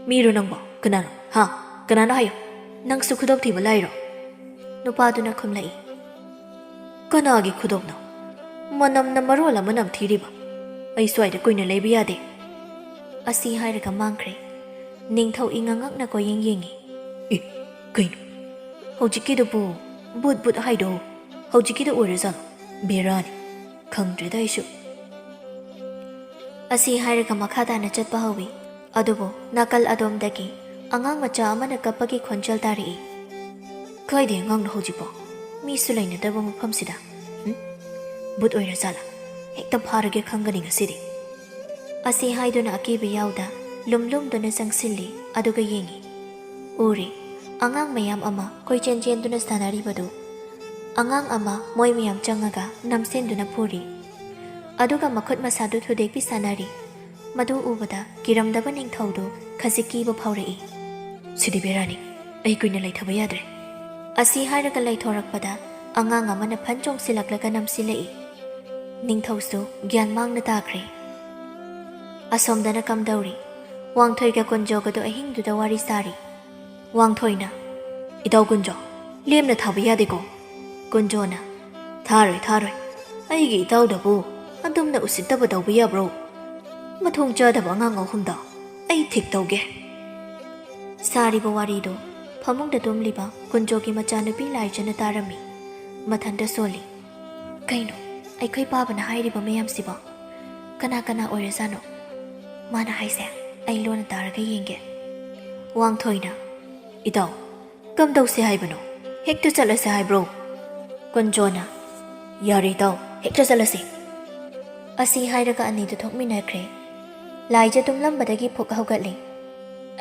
ꯃꯤꯔꯣ ꯅꯪꯕꯣ? ꯀꯅꯥꯅꯣ? ꯍꯥ? ꯀꯅꯥꯅꯣ ꯍꯥꯏꯌꯣ꯫ ꯅꯪꯁꯨ ꯈꯨꯗꯣꯞ ꯊꯤꯕ ꯂꯥꯛꯏꯔꯣ?" ꯅꯨꯄꯥꯗꯨꯅ ꯈꯨꯝꯂꯛꯏ꯫ "ꯀꯅꯥꯒꯤ ꯈꯨꯗꯣꯞꯅꯣ? ꯃꯅꯝꯅ ꯃꯔꯣꯜ ꯑꯃ ꯅꯝꯊꯤꯔꯤꯕ꯫ ꯑꯩ ꯁ꯭ꯋꯥꯏꯗ ꯀꯨꯏꯅ ꯂꯩꯕ ꯌꯥꯗꯦ꯫" ꯑꯁꯤ ꯍꯥꯏꯔꯒ ꯃꯥꯡꯈ꯭ꯔꯦ꯫ ꯅꯤꯡꯊꯧ ꯏꯉꯛ ꯉꯛꯅ ꯀꯣꯏꯌꯦꯡ ꯌꯦꯡꯉꯤ꯫ "ꯑꯦ, ꯀꯩꯅꯣ? ꯍꯧꯖꯤꯛꯀꯤꯗꯨꯕꯨ ꯕꯨꯠ ꯕꯨꯠ ꯍꯥꯏꯗꯣ ꯍꯧꯖꯤꯛꯀꯤꯗꯣ ꯑꯣꯏꯔꯖꯥꯠꯂꯣ? ꯕꯦꯔꯥꯅꯤ꯫ ꯈꯪꯗ꯭ꯔꯦꯗ ꯑꯩꯁꯨ꯫" ꯑꯁꯤ ꯍꯥꯏꯔꯒ ꯃꯈꯥ ꯇꯥꯅ ꯆꯠꯄ ꯍꯧꯏ꯫ ꯑꯗꯨꯕꯨ ꯅꯥꯀꯜ ꯑꯗꯣꯝꯗꯒꯤ ꯑꯉꯥꯡ ꯃꯆꯥ ꯑꯃꯅ ꯀꯞꯄꯒꯤ ꯈꯣꯟꯖꯦꯜ ꯇꯥꯔꯛꯏ꯫ "ꯀꯥꯏꯗꯩ ꯑꯉꯥꯡꯅꯣ ꯍꯧꯖꯤꯛꯄꯣ? ꯃꯤꯁꯨ ꯂꯩꯅꯗꯕ ꯃꯐꯝꯁꯤꯗ꯫ ꯍꯨꯝ? ꯕꯨꯠ ꯑꯣꯏꯔꯖꯥꯠꯂꯥ? ꯍꯦꯛꯇ ꯐꯥꯔꯒꯦ ꯈꯪꯒꯅꯤ ꯉꯁꯤꯗꯤ꯫" ꯑꯁꯤ ꯍꯥꯏꯗꯨꯅ ꯑꯀꯤꯕ ꯌꯥꯎꯗ ꯂꯨꯝ ꯂꯨꯝꯗꯨꯅ ꯆꯪꯁꯤꯜꯂꯤ, ꯑꯗꯨꯒ ꯌꯦꯡꯉꯤ꯫ ꯎꯔꯤ, ꯑꯉꯥꯡ ꯃꯌꯥꯝ ꯑꯃ ꯀꯣꯏꯆꯦꯟ ꯆꯦꯟꯗꯨꯅ ꯁꯥꯟꯅꯔꯤꯕꯗꯨ꯫ ꯑꯉꯥꯡ ꯑꯃ ꯃꯣꯏ ꯃꯌꯥꯝ ꯆꯪꯉꯒ ꯅꯝꯁꯤꯟꯗꯨꯅ ꯐꯨꯔꯤ꯫ ꯑꯗꯨꯒ ꯃꯈꯨꯠ ꯃꯁꯥꯗꯨ ꯊꯨꯗꯦꯛꯄꯤ ꯁꯥꯟꯅꯔꯤ꯫ ꯃꯗꯨ ꯎꯕꯗ ꯀꯤꯔꯝꯗꯕ ꯅꯤꯡꯊꯧꯗꯨ ꯈꯖꯤꯛ ꯀꯤꯕ ꯐꯥꯎꯔꯛꯏ꯫ "ꯁꯤꯗꯤ ꯕꯦꯔꯥꯅꯤ, ꯑꯩ ꯀꯨꯏꯅ ꯂꯩꯊꯕ ꯌꯥꯗ꯭ꯔꯦ꯫" ꯑꯁꯤ ꯍꯥꯏꯔꯒ ꯂꯩꯊꯣꯔꯛꯄꯗ ꯑꯉꯥꯡ ꯑꯃꯅ ꯐꯟ ꯆꯣꯡꯁꯤꯜꯂꯛꯂꯒ ꯅꯝꯁꯤꯜꯂꯛꯏ꯫ ꯅꯤꯡꯊꯧꯁꯨ ꯒ꯭ꯌꯥꯟ ꯃꯥꯡꯅ ꯇꯥꯈ꯭ꯔꯦ꯫ ꯑꯁꯣꯝꯗꯅ ꯀꯝꯗꯧꯔꯤ? ꯋꯥꯡꯊꯣꯏꯒ ꯀꯨꯟꯖꯣꯒꯗꯣ ꯑꯍꯤꯡꯗꯨꯗ ꯋꯥꯔꯤ ꯁꯥꯔꯤ꯫ ꯋꯥꯡꯊꯣꯏꯅ, "ꯏꯇꯥꯎ ꯀꯨꯟꯖꯣ, ꯂꯦꯝꯅ ꯊꯥꯕ ꯌꯥꯗꯦꯀꯣ꯫" ꯀꯨꯟꯖꯣꯅ, "ꯊꯥꯔꯣꯏ, ꯊꯥꯔꯣꯏ꯫ ꯑꯩꯒꯤ ꯏꯇꯥꯎꯗꯕꯨ ꯑꯗꯨꯝꯅ ꯎꯁꯤꯠꯇꯕ ꯇꯧꯕ ꯌꯥꯕ꯭ꯔꯣ? ꯃꯊꯣꯡ ꯆꯥꯗꯕ ꯑꯉꯥꯡ ꯑꯍꯨꯝꯗ ꯑꯩ ꯊꯤꯛ ꯇꯧꯒꯦ꯫" ꯁꯥꯔꯤꯕ ꯋꯥꯔꯤꯗꯣ ꯐꯃꯨꯡꯗ ꯇꯨꯝꯂꯤꯕ ꯀꯨꯟꯖꯣꯒꯤ ꯃꯆꯥꯅꯨꯄꯤ ꯂꯥꯏꯖꯅ ꯇꯥꯔꯝꯃꯤ꯫ ꯃꯊꯟꯇ ꯁꯣꯜꯂꯤ꯫ "ꯀꯩꯅꯣ ꯑꯩꯈꯣꯏ ꯄꯥꯕꯅ ꯍꯥꯏꯔꯤꯕ ꯃꯌꯥꯝꯁꯤꯕꯣ? ꯀꯅꯥ ꯀꯅꯥ ꯑꯣꯏꯔꯖꯥꯠꯅꯣ? ꯃꯥꯅ ꯍꯥꯏꯁꯦ ꯑꯩ ꯂꯣꯟꯅ ꯇꯥꯔꯒ ꯌꯦꯡꯒꯦ꯫" ꯋꯥꯡꯊꯣꯏꯅ, "ꯏꯇꯥꯎ, ꯀꯝꯗꯧꯁꯦ ꯍꯥꯏꯕꯅꯣ? ꯍꯦꯛꯇ ꯆꯠꯂꯁꯦ ꯍꯥꯏꯕ꯭ꯔꯣ?" ꯀꯨꯟꯖꯣꯅ, "ꯌꯥꯔꯦ ꯏꯇꯥꯎ, ꯍꯦꯛꯇ ꯆꯠꯂꯁꯤ꯫" ꯑꯁꯤ ꯍꯥꯏꯔꯒ ꯑꯅꯤꯗꯨ ꯊꯣꯛꯃꯤꯟꯅꯈ꯭ꯔꯦ꯫ ꯂꯥꯏꯖ ꯇꯨꯝꯂꯝꯕꯗꯒꯤ ꯐꯨꯛ ꯍꯧꯒꯠꯂꯦ꯫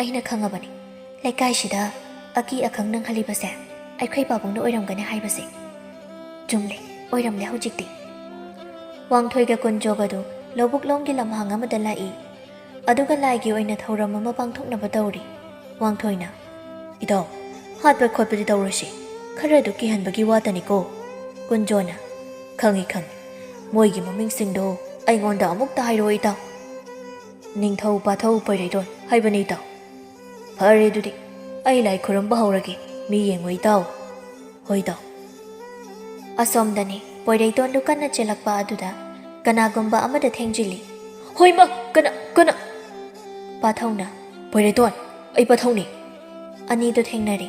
"ꯑꯩꯅ ꯈꯪꯉꯕꯅꯤ, ꯂꯩꯀꯥꯏꯁꯤꯗ ꯑꯀꯤ ꯑꯈꯪ ꯅꯪꯍꯜꯂꯤꯕꯁꯦ ꯑꯩꯈꯣꯏ ꯄꯥꯕꯨꯡꯅ ꯑꯣꯏꯔꯝꯒꯅꯤ ꯍꯥꯏꯕꯁꯦ꯫ ꯆꯨꯝꯂꯦ, ꯑꯣꯏꯔꯝꯂꯦ ꯍꯧꯖꯤꯛꯇꯤ꯫" ꯋꯥꯡꯊꯣꯏꯒ ꯀꯨꯟꯖꯣꯒꯗꯨ ꯂꯧꯕꯨꯛꯂꯣꯝꯒꯤ ꯂꯝꯍꯥꯡ ꯑꯃꯗ ꯂꯥꯛꯏ꯫ ꯑꯗꯨꯒ ꯂꯥꯏꯒꯤ ꯑꯣꯏꯅ ꯊꯧꯔꯝ ꯑꯃ ꯄꯥꯡꯊꯣꯛꯅꯕ ꯇꯧꯔꯤ꯫ ꯋꯥꯡꯊꯣꯏꯅ, "ꯏꯇꯥꯎ, ꯍꯥꯠꯄ ꯈꯣꯠꯄꯗꯤ ꯇꯧꯔꯣꯏꯁꯤ, ꯈꯔꯗꯨ ꯀꯤꯍꯟꯕꯒꯤ ꯋꯥꯇꯅꯤꯀꯣ꯫" ꯀꯨꯟꯖꯣꯅ, "ꯈꯪꯉꯤ, ꯈꯪꯉꯤ꯫ ꯃꯣꯏꯒꯤ ꯃꯃꯤꯡꯁꯤꯡꯗꯣ ꯑꯩꯉꯣꯟꯗ ꯑꯃꯨꯛꯇ ꯍꯥꯏꯔꯛꯑꯣ ꯏꯇꯥꯎ꯫" "ꯅꯤꯡꯊꯧ ꯄꯥꯊꯧ ꯄꯣꯏꯔꯩꯗꯣꯟ ꯍꯥꯏꯕꯅꯤ ꯏꯇꯥꯎ꯫" "ꯐꯔꯦ ꯑꯗꯨꯗꯤ, ꯑꯩ ꯂꯥꯏ ꯈꯨꯔꯨꯝꯕ ꯍꯧꯔꯒꯦ, ꯃꯤ ꯌꯦꯡꯉꯨ ꯏꯇꯥꯎ꯫" "ꯍꯣꯏ ꯏꯇꯥꯎ꯫" ꯑꯁꯣꯝꯗꯅꯤ ꯄꯣꯏꯔꯩꯇꯣꯟꯗꯨ ꯀꯟꯅ ꯆꯦꯜꯂꯛꯄ ꯑꯗꯨꯗ ꯀꯅꯥꯒꯨꯝꯕ ꯑꯃꯗ ꯊꯦꯡꯖꯤꯜꯂꯤ꯫ "ꯍꯣꯏꯃ, ꯀꯅꯥ, ꯀꯅꯥ?" ꯄꯥꯊꯧꯅ, "ꯄꯣꯏꯔꯩꯇꯣꯟ, ꯑꯩ ꯄꯥꯊꯧꯅꯤ꯫" ꯑꯅꯤꯗꯨ ꯊꯦꯡꯅꯔꯦ꯫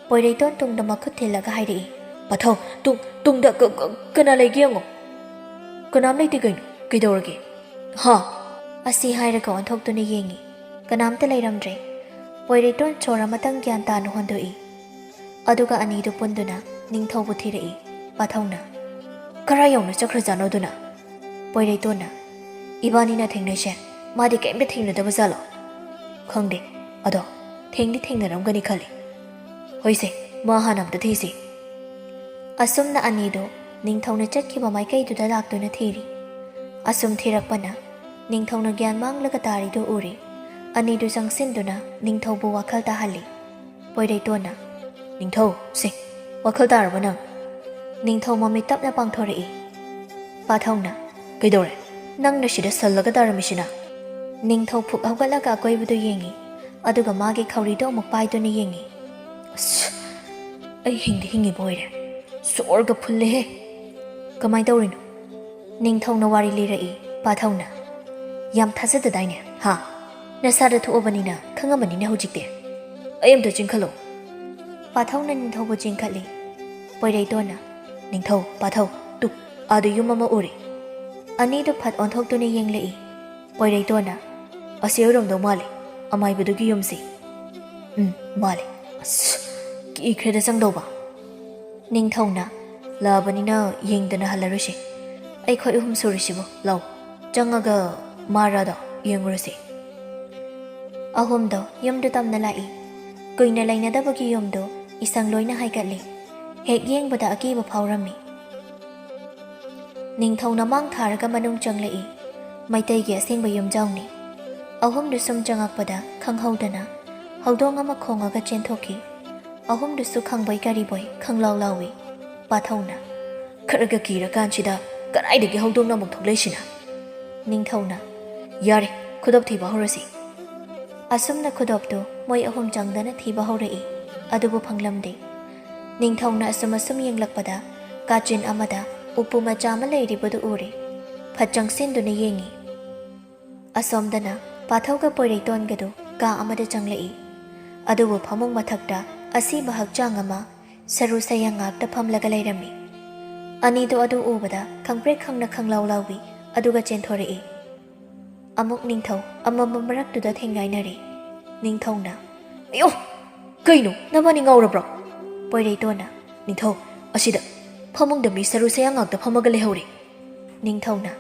ꯄꯣꯏꯔꯩꯇꯣꯟ ꯇꯨꯡꯗ ꯃꯈꯨꯠ ꯊꯤꯜꯂꯒ ꯍꯥꯏꯔꯛꯏ, "ꯄꯥꯊꯧ, ꯇꯨꯡ, ꯇꯨꯡꯗ ꯀ-, ꯀ-, ꯀꯅꯥ ꯂꯩꯒꯦ ꯌꯦꯡꯉꯣ꯫" "ꯀꯅꯥꯝ ꯂꯩꯇꯦ ꯀꯩꯅꯣ, ꯀꯩꯗꯧꯔꯒꯦ?" "ꯍꯥ?" ꯑꯁꯤ ꯍꯥꯏꯔꯒ ꯑꯣꯟꯊꯣꯛꯇꯨꯅ ꯌꯦꯡꯉꯤ꯫ ꯀꯅꯥꯝꯇ ꯂꯩꯔꯝꯗ꯭ꯔꯦ꯫ ꯄꯣꯏꯔꯩꯇꯣꯟ ꯁꯣꯔ ꯑꯃꯇꯪ ꯒ꯭ꯌꯥꯟ ꯇꯥꯅ ꯍꯣꯟꯗꯣꯛꯏ꯫ ꯑꯗꯨꯒ ꯑꯅꯤꯗꯨ ꯄꯨꯟꯗꯨꯅ ꯅꯤꯡꯊꯧꯕꯨ ꯊꯤꯔꯛꯏ꯫ ꯄꯥꯊꯧꯅ, "ꯀꯔꯥꯏ ꯌꯧꯅ ꯆꯠꯈ꯭ꯔꯖꯥꯠꯅꯣ ꯑꯗꯨꯅ?" ꯄꯣꯏꯔꯩꯇꯣꯟꯅ, "ꯏꯕꯥꯅꯤꯅ ꯊꯦꯡꯅꯩꯁꯦ ꯃꯥꯗꯤ ꯀꯩꯝꯇ ꯊꯦꯡꯅꯗꯕ ꯖꯥꯠꯂꯣ?" "ꯈꯪꯗꯦ, ꯑꯗꯣ ꯊꯦꯡꯗꯤ ꯊꯦꯡꯅꯔꯝꯒꯅꯤ ꯈꯜꯂꯤ꯫ ꯍꯣꯏꯁꯦ, ꯃꯥ ꯍꯥꯟꯅ ꯑꯝꯇ ꯊꯤꯁꯤ꯫" ꯑꯁꯨꯝꯅ ꯑꯅꯤꯗꯨ ꯅꯤꯡꯊꯧꯅ ꯆꯠꯈꯤꯕ ꯃꯥꯏꯀꯩꯗꯨꯗ ꯂꯥꯛꯇꯨꯅ ꯊꯤꯔꯤ꯫ ꯑꯁꯨꯝ ꯊꯤꯔꯛꯄꯅ ꯅꯤꯡꯊꯧꯅ ꯒ꯭ꯌꯥꯟ ꯃꯥꯡꯂꯒ ꯇꯥꯔꯤꯗꯨ ꯎꯔꯦ꯫ ꯑꯅꯤꯗꯨ ꯆꯪꯁꯤꯟꯗꯨꯅ ꯅꯤꯡꯊꯧꯕꯨ ꯋꯥꯈꯜ ꯇꯥꯍꯜꯂꯤ꯫ ꯄꯣꯏꯔꯩꯇꯣꯟꯅ, "ꯅꯤꯡꯊꯧ, ꯁꯦ, ꯋꯥꯈꯜ ꯇꯥꯔꯕ ꯅꯪ?" ꯅꯤꯡꯊꯧ ꯃꯃꯤꯠ ꯇꯞꯅ ꯄꯥꯡꯊꯣꯔꯛꯏ꯫ ꯄꯥꯊꯧꯅ, "ꯀꯩꯗꯧꯔꯦ? ꯅꯪꯅ ꯁꯤꯗ ꯁꯜꯂꯒ ꯇꯥꯔꯝꯃꯤꯁꯤꯅ?" ꯅꯤꯡꯊꯧ ꯐꯨꯛ ꯍꯧꯒꯠꯂꯒ ꯑꯀꯣꯏꯕꯗꯨ ꯌꯦꯡꯉꯤ, ꯑꯗꯨꯒ ꯃꯥꯒꯤ ꯈꯧꯔꯤꯗꯨ ꯑꯃꯨꯛ ꯄꯥꯏꯗꯨꯅ ꯌꯦꯡꯉꯤ꯫ "ꯑꯁ, ꯑꯩ ꯍꯤꯡꯗꯤ ꯍꯤꯡꯉꯤꯕ ꯑꯣꯏꯔꯦ꯫ ꯁꯣꯔꯒ ꯐꯨꯜꯂꯦꯍꯦ꯫ ꯀꯃꯥꯏ ꯇꯧꯔꯤꯅꯣ?" ꯅꯤꯡꯊꯧꯅ ꯋꯥꯔꯤ ꯂꯤꯔꯛꯏ꯫ ꯄꯥꯊꯧꯅ, "ꯌꯥꯝ ꯊꯥꯖꯗꯗꯥꯏꯅꯦ, ꯍꯥ? ꯅꯁꯥꯗ ꯊꯣꯛꯑꯕꯅꯤꯅ ꯈꯪꯉꯝꯃꯅꯤꯅꯦ ꯍꯧꯖꯤꯛꯇꯤ꯫ ꯑꯩ ꯑꯝꯇ ꯆꯤꯡꯈꯠꯂꯣ꯫" ꯄꯥꯊꯧꯅ ꯅꯤꯡꯊꯧꯕꯨ ꯆꯤꯡꯈꯠꯂꯤ꯫ ꯄꯣꯏꯔꯩꯇꯣꯟꯅ, "ꯅꯤꯡꯊꯧ, ꯄꯥꯊꯧ, ꯇꯨ, ꯑꯥꯗ ꯌꯨꯝ ꯑꯃ ꯎꯔꯦ꯫" ꯑꯅꯤꯗꯨ ꯐꯠ ꯑꯣꯟꯊꯣꯛꯇꯨꯅ ꯌꯦꯡꯂꯛꯏ꯫ ꯄꯣꯏꯔꯩꯇꯣꯟꯅ, "ꯑꯁꯤ ꯑꯣꯏꯔꯝꯗꯧ ꯃꯥꯜꯂꯦ, ꯑꯃꯥꯏꯕꯗꯨꯒꯤ ꯌꯨꯝꯁꯤ꯫" "ꯎꯝ, ꯃꯥꯜꯂꯦ꯫ ꯑꯁ, ꯀꯤꯈ꯭ꯔꯦꯗ ꯆꯪꯗꯧꯕ꯫" ꯅꯤꯡꯊꯧꯅ, "ꯂꯥꯛꯑꯕꯅꯤꯅ ꯌꯦꯡꯗꯅ ꯍꯜꯂꯔꯣꯏꯁꯦ꯫ ꯑꯩꯈꯣꯏ ꯑꯍꯨꯝ ꯁꯨꯔꯤꯁꯤꯕꯨ, ꯂꯥꯎ, ꯆꯪꯉꯒ ꯃꯥꯔꯥꯗꯣ ꯌꯦꯡꯉꯨꯔꯁꯤ꯫" ꯑꯍꯨꯝꯗꯣ ꯌꯨꯝꯗꯨ ꯇꯝꯅ ꯂꯥꯛꯏ꯫ ꯀꯨꯏꯅ ꯂꯩꯅꯗꯕꯒꯤ ꯌꯨꯝꯗꯨ ꯏꯁꯪ ꯂꯣꯏꯅ ꯍꯥꯏꯒꯠꯂꯤ꯫ ꯍꯦꯛ ꯌꯦꯡꯕꯗ ꯑꯀꯤꯕ ꯐꯥꯎꯔꯝꯃꯤ꯫ ꯅꯤꯡꯊꯧꯅ ꯃꯥꯡ ꯊꯥꯔꯒ ꯃꯅꯨꯡ ꯆꯪꯂꯛꯏ꯫ ꯃꯩꯇꯩꯒꯤ ꯑꯁꯦꯡꯕ ꯌꯨꯝꯖꯥꯎꯅꯤ꯫ ꯑꯍꯨꯝꯗꯨ ꯁꯨꯝ ꯆꯪꯉꯛꯄꯗ ꯈꯪꯍꯧꯗꯅ ꯍꯧꯗꯣꯡ ꯑꯃ ꯈꯣꯡꯉꯒ ꯆꯦꯟꯊꯣꯛꯈꯤ꯫ ꯑꯍꯨꯝꯗꯨꯁꯨ ꯈꯪꯕꯣꯏ ꯀꯔꯤꯕꯣꯏ ꯈꯪꯂꯥꯎ ꯂꯥꯎꯏ꯫ ꯄꯥꯊꯧꯅ, "ꯈꯔꯒ ꯀꯤꯔꯀꯥꯟꯁꯤꯗ ꯀꯗꯥꯏꯗꯒꯤ ꯍꯧꯗꯣꯡꯅ ꯑꯃꯨꯛ ꯊꯣꯛꯂꯛꯏꯁꯤꯅ?" ꯅꯤꯡꯊꯧꯅ, "ꯌꯥꯔꯦ, ꯈꯨꯗꯣꯞ ꯊꯤꯕ ꯍꯧꯔꯁꯤ꯫" ꯑꯁꯨꯝꯅ ꯈꯨꯗꯣꯞꯇꯨ ꯃꯣꯏ ꯑꯍꯨꯝ ꯆꯪꯗꯅ ꯊꯤꯕ ꯍꯧꯔꯛꯏ, ꯑꯗꯨꯕꯨ ꯐꯪꯂꯝꯗꯦ꯫ ꯅꯤꯡꯊꯧꯅ ꯑꯁꯨꯝ ꯑꯁꯨꯝ ꯌꯦꯡꯂꯛꯄꯗ ꯀꯥꯆꯤꯟ ꯑꯃꯗ ꯎꯄꯨ ꯃꯆꯥ ꯑꯃ ꯂꯩꯔꯤꯕꯗꯨ ꯎꯔꯦ꯫ ꯐꯠ ꯆꯪꯁꯤꯟꯗꯨꯅ ꯌꯦꯡꯉꯤ꯫ ꯑꯁꯣꯝꯗꯅ ꯄꯥꯊꯧꯒ ꯄꯣꯏꯔꯩꯇꯣꯟꯒꯗꯨ ꯀꯥ ꯑꯃꯗ ꯆꯪꯂꯛꯏ꯫ ꯑꯗꯨꯕꯨ ꯐꯃꯨꯡ ꯃꯊꯛꯇ ꯑꯁꯤꯕ ꯍꯛꯆꯥꯡ ꯑꯃ ꯁꯔꯨ ꯁꯌꯥꯡ ꯉꯥꯛꯇ ꯐꯝꯂꯒ ꯂꯩꯔꯝꯃꯤ꯫ ꯑꯅꯤꯗꯨ ꯑꯗꯨ ꯎꯕꯗ ꯈꯪꯄ꯭ꯔꯦꯛ ꯈꯪꯅ ꯈꯪꯂꯥꯎ ꯂꯥꯎꯏ, ꯑꯗꯨꯒ ꯆꯦꯟꯊꯣꯔꯛꯏ꯫ ꯑꯃꯨꯛ ꯅꯤꯡꯊꯧ ꯑꯃꯝꯕ ꯃꯔꯛꯇꯨꯗ ꯊꯦꯡꯒꯥꯏꯅꯔꯦ꯫ ꯅꯤꯡꯊꯧꯅ, "ꯑꯌꯣ! ꯀꯩꯅꯣ, ꯅꯕꯥꯅꯤ ꯉꯥꯎꯔꯕ꯭ꯔꯣ?" ꯄꯣꯏꯔꯩꯇꯣꯟꯅ, "ꯅꯤꯡꯊꯧ, ꯑꯁꯤꯗ ꯐꯃꯨꯡꯗ ꯃꯤ ꯁꯔꯨ ꯁꯌꯥꯡ ꯉꯥꯛꯇ ꯐꯝꯃꯒ ꯂꯩꯍꯧꯔꯦ꯫" ꯅꯤꯡꯊꯧꯅ,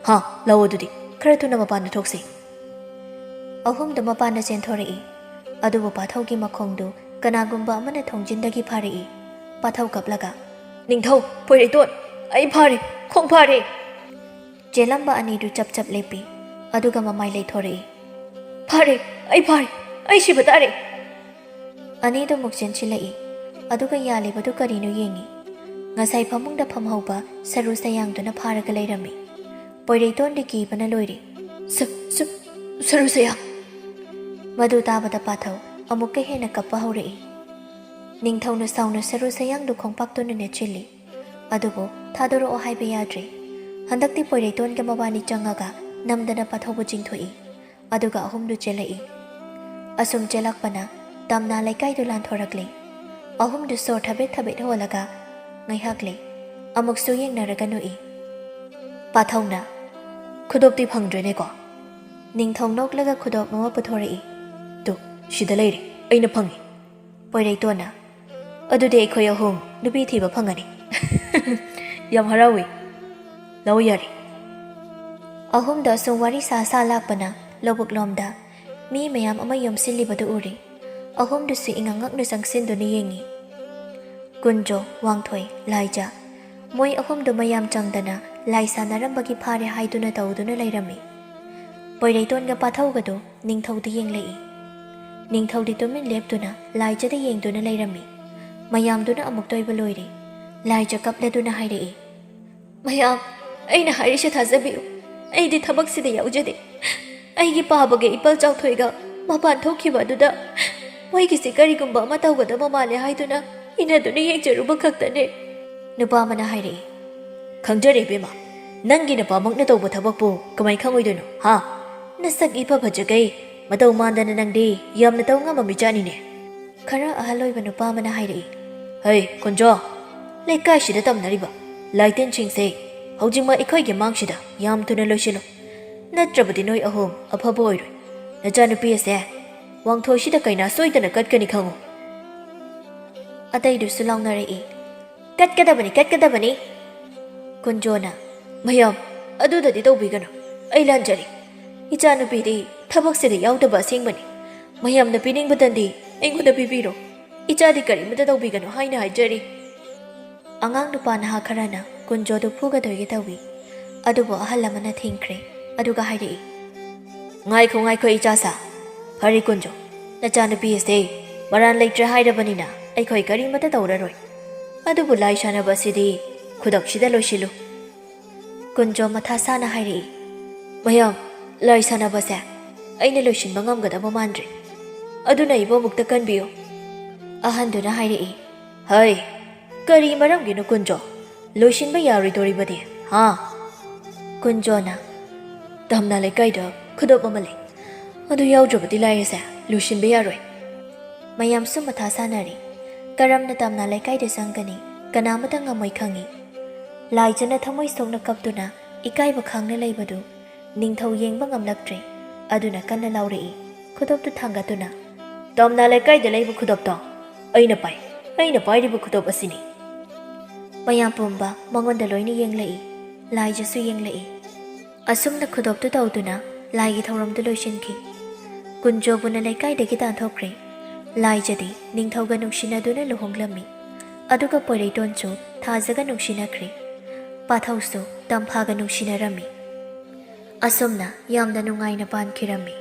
"ꯍꯥ, ꯂꯥꯛꯑꯣ ꯑꯗꯨꯗꯤ, ꯈꯔ ꯊꯨꯅ ꯃꯄꯥꯟꯗ ꯊꯣꯛꯁꯤ꯫" ꯑꯍꯨꯝꯗꯨ ꯃꯄꯥꯟꯗ ꯆꯦꯟꯊꯣꯔꯛꯏ꯫ ꯑꯗꯨꯕꯨ ꯄꯥꯊꯧꯒꯤ ꯃꯈꯣꯡꯗꯨ ꯀꯅꯥꯒꯨꯝꯕ ꯑꯃꯅ ꯊꯣꯡꯖꯤꯟꯗꯒꯤ ꯐꯥꯔꯛꯏ꯫ ꯄꯥꯊꯧ ꯀꯞꯂꯒ, "ꯅꯤꯡꯊꯧ, ꯄꯣꯏꯔꯩꯇꯣꯟ, ꯑꯩ ꯐꯥꯔꯦ, ꯈꯣꯡ ꯐꯥꯔꯦ!" ꯆꯦꯜꯂꯝꯕ ꯑꯅꯤꯗꯨ ꯆꯞ ꯆꯞ ꯂꯦꯞꯄꯤ, ꯑꯗꯨꯒ ꯃꯃꯥꯏ ꯂꯩꯊꯣꯔꯛꯏ꯫ "ꯐꯥꯔꯦ, ꯑꯩ ꯐꯥꯔꯦ, ꯑꯩ ꯁꯤꯕ ꯇꯥꯔꯦ!" ꯑꯅꯤꯗꯨ ꯑꯃꯨꯛ ꯆꯦꯟꯁꯤꯜꯂꯛꯏ, ꯑꯗꯨꯒ ꯌꯥꯜꯂꯤꯕꯗꯨ ꯀꯔꯤꯅꯣ ꯌꯦꯡꯉꯤ꯫ ꯉꯁꯥꯏ ꯐꯃꯨꯡꯗ ꯐꯝꯍꯧꯕ ꯁꯔꯨ ꯁꯌꯥꯡꯗꯨꯅ ꯐꯥꯔꯒ ꯂꯩꯔꯝꯃꯤ꯫ ꯄꯣꯏꯔꯩꯇꯣꯟꯗꯤ ꯀꯤꯕꯅ ꯂꯣꯏꯔꯦ꯫ "ꯁ-, ꯁ-, ꯁꯔꯨ ꯁꯌꯥꯡ!" ꯃꯗꯨ ꯇꯥꯕꯗ ꯄꯥꯊꯧ ꯑꯃꯨꯛꯀ ꯍꯦꯟꯅ ꯀꯞꯄ ꯍꯧꯔꯛꯏ꯫ ꯅꯤꯡꯊꯧꯅ ꯁꯥꯎꯅ ꯁꯔꯨ ꯁꯌꯥꯡꯗꯨ ꯈꯣꯡꯄꯥꯛꯇꯨꯅ ꯅꯦꯠꯁꯤꯜꯂꯤ꯫ ꯑꯗꯨꯕꯨ ꯊꯥꯗꯣꯔꯛꯑꯣ ꯍꯥꯏꯕ ꯌꯥꯗ꯭ꯔꯦ꯫ ꯍꯟꯗꯛꯇꯤ ꯄꯣꯏꯔꯩꯇꯣꯟꯒ ꯃꯕꯥꯅꯤ ꯆꯪꯉꯒ ꯅꯝꯗꯅ ꯄꯥꯊꯧꯕꯨ ꯆꯤꯡꯊꯣꯛꯏ꯫ ꯑꯗꯨꯒ ꯑꯍꯨꯝꯗꯨ ꯆꯦꯜꯂꯛꯏ꯫ ꯑꯁꯨꯝ ꯆꯦꯜꯂꯛꯄꯅ ꯇꯝꯅꯥ ꯂꯩꯀꯥꯏꯗꯨ ꯂꯥꯟꯊꯣꯔꯛꯂꯦ꯫ ꯑꯍꯨꯝꯗꯨ ꯁꯣꯔ ꯊꯕꯦꯠ ꯊꯕꯦꯠ ꯍꯣꯜꯂꯒ ꯉꯥꯏꯍꯥꯛ ꯂꯩ꯫ ꯑꯃꯨꯛꯁꯨ ꯌꯦꯡꯅꯔꯒ ꯅꯣꯛꯏ꯫ ꯄꯥꯊꯧꯅ, "ꯈꯨꯗꯣꯞꯇꯤ ꯐꯪꯗ꯭ꯔꯦꯅꯦꯀꯣ?" ꯅꯤꯡꯊꯧ ꯅꯣꯛꯂꯒ ꯈꯨꯗꯣꯞ ꯑꯃ ꯄꯨꯊꯣꯔꯛꯏ꯫ "ꯇꯨ, ꯁꯤꯗ ꯂꯩꯔꯦ, ꯑꯩꯅ ꯐꯪꯉꯤ꯫" ꯄꯣꯏꯔꯩꯇꯣꯟꯅ, "ꯑꯗꯨꯗꯤ ꯑꯩꯈꯣꯏ ꯑꯍꯨꯝ ꯅꯨꯄꯤ ꯊꯤꯕ ꯐꯪꯉꯅꯤ꯫" "ꯌꯥꯝ ꯍꯔꯥꯎꯏ꯫ ꯂꯧ ꯌꯥꯔꯦ꯫" ꯑꯍꯨꯝꯗꯣ ꯑꯁꯨꯝ ꯋꯥꯔꯤ ꯁꯥ ꯁꯥ ꯂꯥꯛꯄꯅ ꯂꯧꯕꯨꯛ ꯂꯣꯝꯗ ꯃꯤ ꯃꯌꯥꯝ ꯑꯃ ꯌꯣꯝꯁꯤꯜꯂꯤꯕꯗꯨ ꯎꯔꯦ꯫ ꯑꯍꯨꯝꯗꯨꯁꯨ ꯏꯉꯛ ꯉꯛꯅ ꯆꯪꯁꯤꯟꯗꯨꯅ ꯌꯦꯡꯉꯤ꯫ ꯀꯨꯟꯖꯣ, ꯋꯥꯡꯊꯣꯏ, ꯂꯥꯏꯖ, ꯃꯣꯏ ꯑꯍꯨꯝꯗꯨ ꯃꯌꯥꯝ ꯆꯪꯗꯅ ꯂꯥꯏ ꯁꯥꯟꯅꯔꯝꯕꯒꯤ ꯐꯥꯔꯦ ꯍꯥꯏꯗꯨꯅ ꯇꯧꯗꯨꯅ ꯂꯩꯔꯝꯃꯤ꯫ ꯄꯣꯏꯔꯩꯇꯣꯟꯒ ꯄꯥꯊꯧꯒꯗꯨ ꯅꯤꯡꯊꯧꯗ ꯌꯦꯡꯂꯛꯏ꯫ ꯅꯤꯡꯊꯧꯗꯤ ꯇꯨꯃꯤꯟ ꯂꯦꯞꯇꯨꯅ ꯂꯥꯏꯖꯗ ꯌꯦꯡꯗꯨꯅ ꯂꯩꯔꯝꯃꯤ꯫ ꯃꯌꯥꯝꯗꯨꯅ ꯑꯃꯨꯛꯇ ꯑꯣꯏꯕ ꯂꯣꯏꯔꯦ꯫ ꯂꯥꯏꯖ ꯀꯞꯂꯗꯨꯅ ꯍꯥꯏꯔꯛꯏ, "ꯃꯌꯥꯝ, ꯑꯩꯅ ꯍꯥꯏꯔꯤꯁꯦ ꯊꯥꯖꯕꯤꯌꯨ꯫ ꯑꯩꯗꯤ ꯊꯕꯛꯁꯤꯗ ꯌꯥꯎꯖꯗꯦ꯫ ꯑꯩꯒꯤ ꯄꯥꯕꯒ ꯏꯄꯜ ꯆꯥꯎꯊꯣꯏꯒ ꯃꯄꯥꯟ ꯊꯣꯛꯈꯤꯕ ꯑꯗꯨꯗ ꯃꯣꯏꯒꯤꯁꯦ ꯀꯔꯤꯒꯨꯝꯕ ꯑꯃ ꯇꯧꯒꯗꯕ ꯃꯥꯜꯂꯦ ꯍꯥꯏꯗꯨꯅ ꯏꯟꯅꯗꯨꯅ ꯌꯦꯡꯖꯔꯨꯕ ꯈꯛꯇꯅꯦ꯫" ꯅꯨꯄꯥ ꯑꯃꯅ ꯍꯥꯏꯔꯛꯏ, "ꯈꯪꯖꯔꯦ ꯏꯕꯦꯝꯃ, ꯅꯪꯒꯤ ꯅꯄꯥꯃꯛꯅ ꯇꯧꯕ ꯊꯕꯛꯄꯨ ꯀꯃꯥꯏ ꯈꯪꯉꯣꯏꯗꯣꯏꯅꯣ, ꯍꯥ? ꯅꯁꯛ ꯏꯐ ꯐꯖꯈꯩ, ꯃꯇꯧ ꯃꯥꯟꯗꯅ ꯅꯪꯗꯤ ꯌꯥꯝꯅ ꯇꯧ ꯉꯝꯕ ꯃꯤꯆꯥꯅꯤꯅꯦ꯫" ꯈꯔ ꯑꯍꯜ ꯑꯣꯏꯕ ꯅꯨꯄꯥ ꯑꯃꯅ ꯍꯥꯏꯔꯛꯏ, "ꯍꯩ ꯀꯨꯟꯖꯣ, ꯂꯩꯀꯥꯏꯁꯤꯗ ꯇꯝꯅꯔꯤꯕ ꯂꯥꯏꯇꯤꯟꯁꯤꯡꯁꯦ ꯍꯧꯖꯤꯛꯃꯛ ꯑꯩꯈꯣꯏꯒꯤ ꯃꯥꯡꯁꯤꯗ ꯌꯥꯝ ꯊꯨꯅ ꯂꯣꯏꯁꯤꯜꯂꯨ, ꯅꯠꯇ꯭ꯔꯕꯗꯤ ꯅꯣꯏ ꯑꯍꯨꯝ ꯑꯐꯕ ꯑꯣꯏꯔꯣꯏ꯫ ꯅꯆꯥꯅꯨꯄꯤ ꯑꯁꯦ ꯋꯥꯡꯊꯣꯏꯁꯤꯗ ꯀꯩꯅꯥ ꯁꯣꯏꯗꯅ ꯀꯠꯀꯅꯤ ꯈꯪꯉꯨ꯫" ꯑꯇꯩꯗꯨꯁꯨ ꯂꯥꯎꯅꯔꯛꯏ, "ꯀꯠꯀꯗꯕꯅꯤ, ꯀꯠꯀꯗꯕꯅꯤ꯫" ꯀꯨꯟꯖꯣꯅ, "ꯃꯌꯥꯝ, ꯑꯗꯨꯗꯗꯤ ꯇꯧꯕꯤꯒꯅꯨ, ꯑꯩ ꯂꯥꯟꯖꯔꯦ꯫ ꯏꯆꯥꯅꯨꯄꯤꯗꯤ ꯊꯕꯛꯁꯤꯗ ꯌꯥꯎꯗꯕ ꯑꯁꯦꯡꯕꯅꯤ꯫ ꯃꯌꯥꯝꯅ ꯄꯤꯅꯤꯡꯕꯇꯪꯗꯤ ꯑꯩꯉꯣꯟꯗ ꯄꯤꯕꯤꯔꯣ꯫ ꯏꯆꯥꯗꯤ ꯀꯔꯤꯃꯇ ꯇꯧꯕꯤꯒꯅꯨ ꯍꯥꯏꯅ ꯍꯥꯏꯖꯔꯤ꯫" ꯑꯉꯥꯡ ꯅꯨꯄꯥ ꯅꯍꯥ ꯈꯔꯅ ꯀꯨꯟꯖꯣꯗꯨ ꯐꯨꯒꯗꯣꯏꯒꯦ ꯇꯧꯏ꯫ ꯑꯗꯨꯕꯨ ꯑꯍꯜ ꯑꯃꯅ ꯊꯤꯡꯈ꯭ꯔꯦ꯫ ꯑꯗꯨꯒ ꯍꯥꯏꯔꯛꯏ, "ꯉꯥꯏꯈꯣ, ꯉꯥꯏꯈꯣ, ꯏꯆꯥꯁꯥ꯫ ꯐꯔꯦ ꯀꯨꯟꯖꯣ, ꯅꯆꯥꯅꯨꯄꯤ ꯑꯁꯦ ꯃꯔꯥꯟ ꯂꯩꯇ꯭ꯔꯦ ꯍꯥꯏꯔꯕꯅꯤꯅ ꯑꯩꯈꯣꯏ ꯀꯔꯤꯃꯇ ꯇꯧꯔꯔꯣꯏ꯫ ꯑꯗꯨꯕꯨ ꯂꯥꯏ ꯁꯥꯟꯅꯕ ꯑꯁꯤꯗꯤ ꯈꯨꯗꯛꯁꯤꯗ ꯂꯣꯏꯁꯤꯜꯂꯨ꯫" ꯀꯨꯟꯖꯣ ꯃꯊꯥ ꯁꯥꯅ ꯍꯥꯏꯔꯛꯏ, "ꯃꯌꯥꯝ, ꯂꯥꯏ ꯁꯥꯟꯅꯕꯁꯦ ꯑꯩꯅ ꯂꯣꯏꯁꯤꯟꯕ ꯉꯝꯒꯗꯕ ꯃꯥꯟꯗ꯭ꯔꯦ꯫ ꯑꯗꯨꯅ ꯏꯕꯣꯃꯨꯛꯇ ꯀꯟꯕꯤꯌꯨ꯫" ꯑꯍꯟꯗꯨꯅ ꯍꯥꯏꯔꯛꯏ, "ꯍꯩ, ꯀꯔꯤ ꯃꯔꯝꯒꯤꯅꯣ ꯀꯨꯟꯖꯣ? ꯂꯣꯏꯁꯤꯟꯕ ꯌꯥꯔꯣꯏꯗꯣꯔꯤꯕꯗꯤ, ꯍꯥ?" ꯀꯨꯟꯖꯣꯅ, "ꯇꯝꯅꯥ ꯂꯩꯀꯥꯏꯗ ꯈꯨꯗꯣꯞ ꯑꯃ ꯂꯩ꯫ ꯑꯗꯨ ꯌꯥꯎꯗ꯭ꯔꯕꯗꯤ ꯂꯥꯏ ꯑꯁꯦ ꯂꯣꯏꯁꯤꯟꯕ ꯌꯥꯔꯣꯏ꯫" ꯃꯌꯥꯝꯁꯨ ꯃꯊꯥ ꯁꯥꯅꯔꯤ꯫ ꯀꯔꯝꯅ ꯇꯝꯅꯥ ꯂꯩꯀꯥꯏꯗ ꯆꯪꯒꯅꯤ? ꯀꯅꯥꯃꯇ ꯉꯝꯃꯣꯏ ꯈꯪꯏ꯫ ꯂꯥꯏꯖꯅ ꯊꯃꯣꯏ ꯁꯣꯛꯅ ꯀꯞꯇꯨꯅ ꯏꯀꯥꯏꯕ ꯈꯥꯡꯅ ꯂꯩꯕꯗꯨ ꯅꯤꯡꯊꯧ ꯌꯦꯡꯕ ꯉꯝꯂꯛꯇ꯭ꯔꯦ꯫ ꯑꯗꯨꯅ ꯀꯟꯅ ꯂꯥꯎꯔꯛꯏ, ꯈꯨꯗꯣꯞꯇꯨ ꯊꯥꯡꯒꯠꯇꯨꯅ, "ꯇꯝꯅꯥ ꯂꯩꯀꯥꯏꯗ ꯂꯩꯕ ꯈꯨꯗꯣꯞꯇꯣ ꯑꯩꯅ ꯄꯥꯏ꯫ ꯑꯩꯅ ꯄꯥꯏꯔꯤꯕ ꯈꯨꯗꯣꯞ ꯑꯁꯤꯅꯤ꯫" ꯃꯌꯥꯝ ꯄꯨꯝꯕ ꯃꯉꯣꯟꯗ ꯂꯣꯏꯅ ꯌꯦꯡꯂꯛꯏ꯫ ꯂꯥꯏꯖꯁꯨ ꯌꯦꯡꯂꯛꯏ꯫ ꯑꯁꯨꯝꯅ ꯈꯨꯗꯣꯞꯇꯨ ꯇꯧꯗꯨꯅ ꯂꯥꯏꯒꯤ ꯊꯧꯔꯝꯗꯨ ꯂꯣꯏꯁꯤꯟꯈꯤ꯫ ꯀꯨꯟꯖꯣꯕꯨꯅ ꯂꯩꯀꯥꯏꯗꯒꯤ ꯇꯥꯟꯊꯣꯛꯈ꯭ꯔꯦ꯫ ꯂꯥꯏꯖꯗꯤ ꯅꯤꯡꯊꯧꯒ ꯅꯨꯡꯁꯤꯅꯗꯨꯅ ꯂꯨꯍꯣꯡꯂꯝꯃꯤ꯫ ꯑꯗꯨꯒ ꯄꯣꯏꯔꯩꯇꯣꯟꯁꯨ ꯊꯥꯖꯒ ꯅꯨꯡꯁꯤꯅꯈ꯭ꯔꯦ꯫ ꯄꯥꯊꯧꯁꯨ ꯇꯝꯐꯥꯒ ꯅꯨꯡꯁꯤꯅꯔꯝꯃꯤ꯫ ꯑꯁꯨꯝꯅ ꯌꯥꯝꯅ ꯅꯨꯡꯉꯥꯏꯅ ꯄꯥꯟꯈꯤꯔꯝꯃꯤ꯫